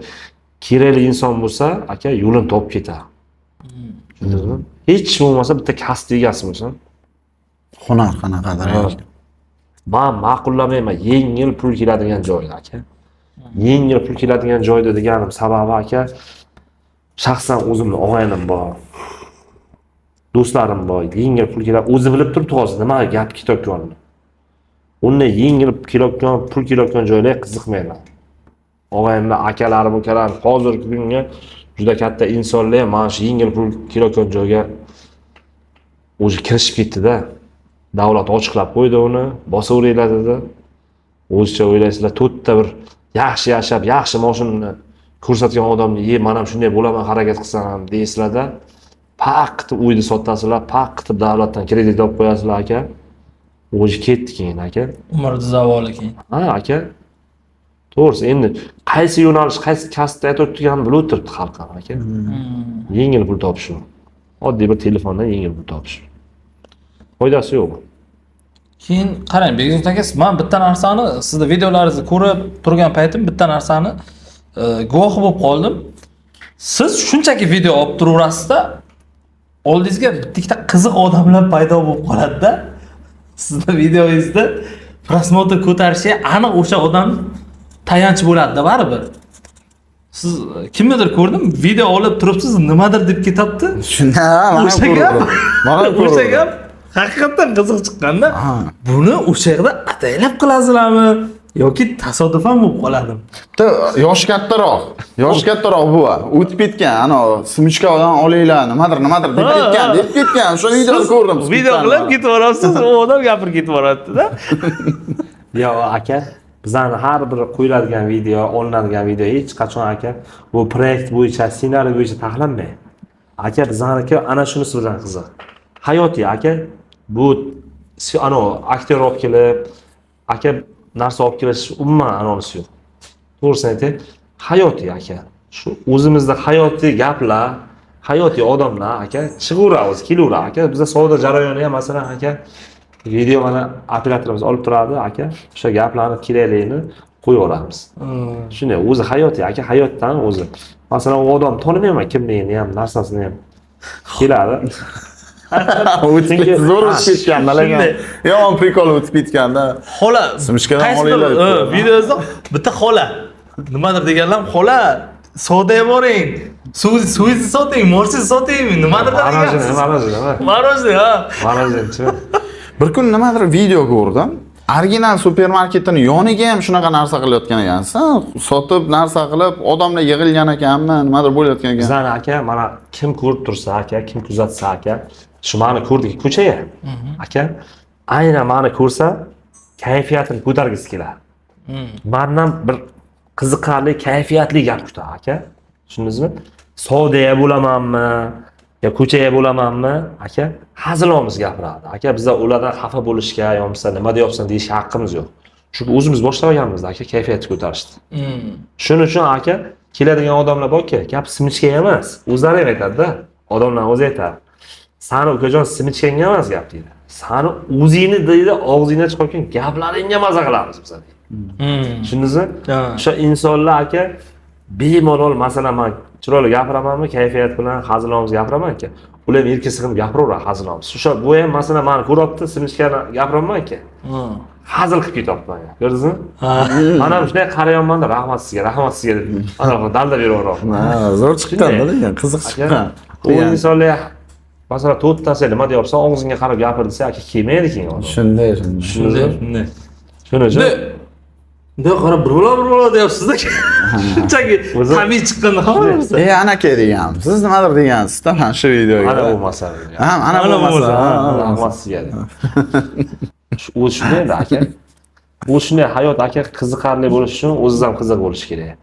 kerakli inson bo'lsa, aka yo'lini topib ketadi. Tushundingizmi? Hech bo'lmasa bitta kasb egasi bo'lsin. Hunar qanaqadir. Men ma'qullamayman yengil pul keladigan joyda aka. Yengil pul keladigan joyda deganim sababi aka, shaxsan o'zimni og'aynim bor, do'stlarim bor, yengil pul keladi, o'zi bilib turibdi hozir nima gap ketayotganini. Unday yengil kelayotgan, pul kelayotgan joylarga qiziqmayman. Og'ayimlar, akalarim, ukalarim hozirgi kunga juda katta insonlar ham mana shu yengil pul kelayotgan joyga o'zi kirishib ketdi-da. Davlat ochiqlab qo'ydi uni, bosaveringlar dedi. O'zicha o'ylaysizlar, to'rtta bir yaxshi yashab, yaxshi moshinani ko'rsatgan odamni, "Men ham shunday bo'laman, harakat qilsam" deysizlar-da, paq qilib uyni sotasizlar, paq qilib davlatdan kredit olib qo'yasizlar aka. O'zi ketdi keyin aka. Umrni zavoli keyin. Ha aka. To'g'risi endi qaysi yo'nalish, qaysi kasbda aytayotganini bilib o'tiribdi xalq ham aka. Yengil pul topish u. Oddiy bir telefondan yengil pul topish. Foydasi yo'q. Keyin qarang, Bekzod aka, men bitta narsani sizni videolaringizni ko'rib turgan paytim bitta narsani guvohi bo'lib qoldim. Siz shunchaki video olib turaverasizda, oldingizga bitta qiziq odamlar paydo bo'lib qoladi-da. Sizni videoyingizda prosmotr ko'tarishiga aniq o'sha odam tayanch bo'ladi-da baribir. Siz kimnidir ko'rdim, video olib turibsiz, nimadir deb ketibdi. Shunda mana ko'rdim. Mana ko'rdim. O'sha gap haqiqatan qiziq chiqqanda, buni o'sha yerda ataylab qilasizlarmi yoki tasodifan bo'lib qoladimi? Bitta yoshi kattaroq, yoshi kattaroq buva o'tib ketgan, ana simichkadan olinglar, nimadir, nimadir deb ketgan, deb ketgan. O'sha videoni ko'rdim. Video qilib ketib borasiz, u odam gapirib ketib boradida. Yo aka, bizani har bir qo'yiladigan video, olinadigan video hech qachon aka bu proyekt bo'yicha, ssenariy bo'yicha taxlanmaydi. Aka bizaniki ana shunisi bilan qiziq. Hayotiy aka, bu ana aktyor olib kelib, aka narsa olib kelish umuman anonsi yo'q. To'g'risini aytay, hayotiy aka. Shu o'zimizda hayotiy gaplar, hayotiy odamlar aka chiqaveramiz, kelaveradi aka. Bizda savdo jarayoni ham masalan aka video mana operatorimiz olib turadi aka, o'sha gaplarni kerakligini qo'yaveramiz. Shunday o'zi hayotiy aka, hayotdan o'zi. Masalan, u odam tanimayman kimligini ham, narsasini ham keladi. O'tib zo'r o'tib ketganda lekin. Yomon prikol o'tib ketganda. Xola, Simichkadan olinglar. Videoda bitta xola nimadir deganlar, xola savdoga boring, suvingizni soting, morsingizni soting, nimadir degansiz. Marojna, Marojna, ha. Marojna. Bir kun nimadir video ko'rdim. Original supermarketning yoniga ham shunaqa narsa qilayotgan ekansan. Sotib narsa qilib, odamlar yig'ilgan ekanmi, nimadir bo'layotgan ekan. Bizani aka, mana kim ko'rib tursa aka, kim kuzatsa aka, shu mani ko'rdik ko'chaga. Aka, aynan mani ko'rsa, kayfiyatini ko'targisi keladi. Mendan bir qiziqarli, kayfiyatli gap kutadi aka. Tushundingizmi? Savdoga bo'lamanmi, yo ko'chaga bo'lamanmi, aka, hazilomuz gapiradi. Aka, bizda ulardan xafa bo'lishga, yo bo'lmasa nima deyapsan deyishga haqqimiz yo'q. Chunki o'zimiz boshlab olganmiz aka kayfiyatni ko'tarishni. Shuning uchun aka, keladigan odamlar borki, gap simichka emas, o'zlari ham aytadi-da. Odamlar o'zi aytadi. Sani ukajon simichkangga emas gap deydi. Sani o'zingni deydi, og'zingdan chiqayotgan gaplaringga maza qilamiz biz deydi. Tushundingizmi? O'sha insonlar aka bemalol, masalan, men chiroyli gapiramanmi, kayfiyat bilan hazilomuz gapiraman aka. Ular ham erkin sig'im gapiraveradi hazilomuz. O'sha bu ham masalan meni ko'ryapti, simichkani gapiraman aka. Hazil qilib ketyapti menga. Ko'rdingizmi? Mana ham shunday qarayapman-da, rahmat sizga, rahmat sizga deb. Ana dalda beraveradi. Ha, zo'r chiqqan-da lekin, qiziq chiqqan. U insonlar masalan to'rttasi nima deyapsan, og'zingga qarab gapir desa, aka kelmaydi keyin odam. Shunday, shunday. Shunday. Shuning uchun Bunday qarab bir bola deyapsiz-da. Shunchaki tabiiy chiqqanda hamma. Ana aka degan. Siz nimadir degansiz-da mana shu videoga. Ana bo'lmasa. Ha, ana bo'lmasa. Rahmat sizga deb. O'zi shunday-da aka. O'zi shunday hayot aka qiziqarli bo'lishi uchun o'ziz ham qiziq bo'lishi kerak.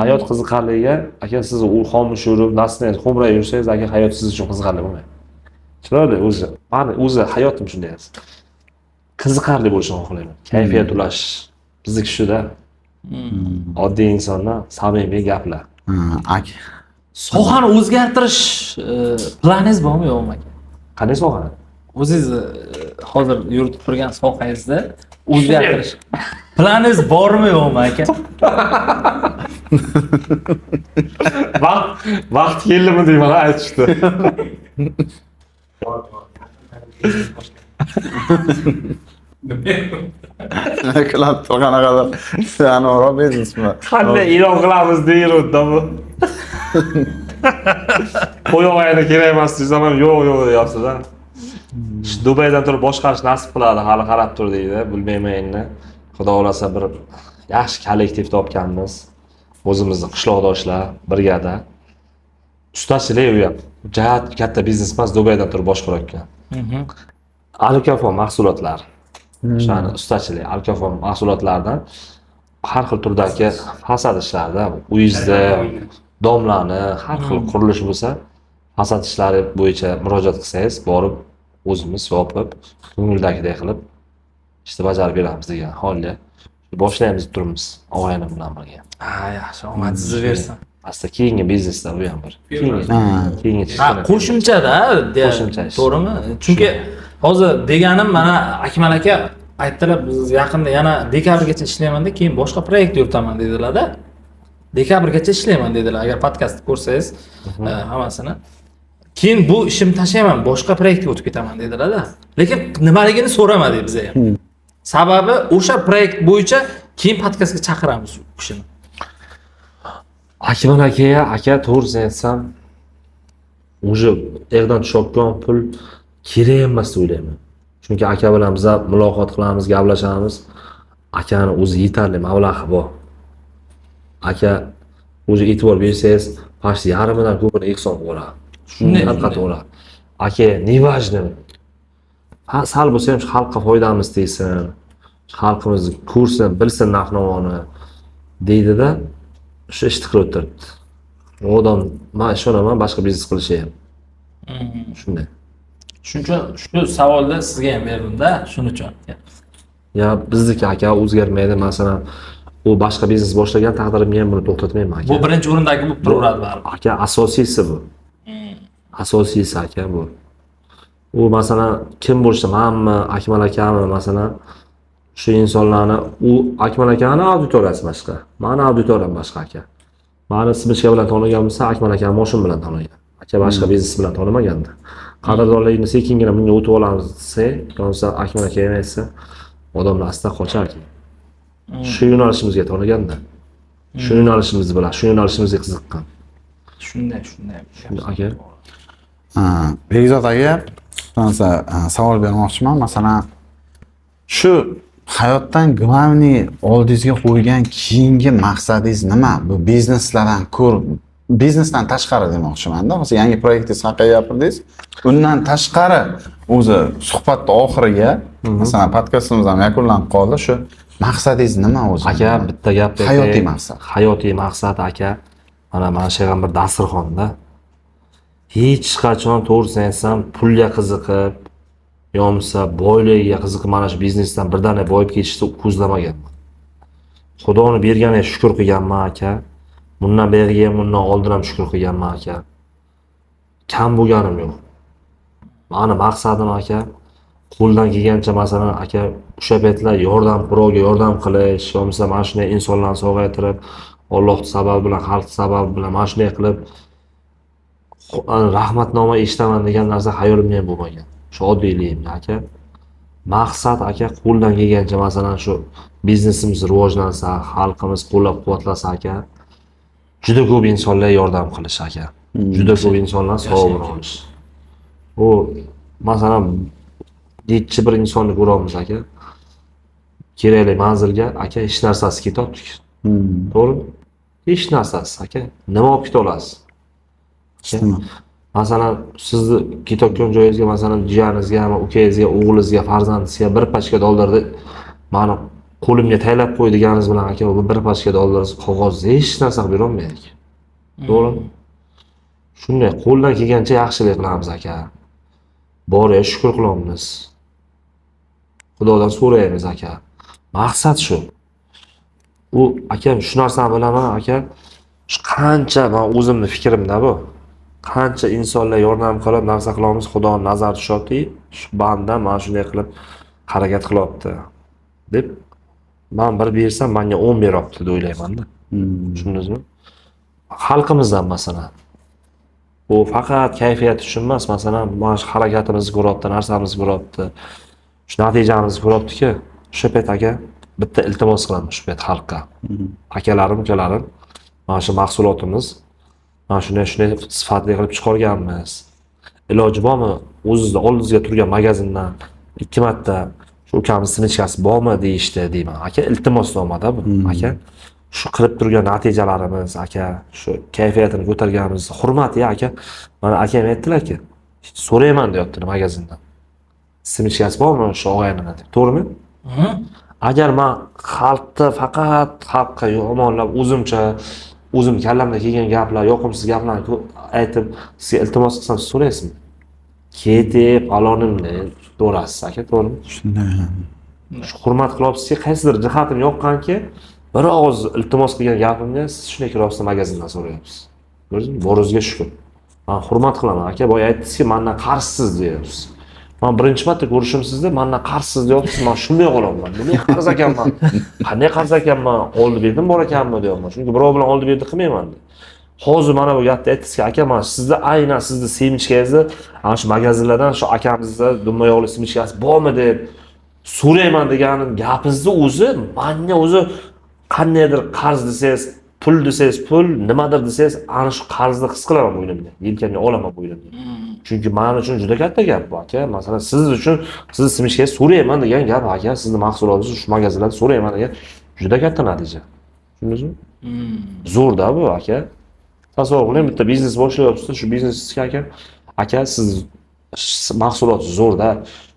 Hayot qiziqarliga aka siz xomush yurib, nasni xo'mrayib yursangiz aka hayot siz uchun qiziqarli bo'lmaydi. Chiroyli o'zi. Mani o'zi hayotim shunday. Qiziqarli bo'lishini xohlayman. Kayfiyat ulash. Bizniki shuda. Oddiy insonlar samimiy gaplar. Aka. Sohani o'zgartirish planingiz bormi yo'qmi aka? Qanday sohani? O'zingiz hozir yuritib turgan sohangizda o'zgartirish planingiz bormi yo'qmi aka? Vaqt keldimi deyman, aytishdi. Qilib turgan qanaqadir biznesmi? Qanday e'lon qilamiz deyildi bu. Qo'yog'ayni kerak emas desam ham yo'q yo'q deyapsiz-a. Shu Dubaydan turib boshqarish nasib qiladi, hali qarab tur deydi, bilmayman endi. Xudo xolasa bir yaxshi kollektiv topganmiz. O'zimizni qishloqdoshlar brigada. Ustachilik u ham. Jihat katta biznes emas, Dubaydan turib boshqarayotgan. Alkafon mahsulotlari. O'shani ustachilik, alkafon mahsulotlaridan har xil turdagi fasad ishlarida, uyingizda domlarni, har xil qurilish bo'lsa, fasad ishlari bo'yicha murojaat qilsangiz, borib o'zimiz yopib, ko'ngildagidek qilib Ishni bajarib beramiz degan holda boshlaymiz deb turibmiz og'aynim bilan birga. Ha, yaxshi, omad sizni bersin. Aslida keyingi biznesda bu ham bir. Keyingi Ha, qo'shimchada, Qo'shimcha ish. To'g'rimi? Chunki hozir deganim mana Akmal aka aytdilar, biz yaqinda yana dekabrgacha ishlaymanda, keyin boshqa proyekt yuritaman dedilar-da. Dekabrgacha ishlayman dedilar. Agar podkastni ko'rsangiz, hammasini. Keyin bu ishimni tashlayman, boshqa proyektga o'tib ketaman dedilar-da. Lekin nimaligini so'ramadik biz ham. Sababi o'sha proyekt bo'yicha keyin podkastga chaqiramiz u kishini. Akmal akaga, aka to'g'risini aytsam, уже yoqdan tushayotgan pul kerak emas deb o'ylayman. Chunki aka bilan biz muloqot qilamiz, gaplashamiz. Akani o'zi yetarli mablag'i bor. Aka o'zi e'tibor bersangiz, почти yarmidan ko'pini ehson qilib yuboradi. Shunday, Xalqqa to'g'ri. Aka, неважно. Ha, sal bo'lsa ham shu xalqqa foydamiz tegsin. Xalqimiz ko'rsin, bilsin narx-navoni deydi-da, shu ishni qilib o'tiribdi. U odam, men ishonaman, boshqa biznes qilishi ham. Shunday. Shuning uchun shu savolni sizga ham berdim-da, shuning uchun. Ya bizniki aka o'zgarmaydi, masalan, u boshqa biznes boshlagan taqdirim men buni to'xtatmayman aka. Bu birinchi o'rindagi bo'lib turaveradi baribir. Aka asosiysi bu. Asosiysi aka bu. U masalan kim bo'lsa, manmi, Akmal akami, masalan, shu insonlarni u Akmal akani auditoriyasi boshqa, mani auditoriyam boshqa aka. Mani Simichka bilan tanigan bo'lsa, Akmal akani moshin bilan tanigan. Aka boshqa biznes bilan tanimaganda. Qadrdonligini sekingina bunga o'tib olamiz desak, bo'lmasa Akmal aka ham aytsa, odamlar asta qochar ekan. Shu yo'nalishimizga taniganda. Shu yo'nalishimizni biladi, shu yo'nalishimizga qiziqqan. Shunday, shunday. Aka. Bekzod aka, narsa savol bermoqchiman. Masalan, shu hayotdan главный oldingizga qo'ygan keyingi maqsadingiz nima? Bu bizneslardan ko'r, biznesdan tashqari demoqchiman-da. Hozir yangi proyektingiz haqida gapirdingiz. Undan tashqari o'zi suhbatni oxiriga, masalan, podkastimiz ham yakunlanib qoldi. Shu maqsadingiz nima o'zi? Aka, bitta gap aytay. Hayotiy maqsad. Hayotiy maqsad aka. Mana shu ham bir dasturxonda. Hech qachon to'g'risini aytsam, pulga qiziqib, yo bo'lmasa boyligiga qiziqib mana shu biznesdan birdaniga boyib ketishni ko'zlamaganman. Xudoni berganiga shukr qilganman aka. Bundan beriga ham, bundan oldin ham shukr qilganman aka. Kam bo'lganim yo'q. Mani maqsadim aka, qo'ldan kelgancha masalan aka o'sha paytlar yordam, birovga yordam qilish, yo bo'lmasa mana shunday insonlarni sog'aytirib, Alloh sababi bilan, xalq sababi bilan mana shunday qilib rahmatnoma eshitaman degan narsa hayolimda ham bo'lmagan. Shu oddiyligimda aka. Maqsad aka qo'ldan kelgancha masalan shu biznesimiz rivojlansa, xalqimiz qo'llab-quvvatlasa aka, juda ko'p insonlarga yordam qilish aka. Juda ko'p insonlar savobini olish. U masalan necha bir insonni ko'ramiz aka. Kerakli manzilga aka hech narsasi ketyapti. To'g'rimi? Hech narsasi aka. Nima olib keta olasiz? Masalan, sizni ketayotgan joyingizga, masalan, jiyaningizga, ukangizga, o'g'lingizga, farzandingizga bir pachka dollarni mani qo'limga taylab qo'y deganingiz bilan aka, bu bir pachka dollar qog'oz hech narsa qilib bera olmaydi. To'g'rimi? Shunday qo'ldan kelgancha yaxshilik qilamiz aka. Boriga shukr qilamiz. Xudodan so'raymiz aka. Maqsad shu. U akam shu narsani bilaman aka. Shu qancha men o'zimni fikrimda bu. Qancha insonlar yordam qilib narsa qilamiz, Xudoning nazari tushyapti, shu banda mana shunday qilib harakat qilyapti deb men bir bersam menga 10 beryapti deb o'ylayman-da. Tushundingizmi? Xalqimizdan masalan. U faqat kayfiyat uchun emas, masalan, mana shu harakatimizni ko'ryapti, narsamizni ko'ryapti, shu natijamizni ko'ryapti-ki, o'sha payt aka bitta iltimos qilaman shu payt xalqqa. Akalarim, ukalarim, mana shu mahsulotimiz mana shunday shunday sifatli qilib chiqarganmiz. Iloji bormi, o'zizni oldingizga turgan magazindan 2 marta shu ukamiz sinichkasi bormi deyishdi deyman. Aka iltimosnomada bu. Aka shu qilib turgan natijalarimiz aka, shu kayfiyatini ko'targanimiz hurmati aka. Mana akam aytdilarki, so'rayman deyapti magazindan. Sinichkasi bormi shu og'aynini deb. To'g'rimi? Agar men xalqni faqat xalqqa yomonlab o'zimcha o'zim kallamda kelgan gaplar, yoqimsiz gaplarni aytib, sizga iltimos qilsam, siz so'raysizmi? Ketib, falonimni to'g'rasiz aka, to'g'rimi? Shunday. Shu hurmat qilyapsizki, qaysidir jihatim yoqqanki, bir og'iz iltimos qilgan gapimga siz shunday kiryapsiz, magazindan so'rayapsiz. Ko'rdingizmi? Boringizga shukur. Men hurmat qilaman aka, boya aytdingizki, mendan qarzsiz deyapsiz. Men birinchi marta ko'rishim sizda, mendan qarzsiz deyapsiz, men shunday qolyapman. Nima qarz ekanman? Qanday qarz ekanman? Oldi berdim bor ekanmi deyapman. Chunki birov bilan oldi berdi qilmayman. Hozir mana bu gapni aytdingizki, aka, men sizni aynan sizni semichkangizni ana shu magazinlardan shu akamizda dumma yog'li semichkasi bormi deb so'rayman deganim gapingizni o'zi manga o'zi qandaydir qarz desangiz, pul desangiz, pul, nimadir desangiz, ana shu qarzni his qilaman bo'ynimda, yelkamga olaman bo'ynimda. Chunki men uchun juda katta gap bu aka. Masalan, siz uchun sizni semichkangizni so'rayman degan gap aka, sizni mahsulotingizni shu magazinlarda so'rayman degan juda katta natija. Tushundingizmi? Zo'r-da bu aka. Tasavvur qiling, bitta biznes boshlayapsiz, shu biznesga aka, aka siz mahsulot zo'rda,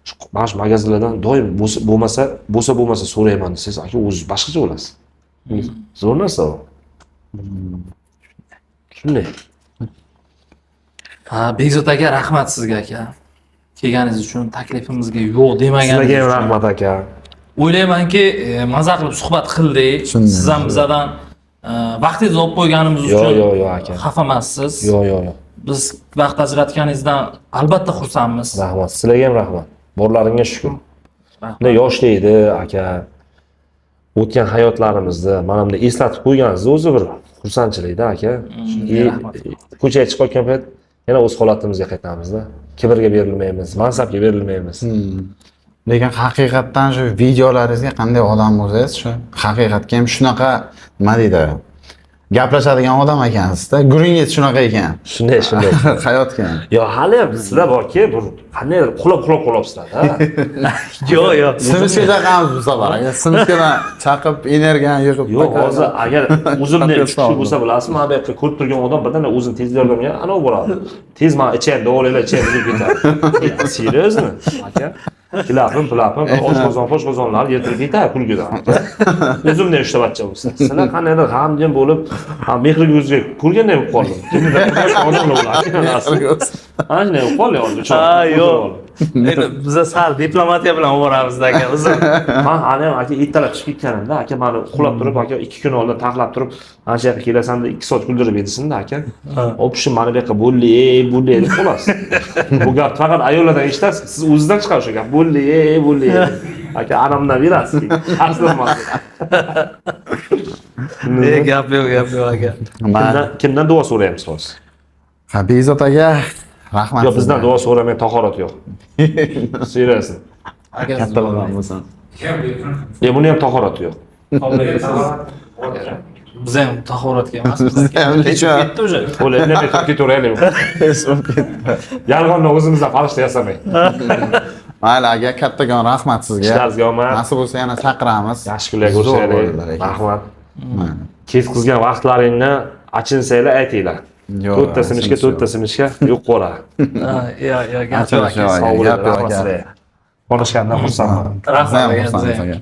shu mana shu magazinlardan doim bo'lsa so'rayman desangiz, aka o'zingiz boshqacha bo'lasiz. Zo'r narsa u. Shunday. Ha, Bekzod aka, rahmat sizga aka. Kelganingiz uchun, taklifimizga yo'q demaganingiz Sizlarga ham uchun. rahmat aka. O'ylaymanki, maza qilib suhbat qildik. Siz ham bizdan vaqtingizni olib qo'yganimiz uchun Yo'q, aka. xafa emassiz. Yo'q. Biz vaqt ajratganingizdan albatta xursandmiz. Rahmat. Sizlarga ham rahmat. Borlaringga shukur. Bunday yoshlikda aka o'tgan hayotlarimizni mana bunday eslatib qo'yganingiz o'zi bir xursandchilikda aka. Rahmat. Ko'chaga chiqib qolgan payt yana o'z holatimizga qaytamizda. Kibrga berilmaymiz, mansabga berilmaymiz. Lekin haqiqatdan shu videolaringizga qanday odam bo'lsangiz, shu haqiqatga ham shunaqa, nima deydi, gaplashadigan odam ekansizda. Guringiz shunaqa ekan. Shunday. Hayotga ham. Yo, hali ham sizlar borki, bir qandaydir uxlab qolyapsizlar-da. Yo'q. Simichka chaqamiz bu safar aka. Simichkadan chaqib, energiyani yig'ib. Yo'q, hozir agar o'zimda uch kishi Oldim. bo'lsa bilasizmi, mana bu yoqqa ko'rib turgan odam birdan o'zini tez yordamga anavi bo'ladi. Tez mana ichayim, davolanglar, ichayim deb ketadi. Серьезно? Aka. Kilapim, pulapim, oshqozon, poshqozonlar yirtilib ketadi kulgidan. O'zimda uchta bachcha bo'lsa. Sizlar qandaydir g'amgin bo'lib, mehr ko'zga ko'rganday bo'lib qoldim. Kimnidir odamlar bo'ladi. Ana shunday bo'lib qoldi hozir. Ha, yo'q. Endi biza sal diplomatiya bilan boramiz aka. Biz Man hali ham aka ertalab chiqib ketganimda aka mani uxlab turib aka 2 kun oldin taxlab turib ana shu yoqqa kelasan deb 2 soat kuldirib edisinda aka. Opshim mana bu yoqqa bo'ldi, bo'ldi deb qolasiz. Bu gap faqat ayollardan eshitasiz, siz o'zizdan chiqadi shu gap. Bo'ldi, bo'ldi. Aka anamdan berasiz. Qarzlamas. Gap yo'q, gap yo'q aka. Kimdan duo so'raymiz hozir? Ha, Bekzod aka, rahmat. Yo'q, bizdan duo so'ramay tahorat yo'q. Seriously. Aka, Katta odam bo'lsin. Ya buni ham tahorati yo'q. Biz ham tahoratga emasmiz. Biz ham Kechib ketdi уже. O'la indamay turib ketaveraylik. O'tib ketdi. Yolg'ondan o'zimizdan farishta yasamay. Mayli aka, kattakon rahmat sizga. Ishlaringizga omad. Nasib bo'lsa yana chaqiramiz. Yaxshi kunlarga Zo'r ko'rishaylik. bo'ldilar aka. Rahmat. Mayli. Ketqizgan vaqtlaringni achinsanglar aytinglar. Yo'q, To'rtta simishka, achinish to'rtta simishka yo'q qoladi. Yo'q, yo'q, gap yo'q Achinish aka. yo'q. Sog' bo'ling, Gap yo'q rahmat aka. sizlarga. Konuşgandan xursandman. Biz ham Rahmat aka, xursandmiz biz ham. aka.